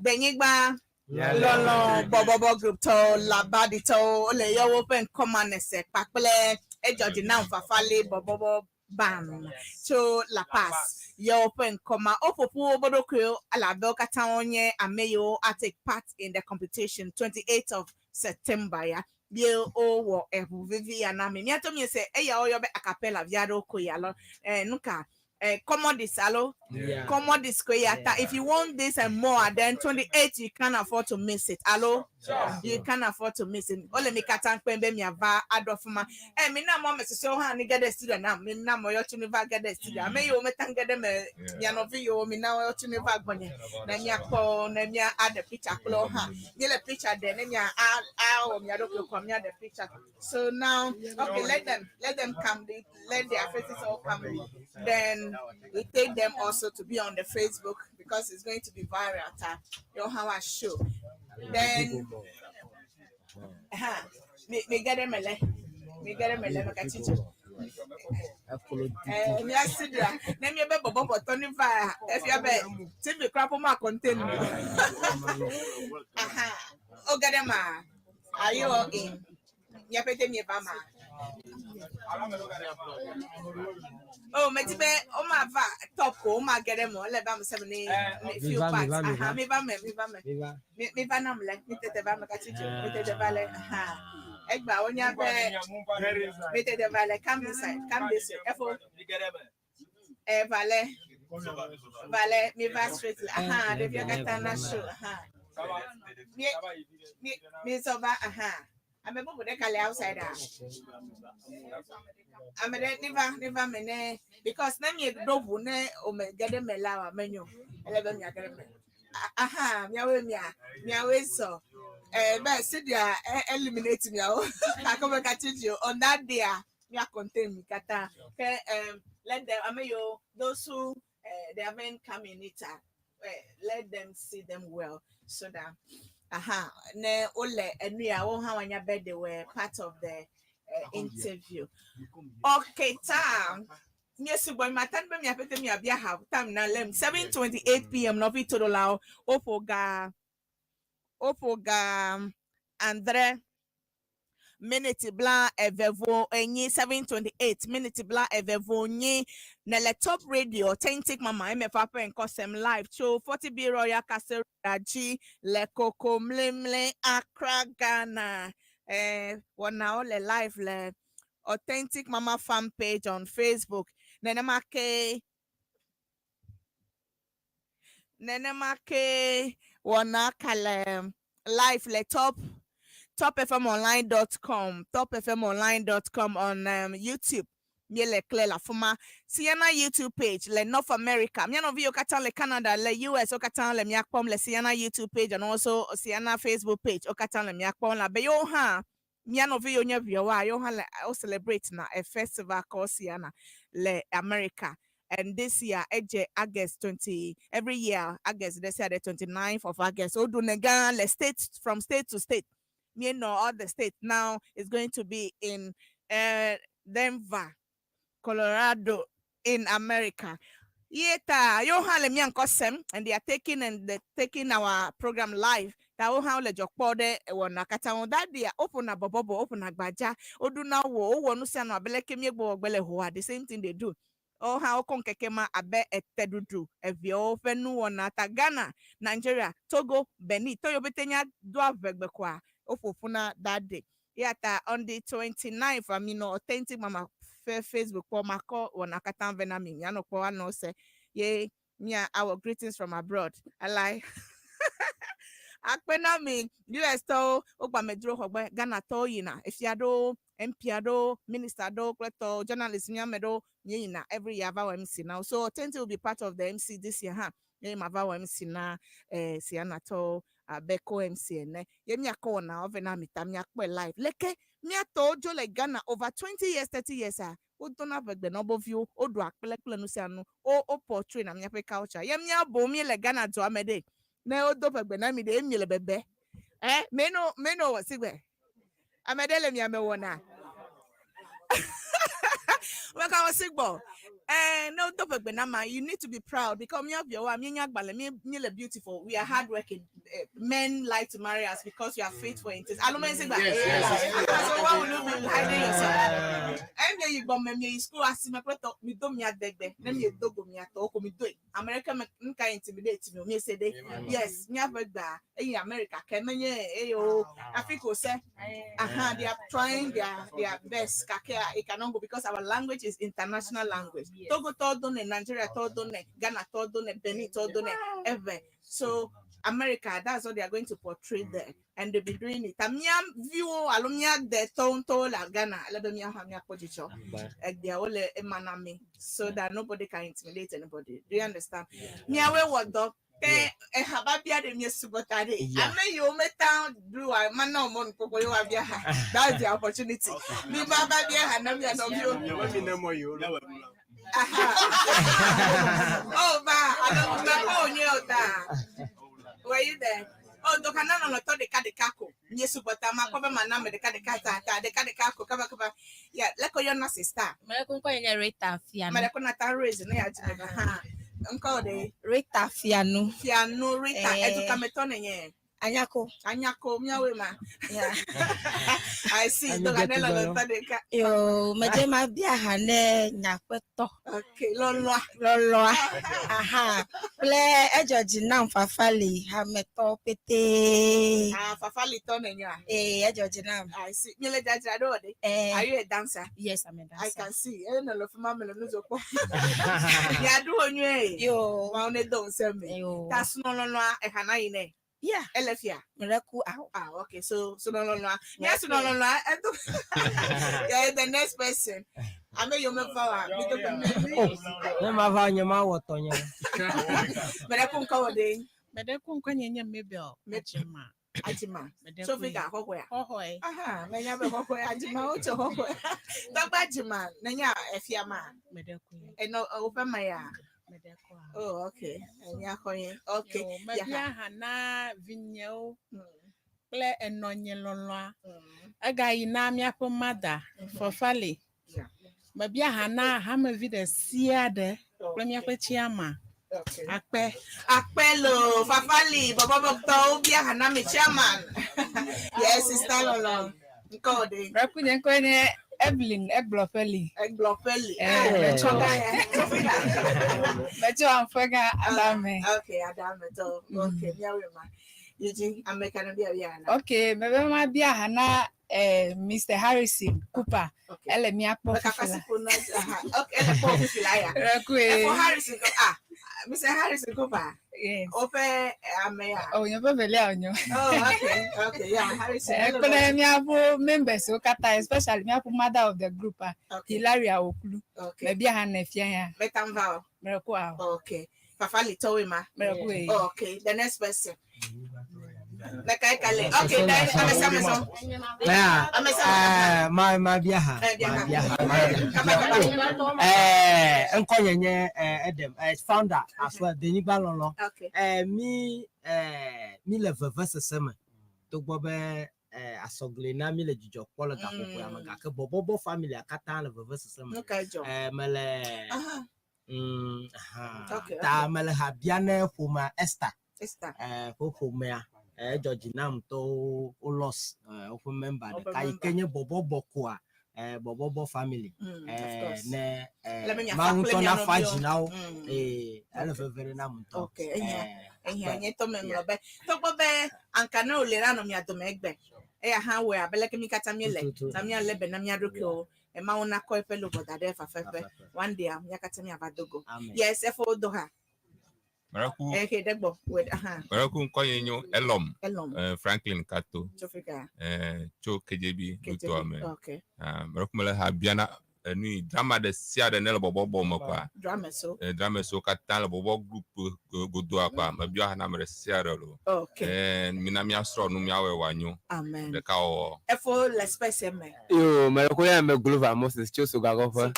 Gbenyigba lɔlɔ bɔbɔbɔ group tɔwo, labaditɔwo, wole yɔ woƒe ŋkɔmanese kpakple edzɔ dzi nam fafa li bɔbɔbɔ ban tso La Paz yɔ woƒe ŋkɔma. Woƒoƒu woƒe ɖokuiwo elabe wo katã wonye ame yiwo a take part in the competition 28th of September ya. Ye wowɔ eʋu vevi ya na mi. Míato miese eya woyɔ be acapella vi aɖewo koe alo eh, nuka eh, commodities alo Yeah. commodities koe ya ta. If you want this and more, then 28 you can't afford to miss it. Alo, you can't afford to miss it. Ole mi katã kpem be miava aɖo afi ma. Eh, mi na mɔ me susuewo hã ni ge ɖe studio na mi na mɔ yɔtsu mi va ge ɖe studio. Ame yiwo meta ge ɖe me mia nɔvi yiwo mi na yɔtsu mi va gbɔnye ne miakpɔ ne mia aɖe picture kple wo hã. Míele picture ɖe ne mia awɔ mia ɖokui kɔ mia ɖe picture. So now, okay, let them come. Let their faces all come. Then we take them also to be on the Facebook because it's going to be viral. Ta. You how I show. Then, me me get them ele. Me get them ele. Me ka Eh, mi asidra. Ne mi be bobo bɔtɔ ni va. Efia be TV crap ma contain. Aha. O get them ah. Are you all in? Nyapete mi ba ma. Oh, meti be o ma va top ko o ma get them o le ba mo seven ni ni few Mi va, mi parts. va, mi Aha, va. mi va me, mi va me. Mi va. Mi va nam le, mi tete va me ka chicho, mi tete va le. Aha. Egba o nya be mi tete va le come this side, come this way. Efo eh vale. Vale, mi va straight. Aha, de bi ka na show. Aha. Mi mi mi so va aha. Ame bubu de ka le outside ah. Ame ɖe ne va me ne because ne mi ɖo ʋu ne o me ge ɖe me la wa menyo ele be mia ge ɖe me. Aha, miawoe mia, miawoe sɔ. Eh, bɛ sɛdeɛ eliminate miawo. Kakɔ bɛ ka change o. On that day a, mia contain mi katã. Ke let them, ame yiwo, those who they haven't come in it, let them see them well so that aha ne wole enu ya wo hã woanya be they were part of the interview. Okay, time. Míesugbɔ mata be miaƒete miabia ha time na lem 7:28 pm nɔvi toɖolawo woƒo ga woƒo ga andre minute bla eve vo enyi 7:28 minute bla eve vo nyi nele Top Radio Authentic Mama emefa ƒe nkɔsɛm live tso 40B Royal Castle dzi le Kokomlemle, Accra, Ghana. Wɔnawo le live le Authentic Mama fan page on Facebook. Nenema ke wɔna ka le live le top topfmonline.com, topfmonline.com on YouTube. Míele kle le afima Sienna YouTube page le North America. Mía nɔviwo katã le Canada, le US, wo katã le mía kpɔm le Sienna YouTube page and also Sienna Facebook page. Wo katã le mía kpɔm la be yewo hã mía nɔviwo nye viawoa yewo hã le wo celebrate na a festival called Sienna le America. And this year, edze August 20, every year, August, this year, the 29th of August. Woɖunɛ gã le state, from state to state. Me know all the states. Now it's going to be in Denver, Colorado, in America. Yeta, yo ha le mía ŋkɔ sem, and they are taking and they taking our program live. Ta wo hã le dzɔ kpɔ ɖe wɔna katã ŋu. That day, open a bɔbɔbɔ, open agbadza, woɖuna wo, wowɔ nu sia nu abe leke míegbɔ wɔgbe le hoa, the same thing they do. Wo hã wokɔ ŋkeke ma abe eteɖuɖu eviawo ƒe nuwɔna ta Ghana, Nigeria, Togo, Benin, tɔ yiwo pete nya do aʋegbe koa, woƒo ƒu na that day. Ya ta on the 29th, I mean, Authentic Mama ƒe Facebook kpɔ makɔ wɔna katã vɛ na mi. Mianɔ kpɔ anɔ se ye mia our greetings from abroad. Alai. Akpe na mi US tɔwo wogba medzro xɔgbe Ghana tɔwo yina efia ɖewo MP aɖewo minister aɖewo kple tɔwo journalist miame ɖewo míeyina every year va wɔ MC now. So Authentic will be part of the MC this year ha. Ye ma va wɔ MC na Sienna tɔwo abe co MC ene. Ye miakɔ wɔna ɔvɛ na mi ta miakpɔe live. Leke miatɔwo dzo le Ghana over 20 years 30 years a wodona ʋegbe na wobe viwo woɖu akple kple nu sia nu wo wo portray na míaƒe culture. Ye míabo mí le Ghana dua me ɖe ne wodo ʋegbe na mi ɖe emi le bebe. Meno meno wɔ sigbe. Ame ɖe le miame wɔna. Weka wɔ sigbɔ. Ne wodo ʋegbe na ma you need to be proud because mía viawoa míenya agbalẽ mí mí le beautiful we are hardworking men like to marry us because we are faithful in things. Alo me sigba. Yes. So why will you be hiding yourself? Emie yi gbɔme mie yi school asime kple tɔ mi do mia degbe ne mi do go mia tɔwo ko mi doe. America me nka intimidate mi o mi se de. Yes, miaƒe gbea eyi America ke menye eye o Africa o se. Aha, they are trying their best. Kake it cannot go because our language is international language. Togo tɔ do ne, Nigeria tɔ do ne, Ghana tɔ do ne, Benin tɔ do ne, ever. So America, that's what they are going to portray there, and they'll be doing it. Mía viwo alo mía de tɔwo ŋutɔwo le Ghana, ele be mía hã míakpɔ dzidzɔ. Egbeawo le ema na mi so that nobody can intimidate anybody. Do you understand? Míawoe wɔ dɔ ke ehaba bia ɖe mie sugbɔ ta ɖe. Ame yiwo meta ɖu wa mana wo mɔnukpɔkpɔ ye woabia ha. That's the opportunity. Mi ba ba bia ha na mia nɔviwo. Aha. Oh, ba, alo ba ko onye o ta. Were you there? Oh, donc ana no tɔ ɖeka ɖeka ko. Mie sugbɔ ta ma kɔ be ma na ame ɖeka ɖeka ta ta ɖeka ɖeka ko kaba kaba. Yeah, leko yɔ na sister. Mɛlɛkun kɔ yɛn Rita Fianu. Mɛlɛko na ta raise ne ya jime ba ha. Ŋkɔ de. Rita Fianu. Fianu Rita. Eh. Edukametɔ nenye. Anyako. Anyako miawe ma. Yeah. I see. Donc ana lɔ tɔ ɖeka. Yo, mɛdze ma bia ha ne nyaƒetɔ. Okay, lɔlɔa. Lɔlɔa. Aha. Kple edzɔ dzi nam fafa li hametɔ petee. Ah, fafa li tɔ nenye. Ee, edzɔ dzi nam. I see. Miele dzadzra ɖo ɖe. Eh. Are you a dancer? Yes, I'm a dancer. I can see. Ne le fi ma me le nu zo kpɔ. Miaɖu wo nyuie. Yo. Mawu ne do ŋusẽ mi. Yo. Ta sunɔlɔlɔa eha na yi nɛ. Yeah. Ele fia. Mɛlɛku awo. Ah, okay. So sunɔlɔlɔa. Mia sunɔlɔlɔa edo. Yeah, the next person. Ame yiwo meva wa. Mi do Oh, ne ma va nye ma wɔ tɔnye. Mɛlɛku ŋkɔ wɔ de. Meɖe ku ŋkɔnye nye Mabel Ajima. Ajima. Meɖe Tso kui. fi ga xɔxɔea? Xɔxɔe. Aha, menya be xɔxɔe. Ajima wotso xɔxɔe. Tɔgbe Ajima, nenya efia ma? Meɖe kui. Enɔ woƒe me ya? Meɖe kua. Oh, okay. Enya xɔnye. Okay. Yo, mebia ha na vinyewo kple enɔnye lɔlɔa. Egayi na míaƒe mada Fɔfali. Mebia ha na hamevi ɖe sia ɖe kple míaƒe tsiama. Akpe. Akpe lo, Fafali, bɔbɔbɔtɔwo bia ha na mi chairman. Yes, sister lɔlɔ. Ŋkɔ wo ɖe? Rekunye ŋkɔe nye Evelyn Egblɔƒeli. Egblɔƒeli. Eh, Ah, metsɔ ga ya. Metsɔ Anfega Adame. Okay, Adame tɔ. Okay, miawoe ma. Yidzi, ame ka ne bia bia na? Ok, mebe ma bia ha na eh, Mr. Harrison Cooper. Ele míakpɔ fifi la. Okay, ele kpɔ fifi la ya. Rekue. Efo Harrison ko ah, Mr. Harrison Cooper. Yes. Woƒe ame ya. Oh, nye ƒe velia wònyo. Oh, okay, okay, yeah, Harrison. Eh, kple míaƒe members wo katã, especially míaƒe mother of the group a, Hilaria Oklu. Okay. Mebia ha ne fia ya. Metam va o. Merekua o. Okay. Fafali tɔwoe ma. Merekue. Okay, the next person. Leka ekale. Okay, then ame sia ame sɔ. Yeah. Ame sia ame. Eh, ma ma bia ha. Eh, bia Ma ha. bia ha. Ma bia ha. Eh, ŋkɔnye nye eh, Edem, eh, founder as well, Denyigba lɔlɔ. Okay. Eh, mi eh, mi le vevesese me. Togbɔ be eh, asɔgli na mi le dzidzɔ kpɔ le gaƒoƒoa me gake bɔbɔbɔ familia katã le vevesese me. Nu kae dzɔ? Eh, mele Aha. aha. Okay, Ta okay. mele ha bia ne ƒomea Esther. Esther. Eh, ƒe ƒomea eh, edzɔ dzi na ŋutɔ wo lost eh, woƒe member Woƒe ɖeka yi ke nye bɔbɔbɔ koa eh, bɔbɔbɔ family Mm, of eh, course. ne eh, Le be miafa Mawu kple ŋutɔ mia nafa nɔviwo. dzi na wo Mm. eh, ele veve ɖe nam ŋutɔ. Okay, ehia. Eh, Ehia akpe. nye tɔ me ŋlɔ be togbɔ be ankane wòle la nɔ mia dome egbe. Eya hã wɔe abe leke mi katã míele. Tututu. Ta míalé be na mía ɖokuiwo. Emawo nakɔ eƒe luʋɔ da ɖe fafɛƒe. One day mía katã míava do go. Amen. Yes, efo do ha. Meraku Ehe ɖe gbɔ. Wait, aha. Meraku ŋkɔnye nyo Elom. Elom. Eh, Franklin Kato. Tso fi ka. Eh, tso KJB nutoa me. Okay. Ah, Meraku mele ha biana enu yi drama ɖe sia ɖe ne le bɔbɔbɔ me kɔa. Drama so. Eh, drama siwo katã le bɔbɔ group godoa kɔa, mebia ha na ame ɖe sia ɖe lo. Okay. Eh, mina míasrɔ̃ nu míawɔe wòanyo. Amen. Ɖeka wɔwɔ. Efo le space me. Yo, mɛrɛku ya me Glover Moses tso Sogakɔƒe.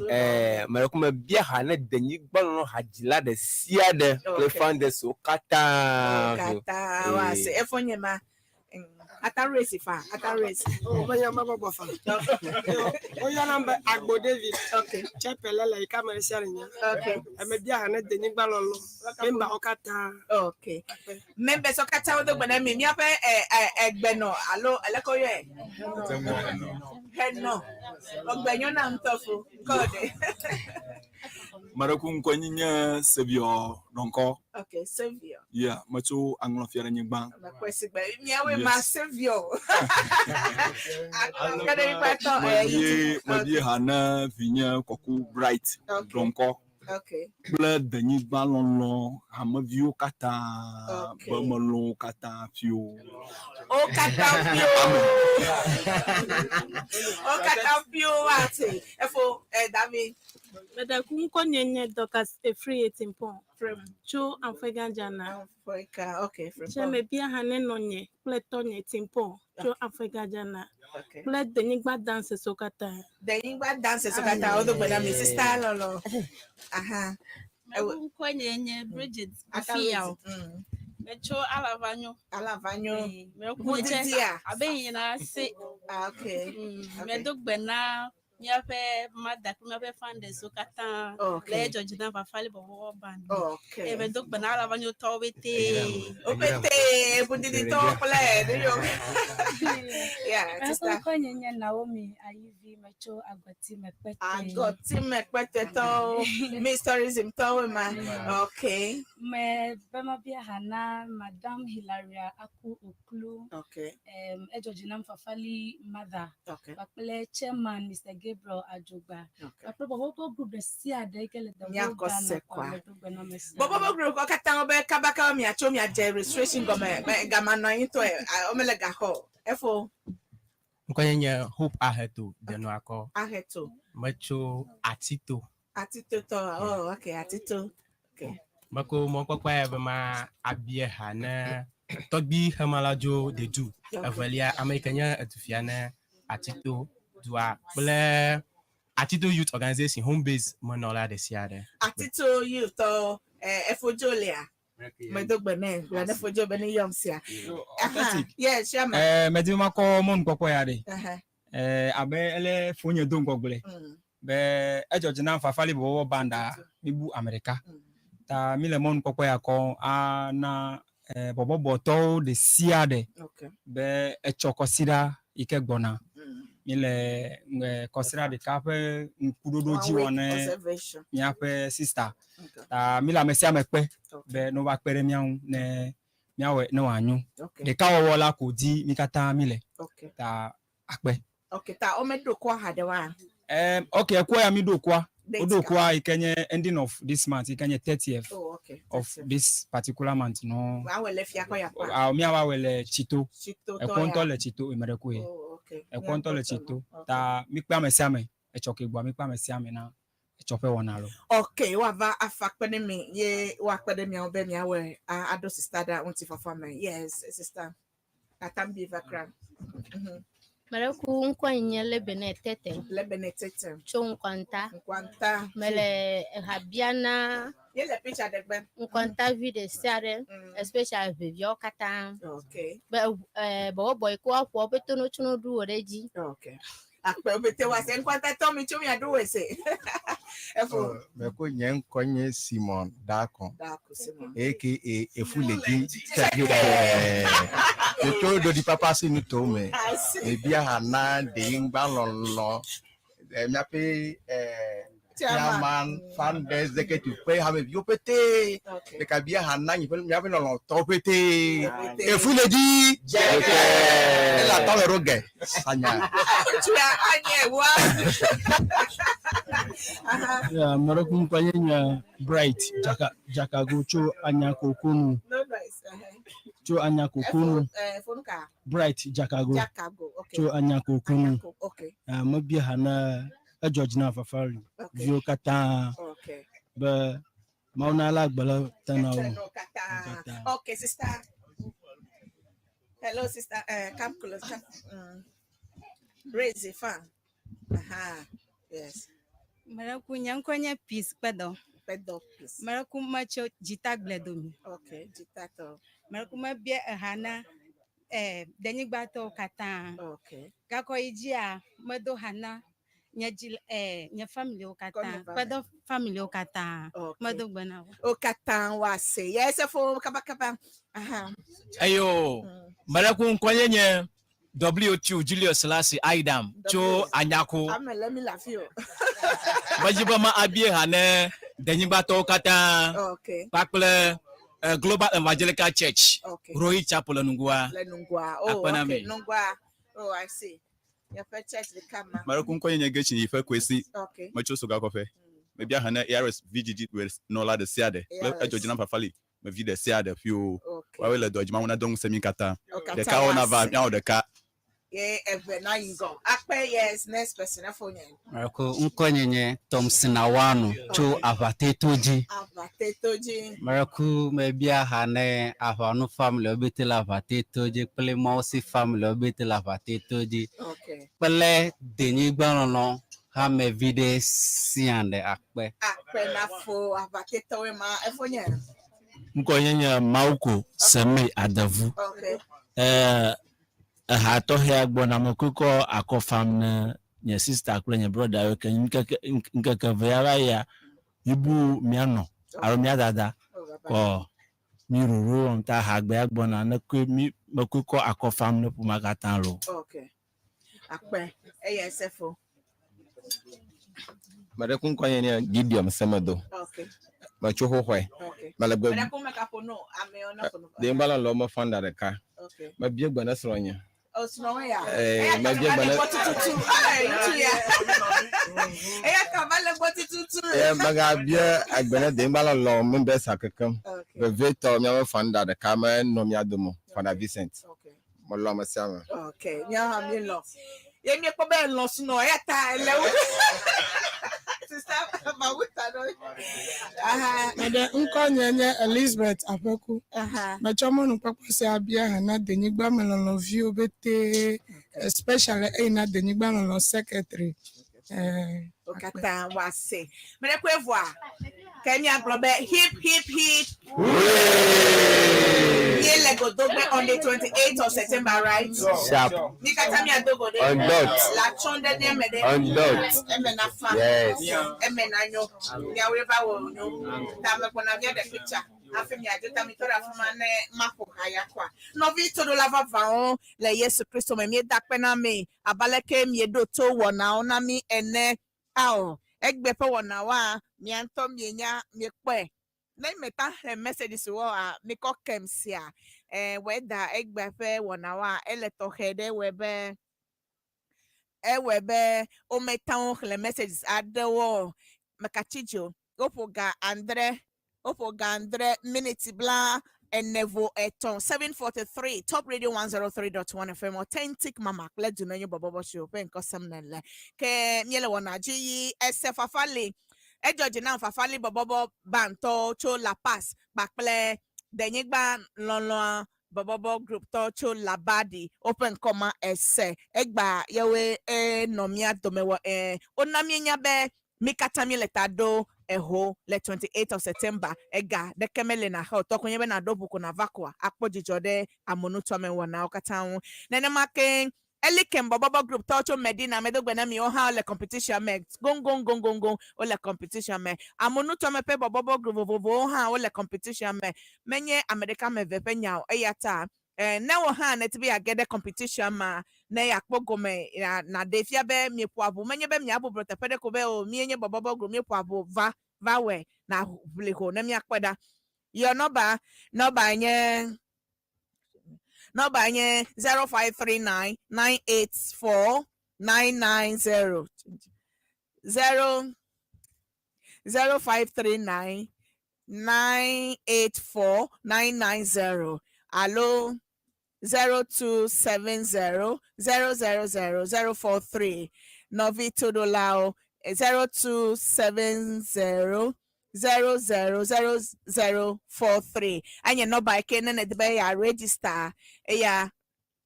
Eh, mɛrɛku me bia ha ne denyigba lɔlɔ hadzila ɖe sia ɖe kple Okay. founders wo katã. Katã wa se. Efo nye ma. Ata race fa. Ata race. Menye mebɔbɔ fa. Woyɔnam be Agbo David. Chapel le yi ke ame ɖe sia ɖe nya. Ame bia ha ne denyigba lɔlɔ. Membawo katã. Okay. Members wo katã wodo gbe na mi. Míaƒe eh, eh, egbenɔ alo eleke woyɔe? Henɔ. Ɔgbe nyɔna ŋutɔ fo. Ŋkɔ ɖe. Meɖeku ŋkɔnye nye Saviour Ɖɔnkɔ. Okay, Saviour. Yeah, metso Aŋlɔfia ɖe nyigba. Mekpɔe si gbe. Míawoe ma Yes. Saviour. Aŋlɔfia ɖe nyigba tɔ. eh, Mebie YouTube. mebie ha ne vinye Kɔku Bright Okay. Ɖɔnkɔ Okay. kple denyigba lɔlɔ hameviwo katã Okay. be melɔ̃wo katã fio. Wo katã fio. Wo katã fio ate. Efo eh, David. Meɖeku ŋkɔnye nye Dorcas Efri Etimpon tso Anfega Dzana. Africa, okay. Tse mebia ha ne nɔnye kple tɔnye Timpon tso Anfega Dzana Okay. kple denyigba dancers wo katã. Denyigba dancers wo katã wodo gbe na mi. Sister lɔlɔ. Aha. Mewu ŋkɔnye nye Bridget Aka Afiyaw. Bridget, Metso Alavanyo. Alavanyo. Meku Budidia. abe yina se. Ah, okay. Medo gbe na míaƒe mother kple míaƒe founders wo katã. Okay. Le edzɔ dzi na Fafali Bɔbɔbɔ band. Okay. Eye medo gbe na Alavanyotɔwo petee. Wo petee budiditɔwo kple ɖeviwo. Yeah, Eƒe sister. ŋkɔnye nye Naomi Ayivi metso Agɔti Mekpete. Agɔti mekpetetɔwo, Miss Tourism tɔwo ma. Okay. Me be mabia ha na Madam Hilaria Aku Oklu. Okay. Edzɔ dzi nam Fafali mother. Okay. Kpakple chairman Mr. Gabriel Adjogba. Kpakple bɔbɔbɔ group ɖe sia ɖe yi ke le the whole Míakɔ Ghana se kɔa, kɔa. medo gbe na ame sia ame. Bɔbɔbɔ group kɔ katã wo be kabakaba miatso miadze registration gɔme be gama nɔ anyi tɔe womele gaxɔ o. Efo Ŋkɔnye nye Hope Aheto Denoakɔ. Aheto. Metso Atito. Atito tɔ. Oh, okay, Atito. Okay. Meko mɔkpɔkpɔ ya be ma abia ha ne tɔgbi xemaladzo dedu. Okay. Evelia ame yi ke nye edufia ne Atito dua kple Atito Youth Organization home base menɔla ɖe sia ɖe. Atito youth tɔ efodzo lia. Medo gbe nɛ gblɔ ne fodzo be ne yɔm sia. Aha, Authentic. yes, chairman. Eh, medi be makɔ mɔnukpɔkpɔ ya ɖe. Aha. Eh, abe ele fonye do ŋgɔ gblɔe be edzɔ dzi na Fafali bɔbɔbɔ banda mibu ame ɖeka. Ta mi le mɔnukpɔkpɔ ya kɔ ana eh, bɔbɔbɔtɔwo ɖe sia ɖe Okay. be etsɔ kɔsiɖa yi ke gbɔna. Mi le eh, kɔsiɖa ɖeka ƒe ŋkuɖoɖo One dzi week wɔ ne observation. míaƒe sista. Ta mi le ame sia ame kpe be ne wova kpe ɖe mía ŋu ne míawɔe ne wòanyo. Okay. Ɖekawɔwɔ la ko di mi katã mi le. Okay. Ta akpe. Okay, ta womeɖo kɔ ha ɖe wa. Okay, ekua ya mi ɖo kua. Date Woɖo ka? kua yi ke nye ending of this month yi ke nye 30th Oh, okay. of this particular month no. Wawɔ le fia kɔ ya kpa. Awo míawa wɔ le Tsito. Tsito tɔ Ekɔ ya. ŋutɔ le Tsito eme ɖe koe. Oh, okay. Ekɔ ŋutɔ le Tsito. Ta mi kpe ame sia ame etsɔ ke gbɔa mi kpe ame sia ame na etsɔ ƒe wɔna lo. Okay, woava afa kpe ɖe mi ye woakpe ɖe miawo be miawɔe a- aɖo sista ɖa ŋutifafa me. Yes, sister. Atambi vakra. Mereku ŋkɔ nye Lebene Tete. Lebene Tete. Tso Nkwanta. Nkwanta. Mele eha bia na. Ye le picture ɖe gbe. Nkwanta vi ɖe sia ɖe, especially ɖeviawo katã. Okay. Be eh, bɔbɔbɔ yi ke woaƒo woƒe tonotsono ɖu wɔ ɖe edzi. Okay. Akpe wopete wa se nkwanta tɔ mi tso mia ɖo wɔ se. Efo. Meko nye ŋkɔ nye Simon Dakon. Darko Simon. Aka Efuleji Tsekpe. Metso Dodi Papa si nuto me. I see. Mebia ha na denyigba lɔlɔ. Eh, Míaƒe eh, Chairman. chairman, founder, executive ƒe hameviwo pete. Ɖeka bia ha na nye ƒe míaƒe lɔlɔtɔwo pete. Efuleji Tsekpe. Ele atɔ le ɖo ge. Sanya. Ŋutsua anye wa. Aha. Yeah, Mɔɖeku ŋkɔ nye nye Bright Jaka Jakago tso Anyakokonu. No noise. Uh-huh. Tso Anyakokonu. Eh, phone ka. Bright Jakago. Jakago. Okay. Tso Anyakokonu. Okay. Ah, mebia ha na edzɔ dzi na Fafali viwo katã Okay. be Mawu nala agbe le te na wo. No kata. Okay, sister. Hello, sister. Come close. Come. Raise the fan. Aha. Yes. Mereku nye ŋkɔ nye Peace Kpedɔ. Kpedɔ Peace. Mereku metso Dzitagbledomi. Okay, Dzitagbledomi. Mereku mebia eha na eh, denyigbatɔwo katã. Okay. Gakɔ yi dzia, medo ha na nye dzi eh, nye familiwo katã. Kɔ nye Kpedɔ familiwo katã. Okay. Medo gbe na wo. O kata wa se. Yes, fo kaba kaba. Aha. Eyo, mɛlɛku ŋkɔ nye nye W2 Julius Selassie Aidam tso Anyako. Ame le mi la fi o. Medzi be ma abie ha ne denyigbatɔwo katã Okay. kpakple eh, Global Evangelical Church Okay. Rohi Chapel le Nungua. Le Nungua. Oh, Akpe na okay. mi. Nungua. Oh, I see. Your first church the kama. Maroku ŋkɔ nye nye Getsi yi ƒe koesi. Okay. Metso Sogakɔƒe. Mebia ha ne ARS VGG nɔla ɖe sia ɖe kple ARS. edzɔ dzi na Fafali mevi ɖe sia ɖe ƒio. Okay. Woawoe le dɔ dzi Mawu nado ŋusẽ mi katã. Wo katã Ɖekawo nava woase. míawɔ ɖeka. Ye eve na yingɔ. Akpe yes next person efo nye. Mɛko ŋkɔ nye nye Thompson Awanu tso Aʋateto dzi. Aʋateto dzi. Mɛku mebia ha ne Aʋanu family wobete le Aʋateto dzi kple Mawusi family wobete le Aʋateto dzi Okay. kple denyigbalɔlɔ hamevi ɖe sia ɖe akpe. Akpe na fo aʋatetɔwoe ma efo nye. ŋkɔ nye nye Mawuko Seme Adevu. Okay. Eh, eha tɔxɛa gbɔna mekɔkɔ akɔ fam ne nye sista kple nye brɔda yiwo ke ŋkeke ŋkeke eve ya va yia mibu mianɔ alo mia dada kɔ mi ɖoɖo wɔm ta hagbea gbɔna ne koe mi mekoe kɔ akɔ fam ne ƒomea katã lo. Okay. Akpe eye sefo. Meɖeku ŋkɔ nye nye Gideon Semedo. Okay. Metso xoxoe. Okay. Mele gbe Mɛɖe ko meka ƒo no amewo ne ƒo no. denyigba lɔlɔ me founder ɖeka. Okay. Mebia gbe ne srɔ̃nye. O srɔ̃wo ya. Eh, Eya ta mebia va gbe le ne gbɔ tututu. Ee, ŋutsu ya. Eya ta va le gbɔ tututu. Ye megabia egbe ne denyigba lɔlɔ members kekem. Vevietɔ míaƒe founder ɖeka menɔ mía dome, Founder Vincent. Melɔ ame sia ame. Okay. Míawo hã míelɔ̃. Ye míekpɔ be elɔ̃ sunɔ eya ta ele wo. Sister. Meɖe ŋkɔ nye nye Elizabeth Aƒeku. Metsɔ mɔnukpɔkpɔ sia bia hena denyigba me lɔlɔ̃viwo betee, especially eyi na denyigba lɔlɔ̃ secretary. Eh, Wo katã woase. Meɖe koe vɔa, ke míagblɔ be hip hip hip. Míele godogbe on the 28th of September, right? Sharp. Mi katã míado go ɖe. On dot. Le atsyɔ̃ ɖe eme ɖe. On dot. Eme nafa. Yes. Eme nanyo. Miawoe va wɔ nyo. Ta megbɔna míaɖe picture hafi miadzo ta mitɔ ɖe afi ma ne maƒo ha ya koa. Nɔvi toɖola vavãwo le Yesu Kristo me míeda akpe na mi abe aleke mieɖo to wɔnawo na mí ene. Ao, egbe ƒe wɔnawoa, mia ŋutɔ mienya, miekpɔe. Ne meta xlẽ messages woa, mikɔ kem sia. Eh, weda egbea ƒe wɔnawoa, ele tɔxɛ ɖe wɔe be ewɔe be wometa wo xlẽ messages aɖewo o. Mekatsi dzi o. Woƒo ga andre, woƒo ga andre miniti bla ene vo etɔ̃ 7:43 Top Radio 103.1 FM Authentic Mama kple Dunenyo bɔbɔbɔ show ƒe ŋkɔ sem nèle. Ke míele wɔna dzi yi ese fafa li. Edzɔ dzi nam fafa li bɔbɔbɔ bantɔwo tso La Paz kpakple Denyigba lɔlɔ̃a bɔbɔbɔ group tɔ tso Labadi woƒe ŋkɔ ma ese. Egba yewoe enɔ mía dome wɔ e wona míenya be mí katã míele ta ɖo eho le 28 of September. Ega ɖeke mele nàxe o. Tɔ koe nye be nàɖo ʋu ko nàva koa akpɔ dzidzɔ ɖe amonutoame wɔnawo katã ŋu. Nenema ke Elikem bɔbɔbɔ group tɔwo tso Medina medo gbe na mi wohã wole competition me goŋgoŋgoŋgoŋgoŋ wole competition me. Amonutoame ƒe bɔbɔbɔ group vovovowo hã wole competition me. Menye ame ɖeka ame eve ƒe nya o eya ta eh, ne wò hã nèdi be yeage ɖe competition ma ne yeakpɔ gome ya nàɖee fia be mieƒoa ʋu menye be miabubu teƒe ɖe ko be o míenye bɔbɔbɔ group míeƒoa ʋu va va wɔe nàʋli ho ne míakpɔe ɖa. Yɔ nɔba nɔba nye nɔba nye 0539 984 990 0 0539 984 990 alo 0270 000 043 nɔvi toɖolawo 0270 000043 enye nɔba yi ke ne nèdi be ya register eya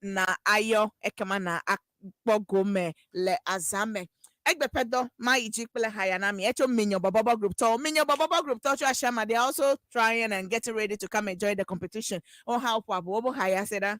na ayɔ ekema na akpɔ gome le azã me. Egbe ƒe dɔ mayi dzi kple haya na mi. Etso Minyo Bɔbɔbɔ Group tɔwo. Minyo Bɔbɔbɔ Group tɔwo tso Asiama. They are also trying and getting ready to come and join the competition. Wo hã woƒo aʋu woƒe haya se ɖa.